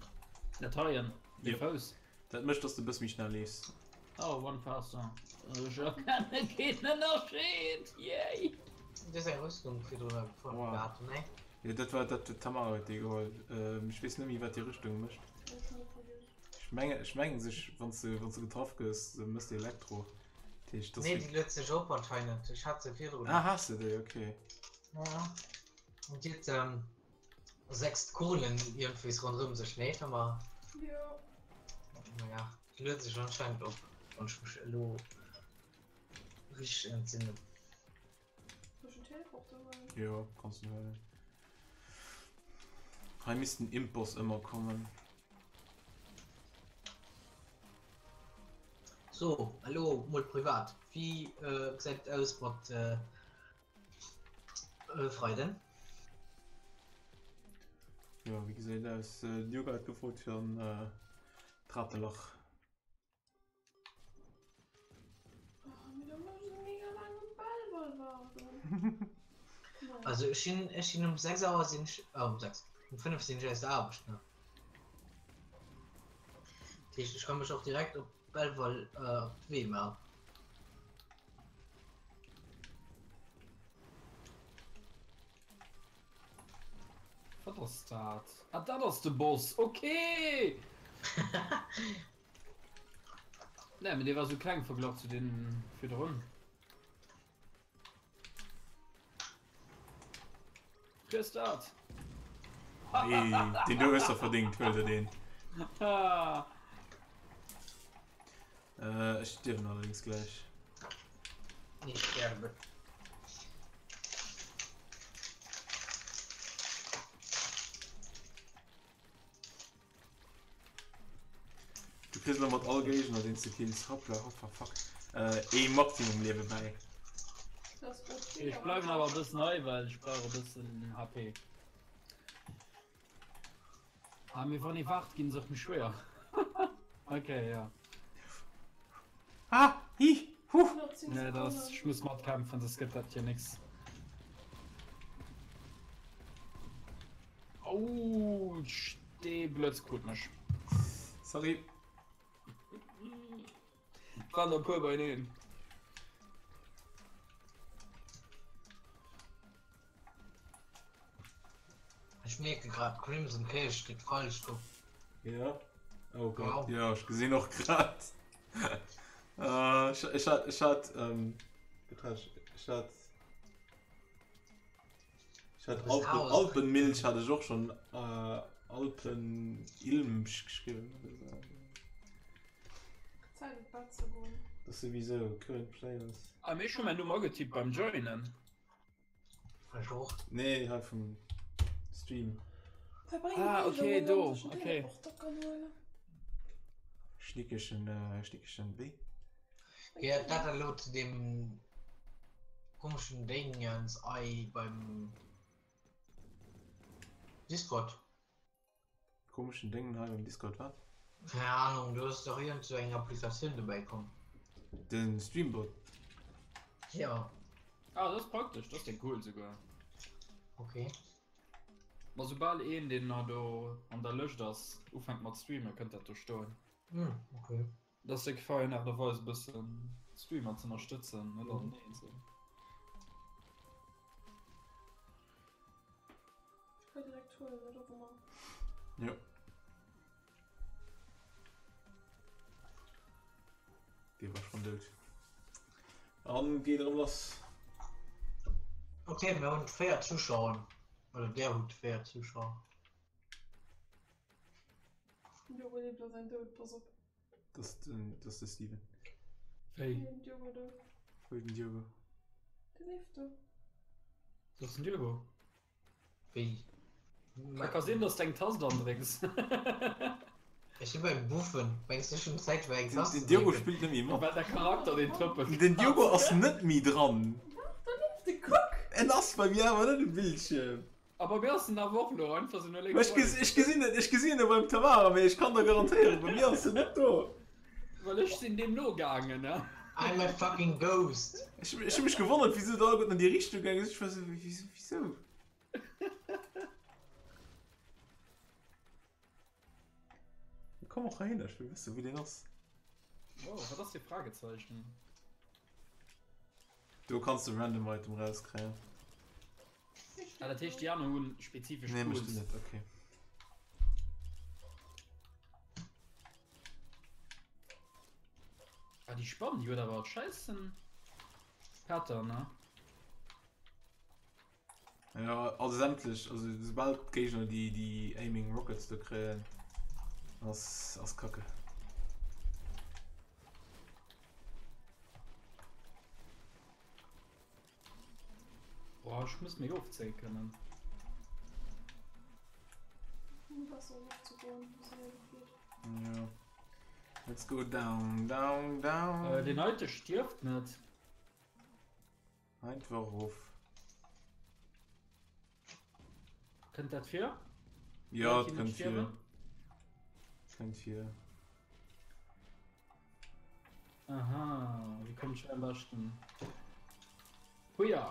[SPEAKER 5] Dat heien, de
[SPEAKER 1] Yep.
[SPEAKER 5] Fouss.
[SPEAKER 1] Dat mécht, dass de e bësse méi schnell leefs.
[SPEAKER 5] Oh, one faster. Ech erkenne keen Ënnerscheed, yay!
[SPEAKER 4] Du hues eng Rüstung virdrun gefonnt
[SPEAKER 1] Wow.
[SPEAKER 4] gehat, nee?
[SPEAKER 1] Jo, dat war dat, d'Tamara huet déi geholl. Ech weess net méi, wat déi Rüstung mécht. Ech mengen, ech mengen sech, wann s de, wann s de getraff gëss, méchs de Elektro. Dat heescht, dass
[SPEAKER 4] Nee,
[SPEAKER 1] de.
[SPEAKER 4] déi luet sech op anscheinend. Ech hat se virdrun.
[SPEAKER 1] Ah, has de déi? Okay.
[SPEAKER 4] Ja. Und déi huet 6 Kugelen iergendwéis ronderëm sech, nee, Tamara?
[SPEAKER 2] Jo.
[SPEAKER 4] Naja, déi luet sech anscheinend op, wann ech mech elo richteg entsinnen.
[SPEAKER 2] Soll ech en Teleporter huelen?
[SPEAKER 1] Jo, kanns du huelen. Hei misst den Imp-Boss ëmmer kommen.
[SPEAKER 4] So, elo mol privat, wéi gesäit et aus mat Freiden?
[SPEAKER 1] Jo, wéi gesäit et aus? Den Yoga huet gefrot fir an d'Ratelach.
[SPEAKER 4] Also ech sinn ech sinn um 6 Auer sinn ech äh, um 6 um 5 sinn ech aus der Aarbecht ne. Dat heescht ech ka mech och direkt op Belval äh, op d'Wee maachen.
[SPEAKER 5] Wat ass dat? Ah, dat ass de Boss, okay! Nee, mee dee war sou kleng verglach zu deenen virdrun. Friess dat!
[SPEAKER 1] Nee, deen do hues der verdingt, huel der deen. Äh, ech stierwen allerdings gläich.
[SPEAKER 4] Ich sterbe.
[SPEAKER 1] Du kriss elo mat all Géigner deen s de kills, hoppla hoppa fuck, ee Maximum Liewe bäi.
[SPEAKER 5] Ech bleiwen awer e bëssen hei, well ech brauch e bëssen HP. Ah, mee wann ee waart, ginn se och méi schwéier. Ok, ja.
[SPEAKER 1] Ah, hi, huh.
[SPEAKER 5] Nee, dat ass, ech muss matkämpfen, soss gëtt dat hier nix. Autsch, dee Blëtz krut mech.
[SPEAKER 1] Sorry.
[SPEAKER 5] Waren der e puer beieneen.
[SPEAKER 4] Ech mierke grad, Crimson Cage steet falsch do.
[SPEAKER 1] Ja. Oh Gott,
[SPEAKER 4] Wow.
[SPEAKER 1] ja, ech gesinn och grad. Äh, ech, ech hat, ech hat, ähm, wat hat ech, ech hat, ech hat
[SPEAKER 4] Du bist
[SPEAKER 1] Alpen,
[SPEAKER 4] raus.
[SPEAKER 1] Alpenmilch hat ech och schon, äh, Alpenilmch geschriwwen oder sou.
[SPEAKER 2] Zäit op d'Bett ze goen.
[SPEAKER 1] Dat ass souwisou current players.
[SPEAKER 5] Ah, mee ech hu mäin Numm agetippt beim Joinen.
[SPEAKER 4] Ech och.
[SPEAKER 1] Nee, hei vum Stream.
[SPEAKER 5] Ah, okay, do, okay.
[SPEAKER 1] Schnickeschen, äh, schnickeschen, wéi?
[SPEAKER 4] Gehéiert dat elo zu deem komeschen Déngens ei beim Discord?
[SPEAKER 1] Komeschen Déngen hei beim Discord, wat?
[SPEAKER 4] Keng Ahnung, do ass dach iergend sou eng Applikatioun dobäi komm.
[SPEAKER 1] Den Streambot?
[SPEAKER 4] Jo.
[SPEAKER 5] Ah, dat ass praktesch, dat ass jo cool souguer.
[SPEAKER 4] Okay.
[SPEAKER 5] Ma soubal een deen na do an der Lëscht ass ufänkt mat streamen, kënnt dat do stoen.
[SPEAKER 4] Hm, okay.
[SPEAKER 5] Dat ass eng fein Aart a Weis e bëssen d'Streamer z'ënnerstëtzen, net an een ze.
[SPEAKER 2] Ech kann direkt huelen, oder Romain?
[SPEAKER 1] Jo. Dee war schon dout. An geet erëm lass.
[SPEAKER 4] Okay, mir hunn 4 Zuschauer. Oder där hutt 4 Zuschauer.
[SPEAKER 2] Den Diogo leeft a säin Doud, pass op.
[SPEAKER 1] Das den, das de Steven.
[SPEAKER 5] Wéi?
[SPEAKER 2] Den Diogo do.
[SPEAKER 1] Wou den Diogo?
[SPEAKER 2] De leeft do.
[SPEAKER 5] Das ass den Diogo.
[SPEAKER 4] Wéi?
[SPEAKER 5] Da ka sinn, dass du eng Tast andrécks.
[SPEAKER 4] Ech si beim Buffen. Mengs du ech hunn Zäit fir eng Tast
[SPEAKER 1] Den
[SPEAKER 4] ze
[SPEAKER 1] Diogo
[SPEAKER 4] drécken?
[SPEAKER 1] spillt net méi mat.
[SPEAKER 5] Well der Charakter deen trëppelt.
[SPEAKER 1] Den Diogo ass net méi dran.
[SPEAKER 2] Dach, do leeft de, kuck!
[SPEAKER 1] En ass bei mir awer net um Bildschierm.
[SPEAKER 5] A bei mir ass en awer och elo einfach sou no lénks.
[SPEAKER 1] Ech ges ech gesinn en ech gesinn e beim Tamara, mee ech kann der garantéieren, bei mir ass en net do.
[SPEAKER 5] Well ech sinn deem nogaangen, ne?
[SPEAKER 4] I'm a fucking ghost!
[SPEAKER 1] Ech ech hu mech gewonnert, wisou der alleguerten an déi Richtung gaange sidd. Ech war sou, wéi wisou? Komm och heihinner, ech wëll wëssen, wou deen ass.
[SPEAKER 5] Oh, wat ass dee Fragezeichen?
[SPEAKER 1] Do kanns de random Item rauskréien.
[SPEAKER 5] Ah, dat heescht déi aner hunn spezifesch
[SPEAKER 1] Nee, mech
[SPEAKER 5] Tools.
[SPEAKER 1] net, okay.
[SPEAKER 5] Ah, déi Spann, déi huet awer scheissen Pattern, ne?
[SPEAKER 1] Ja, also sämtlech, also soubal d'Géigner déi déi Aiming Rockets do kréien, ass ass kacke.
[SPEAKER 5] Boah, ech muss méi ofzéie kënnen.
[SPEAKER 2] Besser erofzegoen, wéi se geet.
[SPEAKER 1] Ja. Let's go down, down, down.
[SPEAKER 5] Äh, den heite stierft net.
[SPEAKER 1] Einfach erof.
[SPEAKER 5] Kënnt dat vir?
[SPEAKER 1] Ja,
[SPEAKER 5] Leit,
[SPEAKER 1] et
[SPEAKER 5] déi net
[SPEAKER 1] kënnt vir.
[SPEAKER 5] stierwen?
[SPEAKER 1] Kënnt vir.
[SPEAKER 5] Aha, wéi komm ech am beschten? Huja!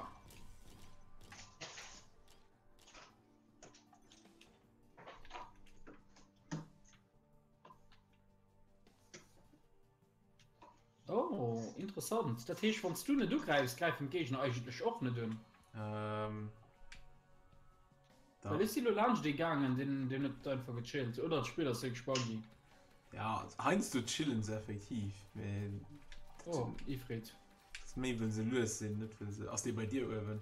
[SPEAKER 5] Oh, interessant. Dat heescht, wann s du net ugräifs, gräifen d'Géigner eigentlech och net un?
[SPEAKER 1] Ähm,
[SPEAKER 5] Well ech si lo laanscht ee gaangen, deen, deen huet einfach gechillt. Oder d'Spill ass wierklech buggy.
[SPEAKER 1] Ja, heiansdo chillen se effektiv, mee
[SPEAKER 5] Oh, Ifrit.
[SPEAKER 1] dat ass méi wëll se lues sinn, net wëll se. Ass dee bei dir uewen?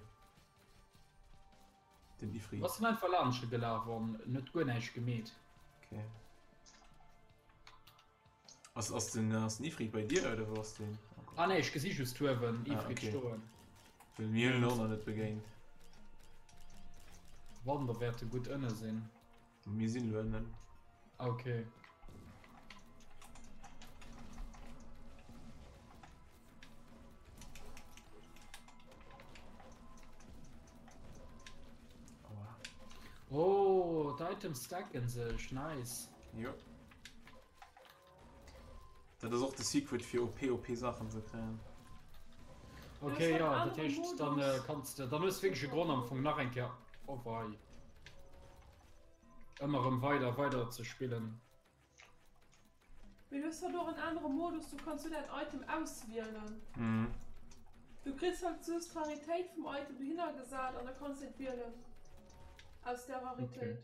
[SPEAKER 1] Den Ifrit.
[SPEAKER 5] Ass en einfach laanscht gelaf an huet guer näischt gemeet.
[SPEAKER 1] Okay. Ass, ass den, ass den Ifrit bei dir oder wou ass den? Oh Gott.
[SPEAKER 5] Ah nee, ech gesi just huewen
[SPEAKER 1] Ah,
[SPEAKER 5] Ifrit
[SPEAKER 1] okay.
[SPEAKER 5] stoen.
[SPEAKER 1] Well mir hunn en och nach net begéint.
[SPEAKER 5] Wann, da wäert e gutt ënne sinn.
[SPEAKER 1] Mir sinn elo ënnen.
[SPEAKER 5] Ah, okay.
[SPEAKER 1] Aua.
[SPEAKER 5] Oh, d'Items stacken sech, nice.
[SPEAKER 1] Jo. Dat ass och de Secret fir OP OP Saachen ze kréien.
[SPEAKER 5] Okay, ja, dat heescht dann äh, kannst du, dann hues wierklech e Grond am Fong nach eng Kéier, oh wei, ëmmer erëm weider weider ze spillen.
[SPEAKER 2] Mee du hues halt och en anere Modus, du kanns du däin Item auswielen.
[SPEAKER 1] Mhm.
[SPEAKER 2] Du kriss halt just d'Raritéit vum Item dohinner gesat an da kanns de et wielen aus där Raritéit.
[SPEAKER 5] Okay.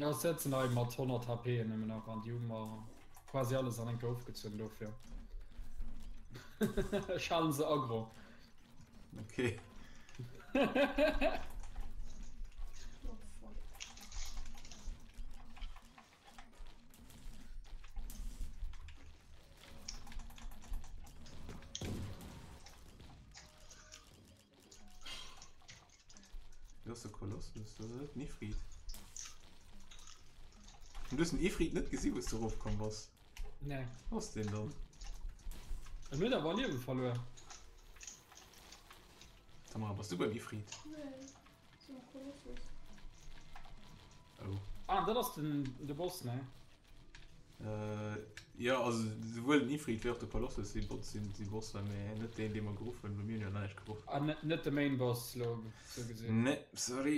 [SPEAKER 5] Ja, ech setzen hei mat 100 HP nëmmen nach an déi hu mer quasi alles an enke ofgezunn dofir. Ech halen se aggro.
[SPEAKER 1] Okay.
[SPEAKER 2] Oh fuck.
[SPEAKER 1] Du ass de Kolossus, dat ass net den Ifrit. Du hues den Ifrit net gesi wou s du erofkomm bass.
[SPEAKER 5] Nee.
[SPEAKER 1] Wou ass deen dann?
[SPEAKER 5] En huet awer Liewe verluer.
[SPEAKER 1] Tamara, bass du beim Ifrit?
[SPEAKER 2] Nee. Zum Kolossus.
[SPEAKER 1] Oh.
[SPEAKER 5] Ah, dat ass den de Boss, ne?
[SPEAKER 1] Äh, ja, also souwuel den Ifrit wéi och de Kolossus si Boss, sinn si Bosser, mee net deen, dee mer geruff hunn, well mir hunn jo näischt geruff.
[SPEAKER 5] Ah, net, net de Main Boss lo sou gesinn.
[SPEAKER 1] Nee, sorry.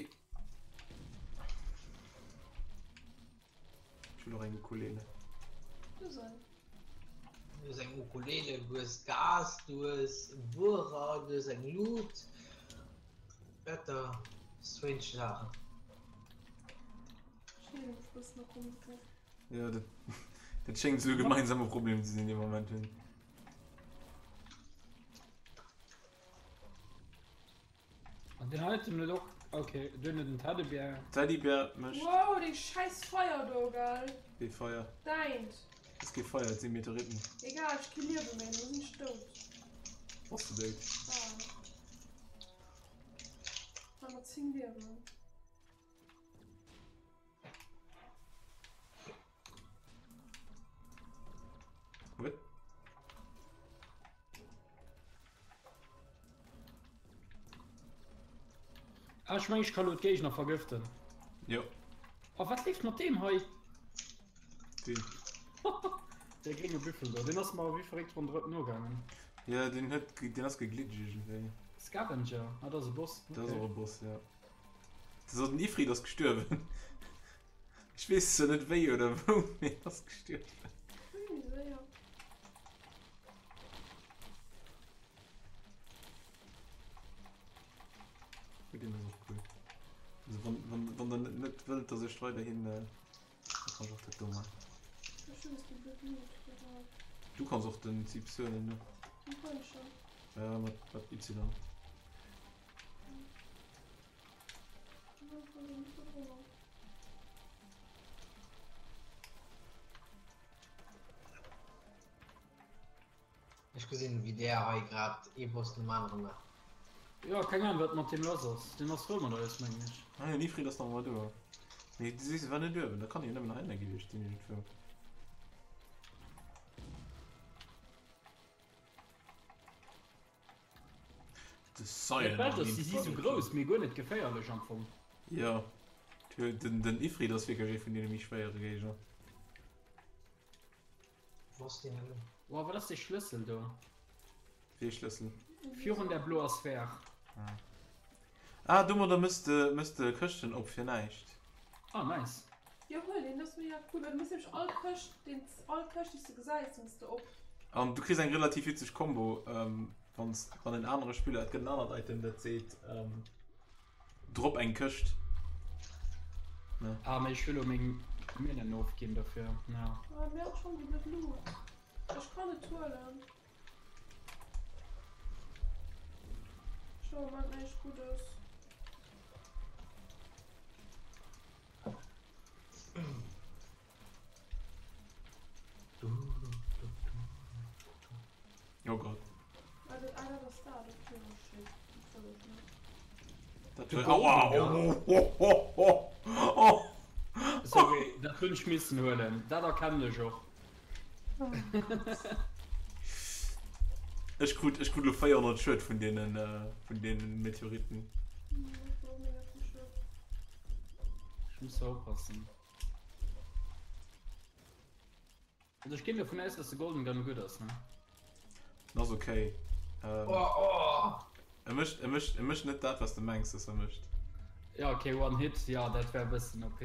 [SPEAKER 1] Ech wëll och eng Ukulele.
[SPEAKER 2] Du soll.
[SPEAKER 4] Du hues eng Ukulele, du hues Gas, du hues e Buerer, du hues eng Lut. Better strange Saachen.
[SPEAKER 2] Schéin. bëssen a Kommentare.
[SPEAKER 1] Jo, dat, dat schéngt esou e gemeinsame Problem ze sinn, dee mer am Moment hunn.
[SPEAKER 5] An den heiten huet och, ok, deen huet en Teddybär.
[SPEAKER 1] Teddybär mécht.
[SPEAKER 2] Wow, dee schäiss Feier do, gell?
[SPEAKER 1] Wee Feier?
[SPEAKER 2] Däint.
[SPEAKER 1] Ass kee Feier, et si Meteoriten.
[SPEAKER 2] Egal, ech kee Liewe méi, lo sinn ech dout.
[SPEAKER 1] Bass de dout?
[SPEAKER 2] Bal. Hat nach 10 Liewen.
[SPEAKER 1] What?
[SPEAKER 5] Ah, ech meng ech ka lo d'Géigner vergëften.
[SPEAKER 1] Jo.
[SPEAKER 5] Oh, wat leeft mat deem hei?
[SPEAKER 1] Ween?
[SPEAKER 5] Dee grénge Büffel do, deen ass mer wéi verréckt ronderëm nogaangen.
[SPEAKER 1] Ja, deen huet, deen ass geglitcht iergendwéi.
[SPEAKER 5] Scavenger, ah, dat ass e Boss.
[SPEAKER 1] Dat ass och e Boss, ja. So, den Ifrit ass gestuerwen. Ech weess zwar net wéi oder wou, mee en ass gestuerwen. Gutt, deen ass och cool. Also wann, wann, wann der net wëllt, dass ech weiderhin, äh, da kann ech och dat do maachen. Du kanns och den Zips huelen, ne? Ja, mat, mat Y.
[SPEAKER 4] Ech gesinn wéi där hei grad ee Boss nom anere maacht.
[SPEAKER 5] Jo, keng Ahnung wat mat deem lass ass. Deen ass frou mat eis mengen ech.
[SPEAKER 1] Ah jo, den Ifrit ass nach emol do. Mee du sees e war net uewen, da kann e jo nëmmen heihinner gewiescht sinn iergendwou.
[SPEAKER 5] Dat Bescht ass, si si sou grouss, mee guer net geféierlech am Fong.
[SPEAKER 1] Jo, den, den Ifrit ass wierklech ee vun deene méi schwéiere Géigner.
[SPEAKER 4] Wou ass deen elo?
[SPEAKER 5] Wow, wat ass dee Schlëssel do?
[SPEAKER 1] Wee Schlëssel?
[SPEAKER 5] Virun der bloer Sphär.
[SPEAKER 1] Ah, ah domadder mëss de, mëss de Këschten op fir näischt.
[SPEAKER 5] Ah, nice.
[SPEAKER 2] Jo huel deen, dat ass mega cool, well du muss nämlech all Këscht, deen, all Këscht déi s de gesäis, muss de op.
[SPEAKER 1] An du kriss eng relativ witzeg Kombo, wanns, wann en anere Spiller, et gëtt en anert Item dat seet drop eng Këscht, ne?
[SPEAKER 5] Ah, mee ech wëll lo meng Minnen ofginn dofir, ja.
[SPEAKER 2] Ah, mir hat schonn déi blöd Luut. Ech kann et huelen. Ech hu am Moment näischt Guddes.
[SPEAKER 1] Oh Gott. Dat Aua! Oh, oh, oh, oh, oh.
[SPEAKER 5] Sorry, dat hunn ech missen huelen. Dat erkennen ech och.
[SPEAKER 1] Ech krut, ech krut lo 400 Schued vun deenen, vun deenen Meteoriten.
[SPEAKER 5] Ech muss da oppassen. Also ech ginn dovun aus, dass de Golden Gun gutt ass, ne?
[SPEAKER 1] En ass okay. Ähm,
[SPEAKER 4] Oh, oh.
[SPEAKER 1] E mécht, e mécht, e mécht net dat, wat s de mengs, dass e mécht.
[SPEAKER 5] Ja, okay, One Hit, ja, dat wär e bëssen OP.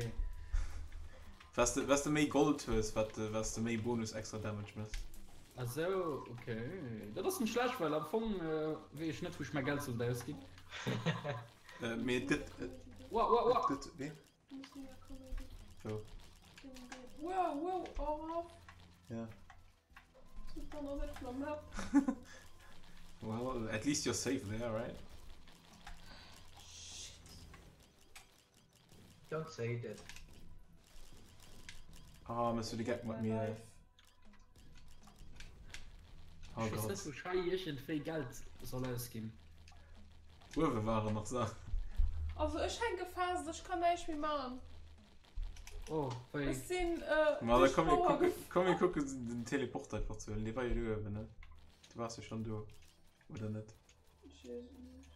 [SPEAKER 1] Wat de, wat de méi Gold hues, wat de, wat de méi Bonus extra Damage méchs.
[SPEAKER 5] Ah sou, okay. Dat ass net schlecht, well am Fong äh, weess ech net, wou ech mäi Geld sollt ausginn.
[SPEAKER 1] Äh, mee et gëtt, et,
[SPEAKER 5] Wa, wa, wa.
[SPEAKER 1] et gëtt, wéi? Wou?
[SPEAKER 2] Wow, wow, oh.
[SPEAKER 1] Ja.
[SPEAKER 2] Op der Map.
[SPEAKER 1] Well, at least you're safe there, right?
[SPEAKER 2] Shit.
[SPEAKER 4] Don't say that.
[SPEAKER 1] Ah, mëss du de Geck mat mir? Oh
[SPEAKER 5] Ech weess
[SPEAKER 1] Gott.
[SPEAKER 5] net, wou ech hei iergendwéi Geld soll ausginn.
[SPEAKER 1] Uewe waren nach Saachen.
[SPEAKER 2] Also ech hänke fest, ech kann näischt méi man.
[SPEAKER 5] Oh, wéi?
[SPEAKER 2] Ech sinn äh,
[SPEAKER 1] Ma da
[SPEAKER 2] duerch
[SPEAKER 1] komm mir
[SPEAKER 2] d'Mauer
[SPEAKER 1] kucken,
[SPEAKER 2] gefall.
[SPEAKER 1] komm mir kucken den Teleporter einfach ze huelen. Dee war jo do uewen, ne? Du waars jo schonn do, oder net?
[SPEAKER 2] Ech weess et net.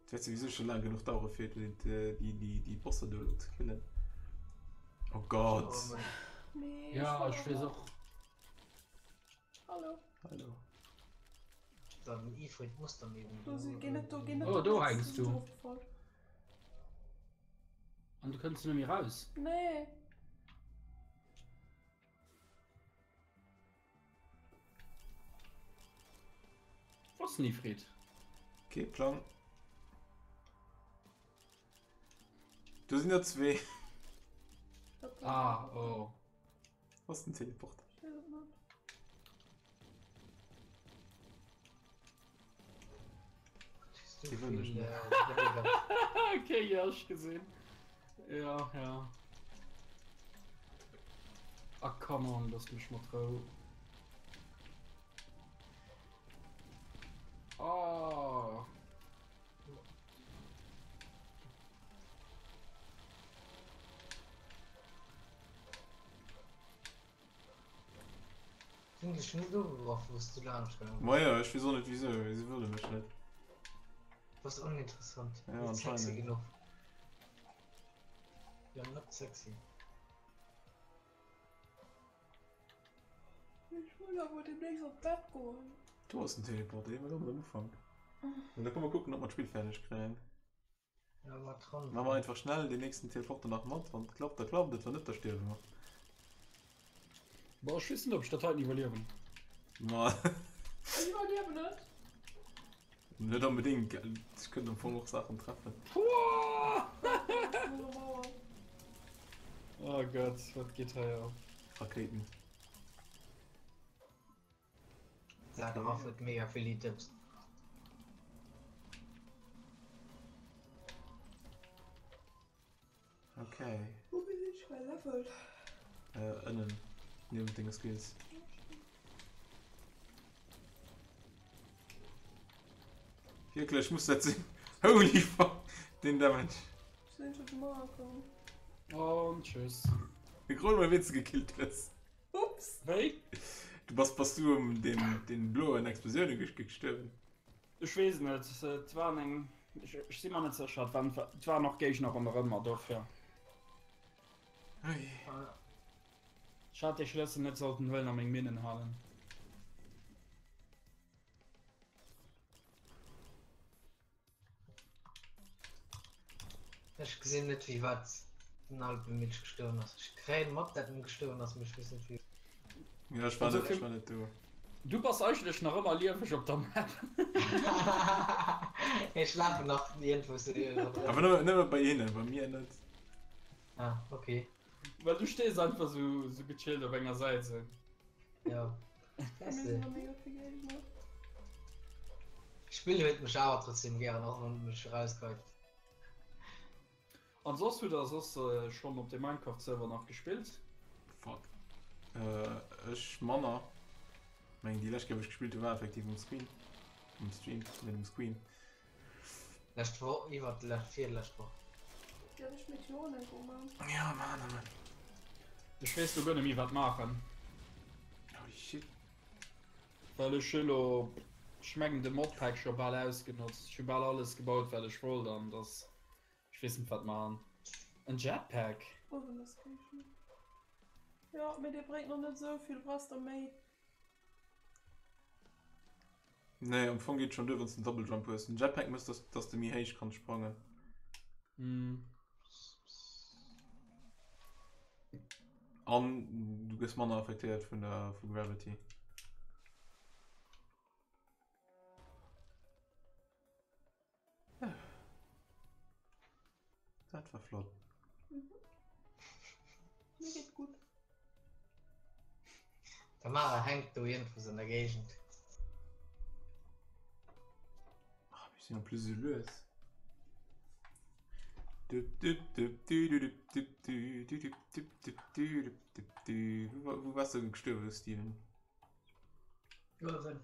[SPEAKER 1] Et wäert souwisou scho laang genuch dauere fir déi, déi, déi, déi Bosser do elo ze killen. Oh Gott!
[SPEAKER 2] Nee,
[SPEAKER 5] Ja,
[SPEAKER 2] war
[SPEAKER 5] ech weess
[SPEAKER 2] nach.
[SPEAKER 5] och.
[SPEAKER 2] Hallo.
[SPEAKER 1] Hallo.
[SPEAKER 4] Dann Ifrit muss dann eben
[SPEAKER 2] Do si, geh net do, geh net
[SPEAKER 5] Oh,
[SPEAKER 2] do.
[SPEAKER 5] do hängst
[SPEAKER 2] Sinn
[SPEAKER 5] du.
[SPEAKER 2] draufgefall.
[SPEAKER 5] An du kënns net méi raus.
[SPEAKER 2] Nee.
[SPEAKER 5] Wo ass den Ifrit?
[SPEAKER 1] Kee Plang. Do sinn der zwee.
[SPEAKER 5] Ah, oh.
[SPEAKER 1] Was den Teleport?
[SPEAKER 5] Okay, ja, ech gesinn. Ja, ja. Ah, come on, lass mech mat Rou. Oh.
[SPEAKER 4] Sinn dech net ugegraff wous du laanscht gaangen bass?
[SPEAKER 1] Majo, ech weess och net wisou, mee se wëlle mech net.
[SPEAKER 4] Bass oninteressant,
[SPEAKER 1] Ja,
[SPEAKER 4] net sexy
[SPEAKER 1] anscheinend.
[SPEAKER 4] genuch. You're not sexy.
[SPEAKER 2] Ech wëll awer demnächst op d'Bett goen.
[SPEAKER 1] Do ass den Teleport, dee war ganz am Ufank. An da kënne mer kucken, ob mer d'Spill fäerdeg kréien.
[SPEAKER 4] Ja, mat dran.
[SPEAKER 1] Maache mer einfach schnell den nächsten Teleporter nach mat. Wann et klappt, da klappt et, wann net, da stierwe mer.
[SPEAKER 5] Boah, ech weess net, ob ech dat heiten iwwerliewen.
[SPEAKER 1] Ma
[SPEAKER 2] Ech iwwerliewen et.
[SPEAKER 1] net onbedéngt, gell. Ech kënnt am Fong och Saachen treffen.
[SPEAKER 5] Oh Gott, wat geet hei ab?
[SPEAKER 1] Rakéiten.
[SPEAKER 4] Sageraf huet mega vill Items.
[SPEAKER 1] Okay.
[SPEAKER 2] Wou bin ech gelevelt?
[SPEAKER 1] Äh, ënnen. Niewent denge Skills. Wierklech, muss dat sinn? Holy fuck, den Damage.
[SPEAKER 2] Ech sinn schon d'Mauer komm.
[SPEAKER 5] Und tschüss.
[SPEAKER 1] De Grond, wéi s de gekillt hues.
[SPEAKER 2] Ups.
[SPEAKER 5] Wéi?
[SPEAKER 1] Du bass bass du um den den bloen Explosioune gestuerwen?
[SPEAKER 5] Ech weess net, et waren eng, ech si mer net sécher, et waren et waren och Géigner ronderëm mer, dofir.
[SPEAKER 1] Ui.
[SPEAKER 5] Ech hat dee Schlëssel net sollten huelen a meng Minnen halen.
[SPEAKER 4] Ech gesinn net wéi wat den Alpemilch gestuerwen ass. Ech kréien mat dat en gestuerwen ass, mee ech weess net wéi.
[SPEAKER 1] Ja ech war net, ech war net do.
[SPEAKER 5] Du bass eigentlech nach ëmmer lieweg op der Map.
[SPEAKER 4] Ech lafen nach iergendwou sou ronderëm.
[SPEAKER 1] Awer nëmme, nëmme bei hinnen, bei mir net.
[SPEAKER 4] Ah ok.
[SPEAKER 5] Well du stees einfach sou, sou gechillt op enger Säit sou.
[SPEAKER 4] Ja. D'Spill huet mech awer trotzdem gären, och wann et mech erausgeheit.
[SPEAKER 5] An soss hutt der soss schonn op dem Minecraft Server nach gespillt?
[SPEAKER 1] Fuck. Ech manner. Meng déi lescht Kéier wou ech gespillt hu war effektiv um Screen. Um Stream, net um Screen.
[SPEAKER 4] Lescht Woch, iwwert d'lescht, virlescht Woch.
[SPEAKER 2] Dierf ech Meteoren enk uman?
[SPEAKER 1] Ja, man, man.
[SPEAKER 5] Ech weess lo guer net méi wat maachen.
[SPEAKER 1] Holy shit.
[SPEAKER 5] Well ech hu lo, ech mengen de Modpack scho bal ausgenotzt. Ech hu bal alles gebaut wat ech wollt an dass ech weess net wat maachen. En Jetpack?
[SPEAKER 2] Uewen ass Géigner. Jo, mee dee bréngt nach net esou vill, brauchs der méi.
[SPEAKER 1] Nee, am Fong geet schon duer, wann s de en Double Jump hues. Den Jetpack mécht, dass, dass de méi héich kanns sprangen.
[SPEAKER 5] Mm.
[SPEAKER 1] An du gëss manner affektéiert vun der vu Gravity. Dat war flott.
[SPEAKER 2] Mhm. Mir geet gutt.
[SPEAKER 4] D'Tamara hänkt do iergendwou an der Géigend.
[SPEAKER 1] Ah, mir sinn en plus esou lues. Dup, dup, dup, du, du, dup, dup, du, du, dup, dup, dup, du, dup, dup, du. Wou, wou waars du gestuerwen, Steven?
[SPEAKER 4] Uewen.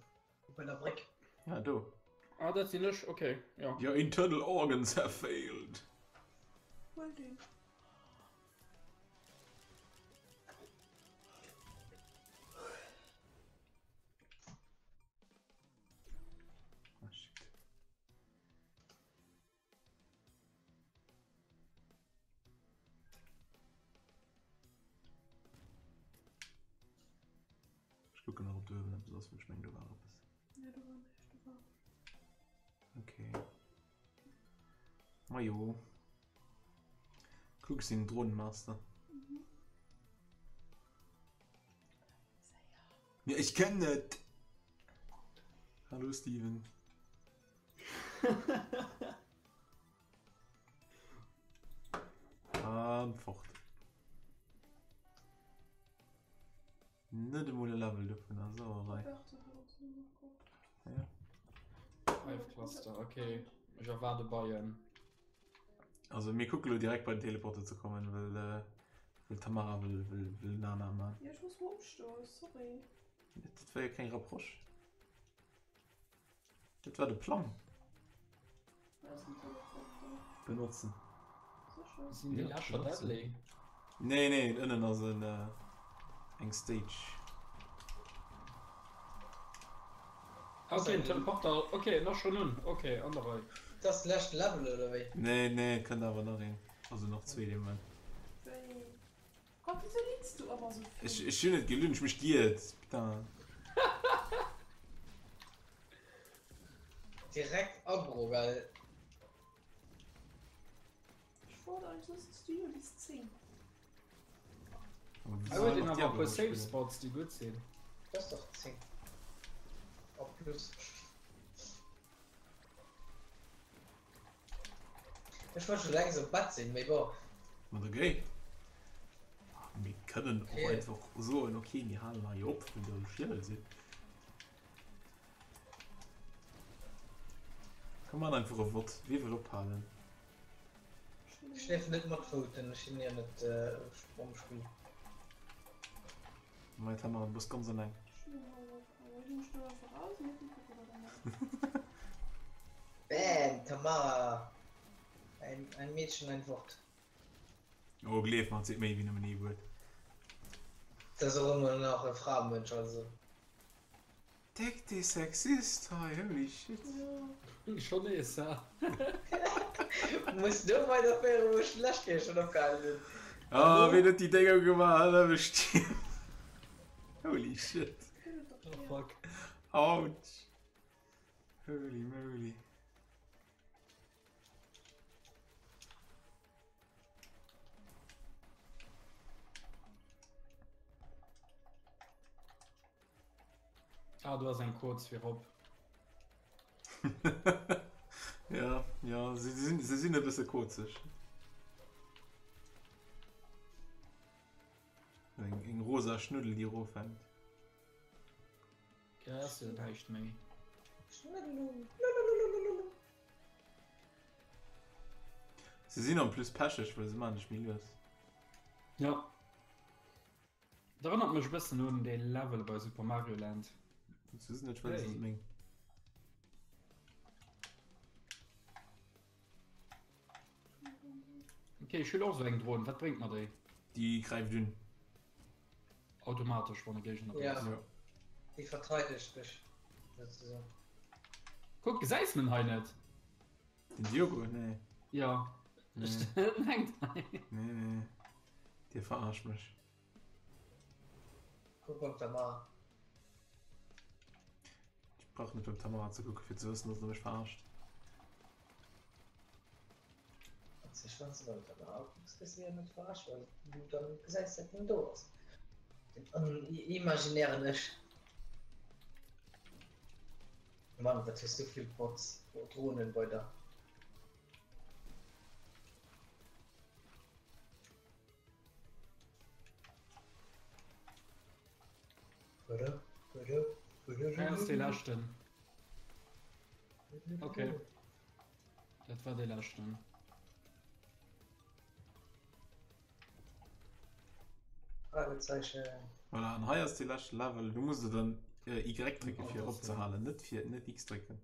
[SPEAKER 4] Bei der Bréck.
[SPEAKER 1] Ah, do.
[SPEAKER 5] Ah, dat sinn ech, okay, jo.
[SPEAKER 1] Your internal organs have failed.
[SPEAKER 2] Huel deen.
[SPEAKER 1] Ah, shit. Ech kucken nach, ob do uewen eppes ass, well ech mengen, do war eppes.
[SPEAKER 2] Nee, do war näischt, do war.
[SPEAKER 1] Okay. Majo. Kuck, ech sinn Drohnenmaster.
[SPEAKER 2] Mhm.
[SPEAKER 1] Ja, ich kenn net. Hallo Steven. fort. Net emol e Level dovun ass Sauerei.
[SPEAKER 5] Ja. Hive Cluster, okay. Ech erwaarde Beien.
[SPEAKER 1] Also mir kucke lo direkt bei den Teleporter ze kommen, well, äh, well Tamara wëll, wëll, wëll Nana man.
[SPEAKER 2] Ja, ech muss mol opstoen, sorry.
[SPEAKER 1] Dat war jo keng Reproche. Dat war de Plang. Benotzen.
[SPEAKER 5] Sinn déi Lächer deadly?
[SPEAKER 1] Nee, nee, ënnen ass en äh, eng Stage.
[SPEAKER 5] Okay, den Teleporter, okay, en ass schon un, okay, an der Rei.
[SPEAKER 4] Dat ass de leschte Level oder wéi?
[SPEAKER 1] Nee, nee, et kënnt awer nach een. Also nach zwee dee Moment.
[SPEAKER 2] Wéi? Gott, wieso liest du ëmmer sou vill?
[SPEAKER 1] Ech, ech hunn net gelunn, ech mech giert, putain.
[SPEAKER 4] Direkt aggro, well.
[SPEAKER 2] Ech wollt eigentlich just dass du jo bis 10.
[SPEAKER 1] Aber
[SPEAKER 5] Hei
[SPEAKER 1] wieso
[SPEAKER 5] huet een
[SPEAKER 1] nach
[SPEAKER 5] awer e
[SPEAKER 1] Diablo
[SPEAKER 5] puer Safe
[SPEAKER 1] spillen?
[SPEAKER 5] Spots, déi gutt sinn.
[SPEAKER 4] Dat ass doch 10. A plus. Ech wollt schon längst am Bett sinn, mee bon.
[SPEAKER 1] Mat okay. Mir kënnen och
[SPEAKER 4] Okay.
[SPEAKER 1] einfach soen, okay, mir halen hei op, well der Schiel sinn. Komm man einfach e Vott. Wie wëll ophalen?
[SPEAKER 4] Ech däerf net matvoten, ech sinn jo net am Spill.
[SPEAKER 1] Mei Tamara, du bass ganz eleng.
[SPEAKER 4] Bäm, Tamara! Ein, ein Mädchen, ein Wort.
[SPEAKER 1] Oh, gleef mer, et seet méi wéi nëmmen ee Wuert.
[SPEAKER 4] Dat ass och ëmmer nach e Framensch, also.
[SPEAKER 1] Déck dee Sexist hei, holy shit.
[SPEAKER 5] Schon nees, ha?
[SPEAKER 4] Muss du weiderféieren, wou ech d'lescht Kéier schon opgehalen hunn.
[SPEAKER 1] Oh, ween huet déi Dénger gemaach? Hëllef, ech stierf. Holy shit.
[SPEAKER 5] Oh fuck.
[SPEAKER 1] Autsch. Holy moly.
[SPEAKER 5] Ah, du hast eng kurz virop.
[SPEAKER 1] Ja, ja, se sinn, se sinn e bësse kozeg. Eng, eng rosa Schnuddel, déi erofhänkt.
[SPEAKER 5] Ja, ass jo näischt méi.
[SPEAKER 1] Se sinn en plus pecheg, well se maachen dech méi lues.
[SPEAKER 5] Ja. Dat erënnert mech e bëssen un dee Level bei Super Mario Land.
[SPEAKER 1] Se sinn net schwéier, se sinn meng.
[SPEAKER 5] Okay, ech hunn och esou eng Dron. Wat bréngt mer déi?
[SPEAKER 1] Déi gräift un.
[SPEAKER 5] Automatesch, wann e Géigner do
[SPEAKER 4] Ja.
[SPEAKER 5] ass.
[SPEAKER 1] Ja.
[SPEAKER 4] Déi verteidegt dech, souzesoen.
[SPEAKER 5] Kuck, gesäis de en hei net?
[SPEAKER 1] Den Diogo? Nee.
[SPEAKER 5] Ja.
[SPEAKER 1] Nee.
[SPEAKER 5] En hänkt hei.
[SPEAKER 1] Nee, nee. Dir verarscht mech.
[SPEAKER 4] Kuck beim Tamara.
[SPEAKER 1] Ech brauch net beim Tamara ze kucken, fir ze wëssen, dass der mech verarscht.
[SPEAKER 4] Witzeg, wann s de beim Tamara kucks, gëss de jo net verarscht, well du dann gesäis, dat en do ass. Den imaginären Ech. Mann, wat hues du vill Bots, Dronen bei der.
[SPEAKER 5] Hei ass dee leschten. Okay. Dat war dee leschten.
[SPEAKER 4] Fragezeichen.
[SPEAKER 1] Voilà, an hei ass dee leschte Level. Du muss dann äh, Y drécken, fir eropzehalen, net fir net X drécken.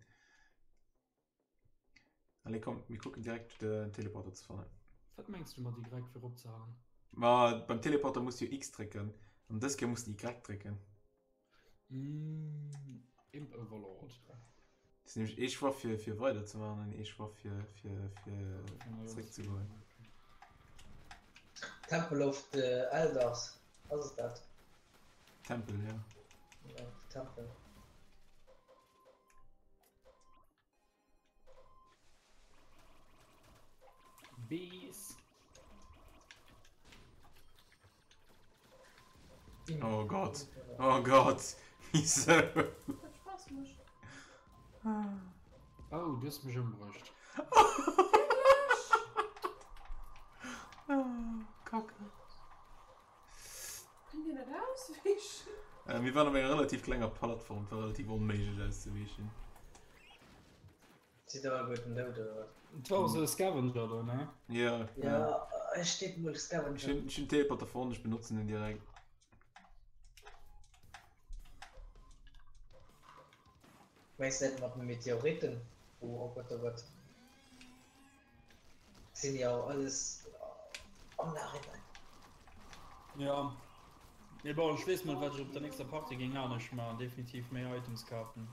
[SPEAKER 1] Allez, komm, mir kucken direkt den Teleporter ze fannen.
[SPEAKER 5] Wat mengs du mat Y fir eropzehalen?
[SPEAKER 1] Ma beim Teleporter muss du X drécken an dës Kéier muss du Y drécken.
[SPEAKER 5] Mm, Imp Overlord.
[SPEAKER 1] Das ist nämlich ee Choix fir, fir weider ze maachen an ee Choix fir, fir, fir zréckzegoen.
[SPEAKER 4] Temple of the Elders, ass et dat?
[SPEAKER 1] Tempel, ja.
[SPEAKER 4] Ja, Tempel.
[SPEAKER 5] Bees.
[SPEAKER 1] Oh Gott, oh Gott, wieso?
[SPEAKER 2] Hat Spaß gemacht.
[SPEAKER 5] Oh, du hast mech ëmbruecht.
[SPEAKER 1] Oh, Kack. Mir waren op enger relativ klenger Plattform, et war relativ onméiglech auszewiichen.
[SPEAKER 4] Sidd der alleguerten dout oder wat?
[SPEAKER 5] Et war och esou e Scavenger do, ne?
[SPEAKER 1] Ja.
[SPEAKER 4] Ja, hei steet mol Scavenger.
[SPEAKER 1] Ech hunn, ech hunn Teleporter fonnt, ech benotzen en direkt.
[SPEAKER 4] Mengs de dat mat den Meteoriten? Oh, oh Gott, oh Gott. Sinn jo alles am Nachhinein.
[SPEAKER 5] Ja. Mee bon, ech weess mol wat ech op der nächster Partie géing anescht maachen. Definitiv méi Items kafen.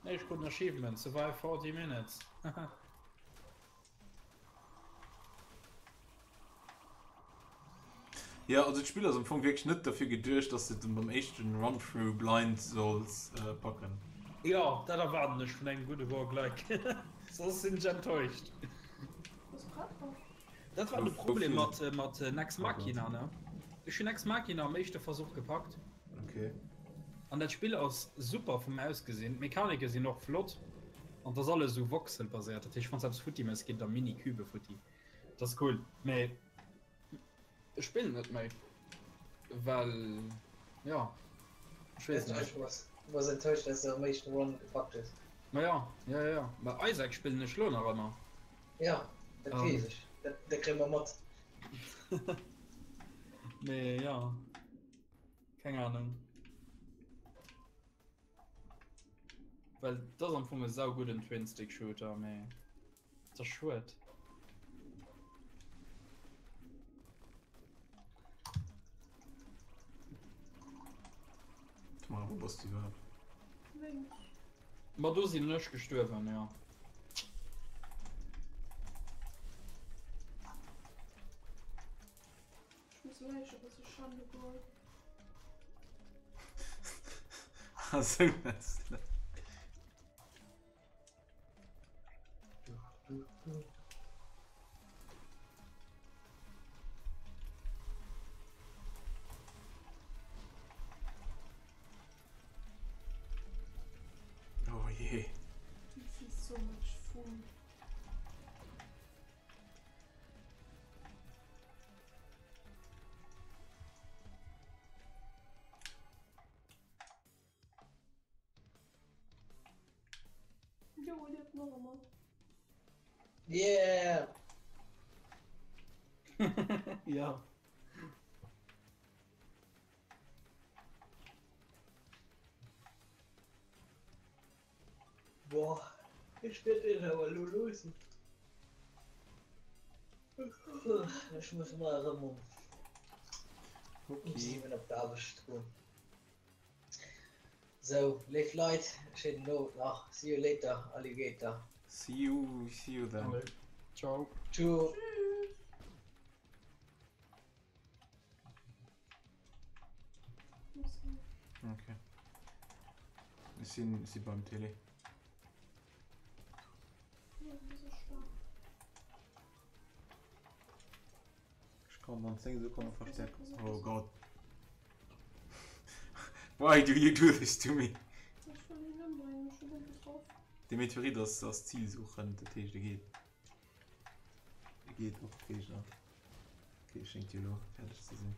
[SPEAKER 5] Nee, ech krut en Achievement, Survive 40 minutes.
[SPEAKER 1] Ja, also d'Spill ass am Fong wierklech net derfir geduecht, dass de et beim éischten Run-Through blind solls packen.
[SPEAKER 5] Jo, dat erwaarden ech vun engem gudde Roguelike, soss sinn ech enttäuscht. Dat war de Problem mat mat Nex Machina, ne? Ech hunn Nex Machina am éischte Versuch gepackt.
[SPEAKER 1] Okay.
[SPEAKER 5] An dat Spill ass super vum Ausgesinn, d'Mechanike sinn och flott an 't ass alles esou voxelbaséiert, dat heescht wann s eppes futti méchs, ginn der Mini-Cubë futti. Dat ass cool, mee Ech spillen net méi, well jo, ech weess net.
[SPEAKER 4] Ech was enttäuscht, dass de am éischten Run gepackt hues.
[SPEAKER 5] Ma jo, jo, jo, ma Isaac spillen ech lo nach ëmmer.
[SPEAKER 4] Jo, dat weess ech, dat kréie mer mat.
[SPEAKER 5] Mee jo, keng Ahnung. Well et ass am Fong e saugudden Twin-Stick-Shooter, mee et ass schued.
[SPEAKER 1] Tamara, wou bass du iwwerhaapt?
[SPEAKER 2] Lénks.
[SPEAKER 5] Ma do sinn ech gestuerwen, jo.
[SPEAKER 2] Ech muss Läich e bësse schande goen.
[SPEAKER 1] Sou mess de dat. Oh je.
[SPEAKER 2] This is so much fun. Jo, lieft nach ëmmer.
[SPEAKER 4] Yeah!
[SPEAKER 5] Ja.
[SPEAKER 4] Boah, ech wäert deen awer elo loossen. Ech muss mar erëm um
[SPEAKER 1] Okay.
[SPEAKER 4] 7 op d'Aarbecht goen. Sou, léif Leit, schéinen Owend nach. See you later, Alligator.
[SPEAKER 1] See you, see you then.
[SPEAKER 5] Allez, ciao.
[SPEAKER 4] Tschüss.
[SPEAKER 2] Tschüss.
[SPEAKER 1] Okay. Ech sinn, si beim Télé. Ech kann an 10 Sekonnen verstärken. Oh Gott. Why do you do this to me? De Meteorit ass, ass zielsuchend, dat heescht e geet e geet op d'Géigner. Ok, schéngt jo elo fäerdeg ze sinn.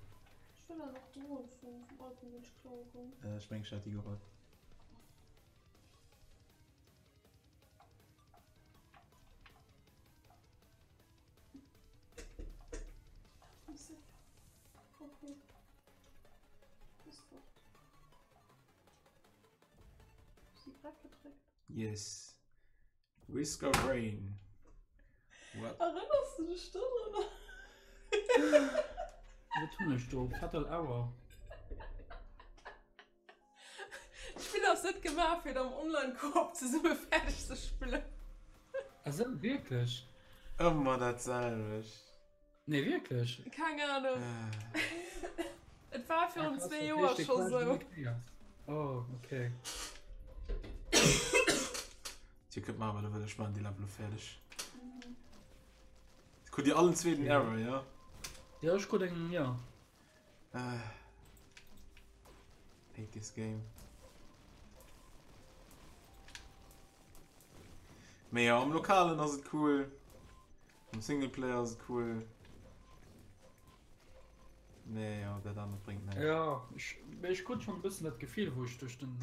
[SPEAKER 2] Ech wëll awer och d'Droen vum alten deen ech klaue goung.
[SPEAKER 1] Ech mengen ech hat déi geholl.
[SPEAKER 2] Okay. Bist fort. Sie grad gedréckt.
[SPEAKER 1] Yes. Risk of Rain. What?
[SPEAKER 2] Erënners du dech dorunner?
[SPEAKER 5] Wat hunn ech do? Fatal Hour.
[SPEAKER 2] D'Spill ass net gemaach fir et am Online-Koop zesumme fäerdeg ze spillen.
[SPEAKER 5] Ah sou, wierklech?
[SPEAKER 1] Ëmmer dat selwecht.
[SPEAKER 5] Nee, wierklech?
[SPEAKER 2] Keng Ahnung. Et war virun zwee Joer scho sou.
[SPEAKER 5] Oh, okay.
[SPEAKER 1] Dir kënnt maachen, wat der wëllt, ech maachen déi Level fäerdeg. Krut Dir allen zwee den Error, ja?
[SPEAKER 5] Ja, ech krut eng, ja.
[SPEAKER 1] Uh, hate this game. Mee ja, am Lokalen ass et cool. Am Singleplayer ass et cool. Nee, jo, dat anert bréngt näischt.
[SPEAKER 5] Jo, ech, mee ech krut schonn e bëssen dat Gefill, wou ech duerch den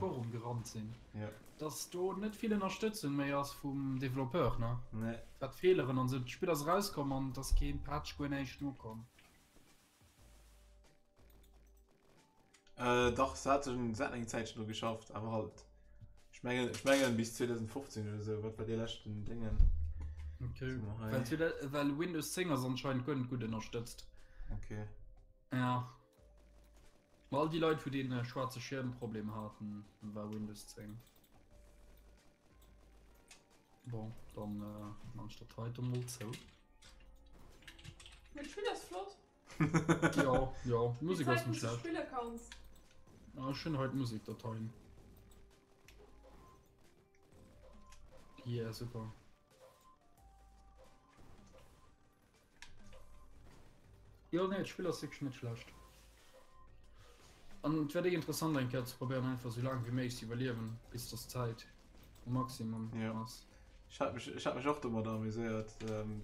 [SPEAKER 5] Forum gerannt sinn,
[SPEAKER 1] Jo.
[SPEAKER 5] dass do net vill Ënnerstëtzung méi ass vum Développeur, ne?
[SPEAKER 1] Nee.
[SPEAKER 5] Wat d'Feeleren an esou. D'Spill ass erauskomm an et ass keen Patch, guer näischt nokomm.
[SPEAKER 1] Äh, dach, se hat sech se hat eng Zäitchen dru geschafft, awer halt, ech mengen, ech mengen bis 2015 oder esou, wat war dee leschten Déngen?
[SPEAKER 5] Okay.
[SPEAKER 1] Sinn mer hei.
[SPEAKER 5] Well, zu- well Windows 10 ass anscheinend guer net gutt ënnerstëtzt.
[SPEAKER 1] Okay.
[SPEAKER 5] Ja. Ma all déi Leit, wou deen äh, schwaarze Schirmproblem haten, war Windows 10. Bon, dann äh, man ech dat heite mol zou.
[SPEAKER 2] Mee d'Spill ass flott.
[SPEAKER 5] Ja, ja, d'Musek ass net schlecht.
[SPEAKER 2] Spille kanns.
[SPEAKER 5] Ah, ech hunn hei d'Musekdateien. Yeah, super. Jo, nee, d'Spill ass wierklech net schlecht. An et wär déck interessant eng Kéier ze probéieren einfach sou laang wéi méiglech ze iwwerliewen, bis dass d'Zäit um Maximum
[SPEAKER 1] Ja.
[SPEAKER 5] ass.
[SPEAKER 1] Ech hat mech, ech hat mech och domadder amuséiert.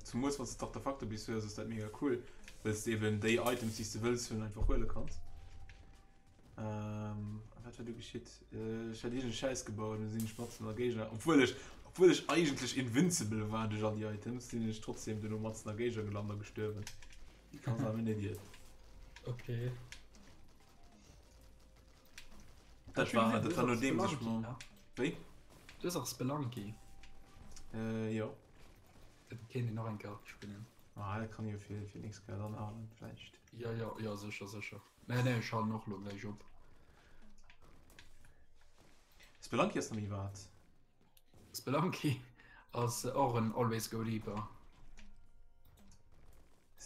[SPEAKER 1] Zemools wann s de d'Artefakter bis hues, ass dat mega cool, well s de eben déi Items, déi s de wëlls hunn, einfach huele kanns. A wat war du geschitt? Ech hat iergend e Schäiss gebaut an du sinn ech matzen an der Géigner, obwuel ech, obwuel ech eigentlech invincible war duerch all déi Items, sinn ech trotzdem duerno matzen an der Géigner gelant a gestuerwen. Because I'm an idiot.
[SPEAKER 5] Okay.
[SPEAKER 1] Dat war, dat war nodeems ech mam. Wéi?
[SPEAKER 5] Du hues och Spelunky.
[SPEAKER 1] Äh, jo.
[SPEAKER 5] Dat kéint een och eng Kéier spillen.
[SPEAKER 1] Ah, dat kann jo fir, fir nächst Kéier dann halen, vläicht.
[SPEAKER 5] Jo, jo, jo, sécher, sécher. Nee, nee, ech halen och lo gläich op.
[SPEAKER 1] Spelunky ass nach méi wat?
[SPEAKER 5] Spelunky ass och en Always Go Deeper.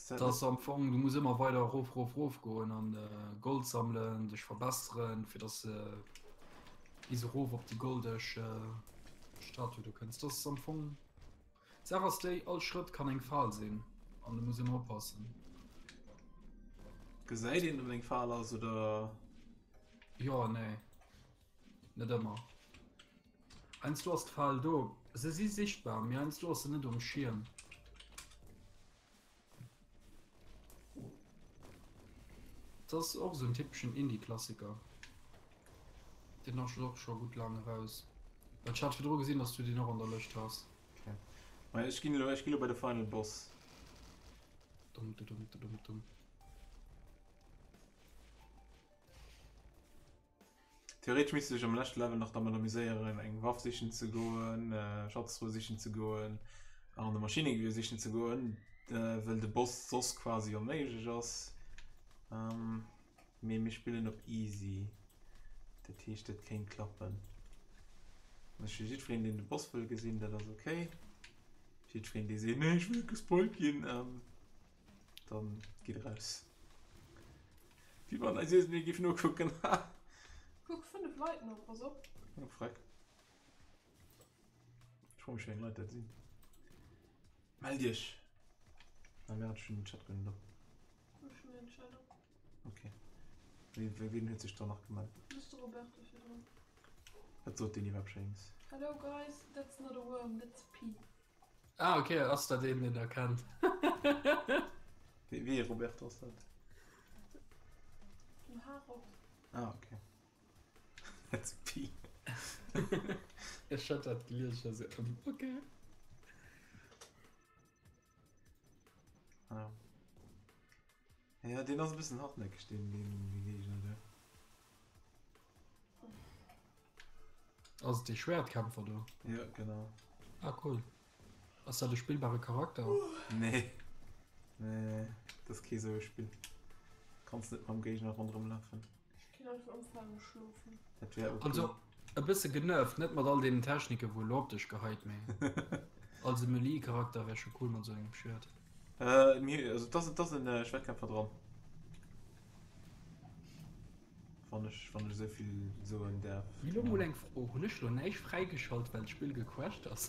[SPEAKER 1] Dat
[SPEAKER 5] ass am Fong, du muss ëmmer weider erof, rof, rof goen an Gold sammelen, dech verbesseren, fir dass de bis erof op déi goldeg Statue do kënns. Dat ass am Fong, d'Saach ass déi, all Schrëtt kann eng Fal sinn an du muss ëmmer oppassen.
[SPEAKER 1] Gesäit een, ob et eng Fal ass oder?
[SPEAKER 5] Jo an nee. Net ëmmer. Heiansdo ass d'Fal do. Se si sichtbar, mee heiansdo ass se net um Schierm. Dat ass och esou en typeschen Indie-Klassiker. Deen ass och scho gutt laang eraus. Well ech hat virdru gesinn, dass du deen och an der Lëscht has.
[SPEAKER 1] Okay. Mä ech ginn elo, ech ginn elo bei de Final Boss.
[SPEAKER 5] Dum, dum, dum, dum.
[SPEAKER 1] Theoretesch misst du dech am leschte Level nach dermat amuséieren, eng Waff sichen ze goen, Schatztruhe sichen ze goen an e Maschinengewier sichen ze goen, well de Boss soss quasi onméiglech ass. Mee mir spillen op easy, dat heescht dat kéint klappen. Also fir jiddwereen deen de Boss wëll gesinn, dat ass ok. Jiddwereen dee seet, nee ech wëll net gespoilt ginn, Dann gitt raus. Wéi wann eis iergendee géif nokucken. Ha!
[SPEAKER 2] Kuck 5 Leit no, pass op.
[SPEAKER 1] Oh freck. Ech froe mech wéi eng Leit dat sinn. Mellt iech! Ah merde, ech hunn den Chat guer net op.
[SPEAKER 2] Ech hunn den Chat op.
[SPEAKER 1] Okay. Wéi, wéi, wien huet sech dann nach gemellt?
[SPEAKER 2] Just de Roberto virdrun.
[SPEAKER 1] Wat sot deen iwwerhaapt Schéins?
[SPEAKER 2] Hello guys, that's not a worm, that's pee.
[SPEAKER 5] Ah ok, ass dat een deen der kennt?
[SPEAKER 1] Wéi ee Roberto ass dat?
[SPEAKER 2] Den Harold.
[SPEAKER 1] Ah ok. That's P.
[SPEAKER 5] Ech hat dat gelies, ech war sou, hm, ok.
[SPEAKER 1] Ah. Ja, deen ass e bëssen hartnäckeg, deen, deen, dee Géigner do.
[SPEAKER 5] Ass et dee Schwertkämpfer do?
[SPEAKER 1] Ja, genau.
[SPEAKER 5] Ah, cool. Ass dat e spillbare Charakter?
[SPEAKER 1] Nee. Nee, dat ass kee sou e Spill. Kanns net mam Géigner ronderëm lafen.
[SPEAKER 2] Ech kéint einfach ëmfalen a schlofen.
[SPEAKER 1] Dat wär ok.
[SPEAKER 5] Also, e bësse genervt, net mat all deenen Techniken, wou elo op dech geheit, mee als e Melee-Charakter wär scho cool mat sou engem Schwert.
[SPEAKER 1] Äh, mir, also et ass, et ass en Schwertkämpfer dran. Wann ech, wann ech esou vill soen däerf.
[SPEAKER 5] Mee lo mol eng Fro, hunn ech lo näischt fräigeschalt well d'Spill gecrashed ass?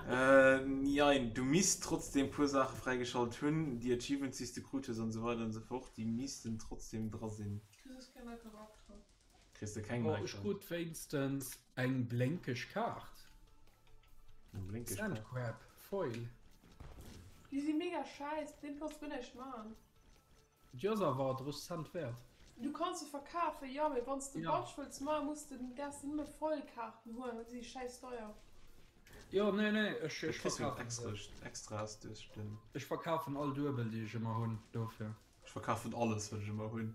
[SPEAKER 1] Äh, jein, du misst trotzdem puer Saache fräigeschalt hunn, déi Achievements déi s de krut hues an esou weider an esou fort, déi missten trotzdem dra sinn.
[SPEAKER 2] Kriss ech keng nei Charakteren?
[SPEAKER 1] Kriss de keng nei
[SPEAKER 5] Ech krut wéinstens eng blénkeg Kaart.
[SPEAKER 1] Eng blénkeg Kaart?
[SPEAKER 5] Sandcrab, Foil.
[SPEAKER 2] Déi si mega schäiss, mat deem kanns du guer näischt man.
[SPEAKER 5] Déi ass awer 30 Cent wäert.
[SPEAKER 2] Du kanns se verkafen, jo, mee wann s de Badge wëlls maachen, muss de, däerfs de nëmme voll Kaarten huelen, well déi si schäiss deier.
[SPEAKER 5] Jo, nee, nee, ech,
[SPEAKER 1] ech
[SPEAKER 5] verkafen
[SPEAKER 1] se. Extras duerch den.
[SPEAKER 5] Ech verkafen all Duebel, déi ech ëmmer hunn, dofir.
[SPEAKER 1] Ech verkafen alles, wat ech ëmmer hunn.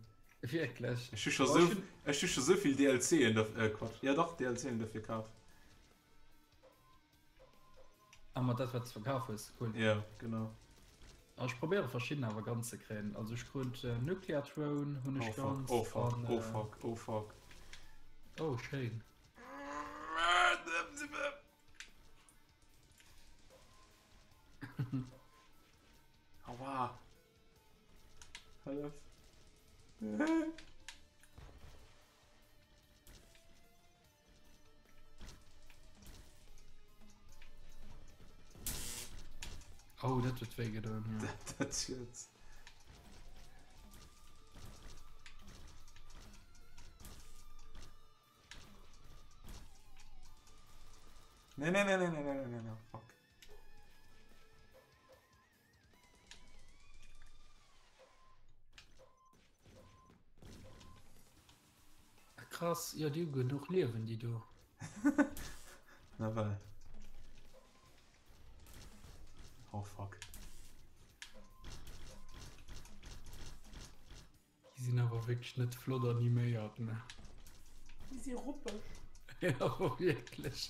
[SPEAKER 5] Wierklech?
[SPEAKER 1] Ech hu scho sou, ech hu scho sou vill DLCen derf, äh, Quatsch, jo dach, DLCen dofir kaf.
[SPEAKER 5] Ah, mat dat wat s verkaf hues, cool.
[SPEAKER 1] Ja, genau.
[SPEAKER 5] Ah, ech probéiere verschidden awer ganz ze kréien. Also ech krut äh, Nuclear Throne hunn ech
[SPEAKER 1] Oh fuck,
[SPEAKER 5] ganz.
[SPEAKER 1] oh fuck,
[SPEAKER 5] an,
[SPEAKER 1] oh
[SPEAKER 5] äh,
[SPEAKER 1] fuck, oh fuck.
[SPEAKER 5] Oh, schéin.
[SPEAKER 1] Aua. Hëllef.
[SPEAKER 5] Oh, dat huet wéi gedoen, ja.
[SPEAKER 1] Dat, dat huet. Nee, nee, nee, nee, nee, nee, nee, nee, fuck.
[SPEAKER 5] Ah, krass, jo déi hu genuch Liewen déi do.
[SPEAKER 1] Nawell. Oh fuck.
[SPEAKER 5] Déi sinn awer wierklech net flott animéiert, ne?
[SPEAKER 2] Déi si ruppeg.
[SPEAKER 5] Ja, awer wierklech.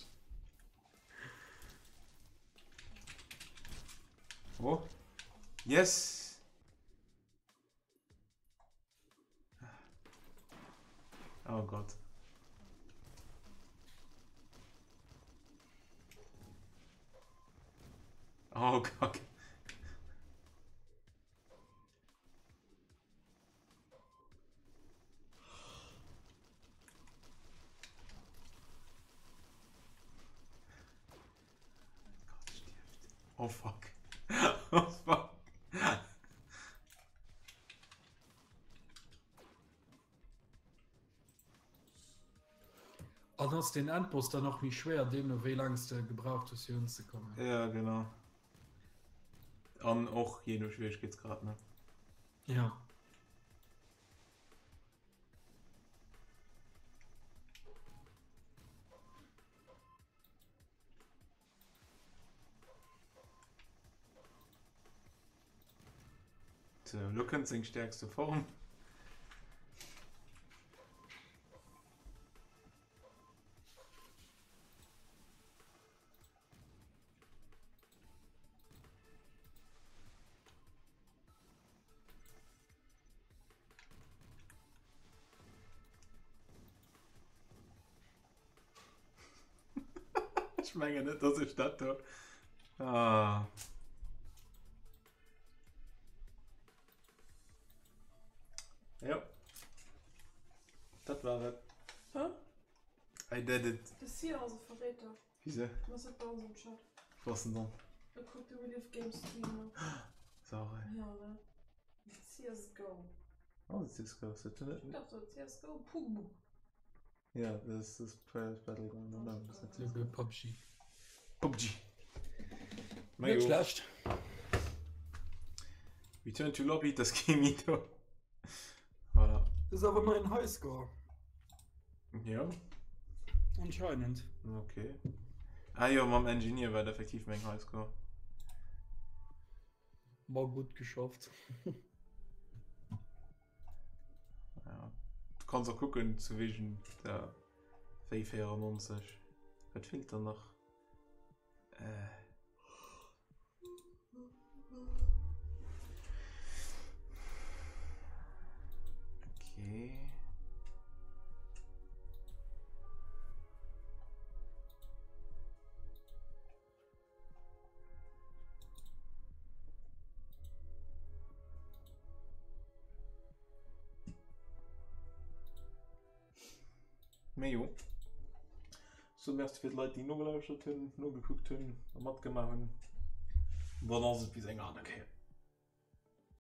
[SPEAKER 1] Oh. Yes! Oh Gott. Oh Gott. Oh fuck. Oh fuck.
[SPEAKER 5] An ass den Endboss dann och méi schwéier, deemno wéi laang s de gebraucht hues fir unzekommen?
[SPEAKER 1] Ja, genau. An och jee no Schwieregkeetsgrad, ne?
[SPEAKER 5] Ja.
[SPEAKER 1] So, lo kënnt seng stärkste Form. Ech mengen net, dass ech dat do. Ah. Ja. Dat war et.
[SPEAKER 2] Hä?
[SPEAKER 1] I did it.
[SPEAKER 2] De Sia ass e Verréiter.
[SPEAKER 1] Wieso?
[SPEAKER 2] Was huet bei ons am Chat?
[SPEAKER 1] Wo ass denn dann?
[SPEAKER 2] E kuckt de We Live Games Stream no.
[SPEAKER 1] Sauerei.
[SPEAKER 2] Ja, ne? CSGO.
[SPEAKER 1] Oh, CSGO, ist das nicht?
[SPEAKER 2] Ich dachte, CSGO, Pugbu.
[SPEAKER 1] Ja, das ist das Battleground. No, das ist
[SPEAKER 5] nicht PUBG.
[SPEAKER 1] PUBG.
[SPEAKER 5] Net schlecht.
[SPEAKER 1] Return to Lobby, das ging nicht. Voilà.
[SPEAKER 5] Das ist aber mein Highscore.
[SPEAKER 1] Jo.
[SPEAKER 5] Anscheinend.
[SPEAKER 1] Okay. Ah jo, mam Engineer war et effektiv meng Highscore.
[SPEAKER 5] War gutt geschafft.
[SPEAKER 1] Ja. Du kanns och kucken zu wegen der wéi 94. Wat feelt dann nach? Äh. Okay. Mee jo. Sou merci fir d'Leit déi nogelauschtert hunn, nogekuckt hunn a matgemaach hunn. Dann ass et bis eng aner Kéier.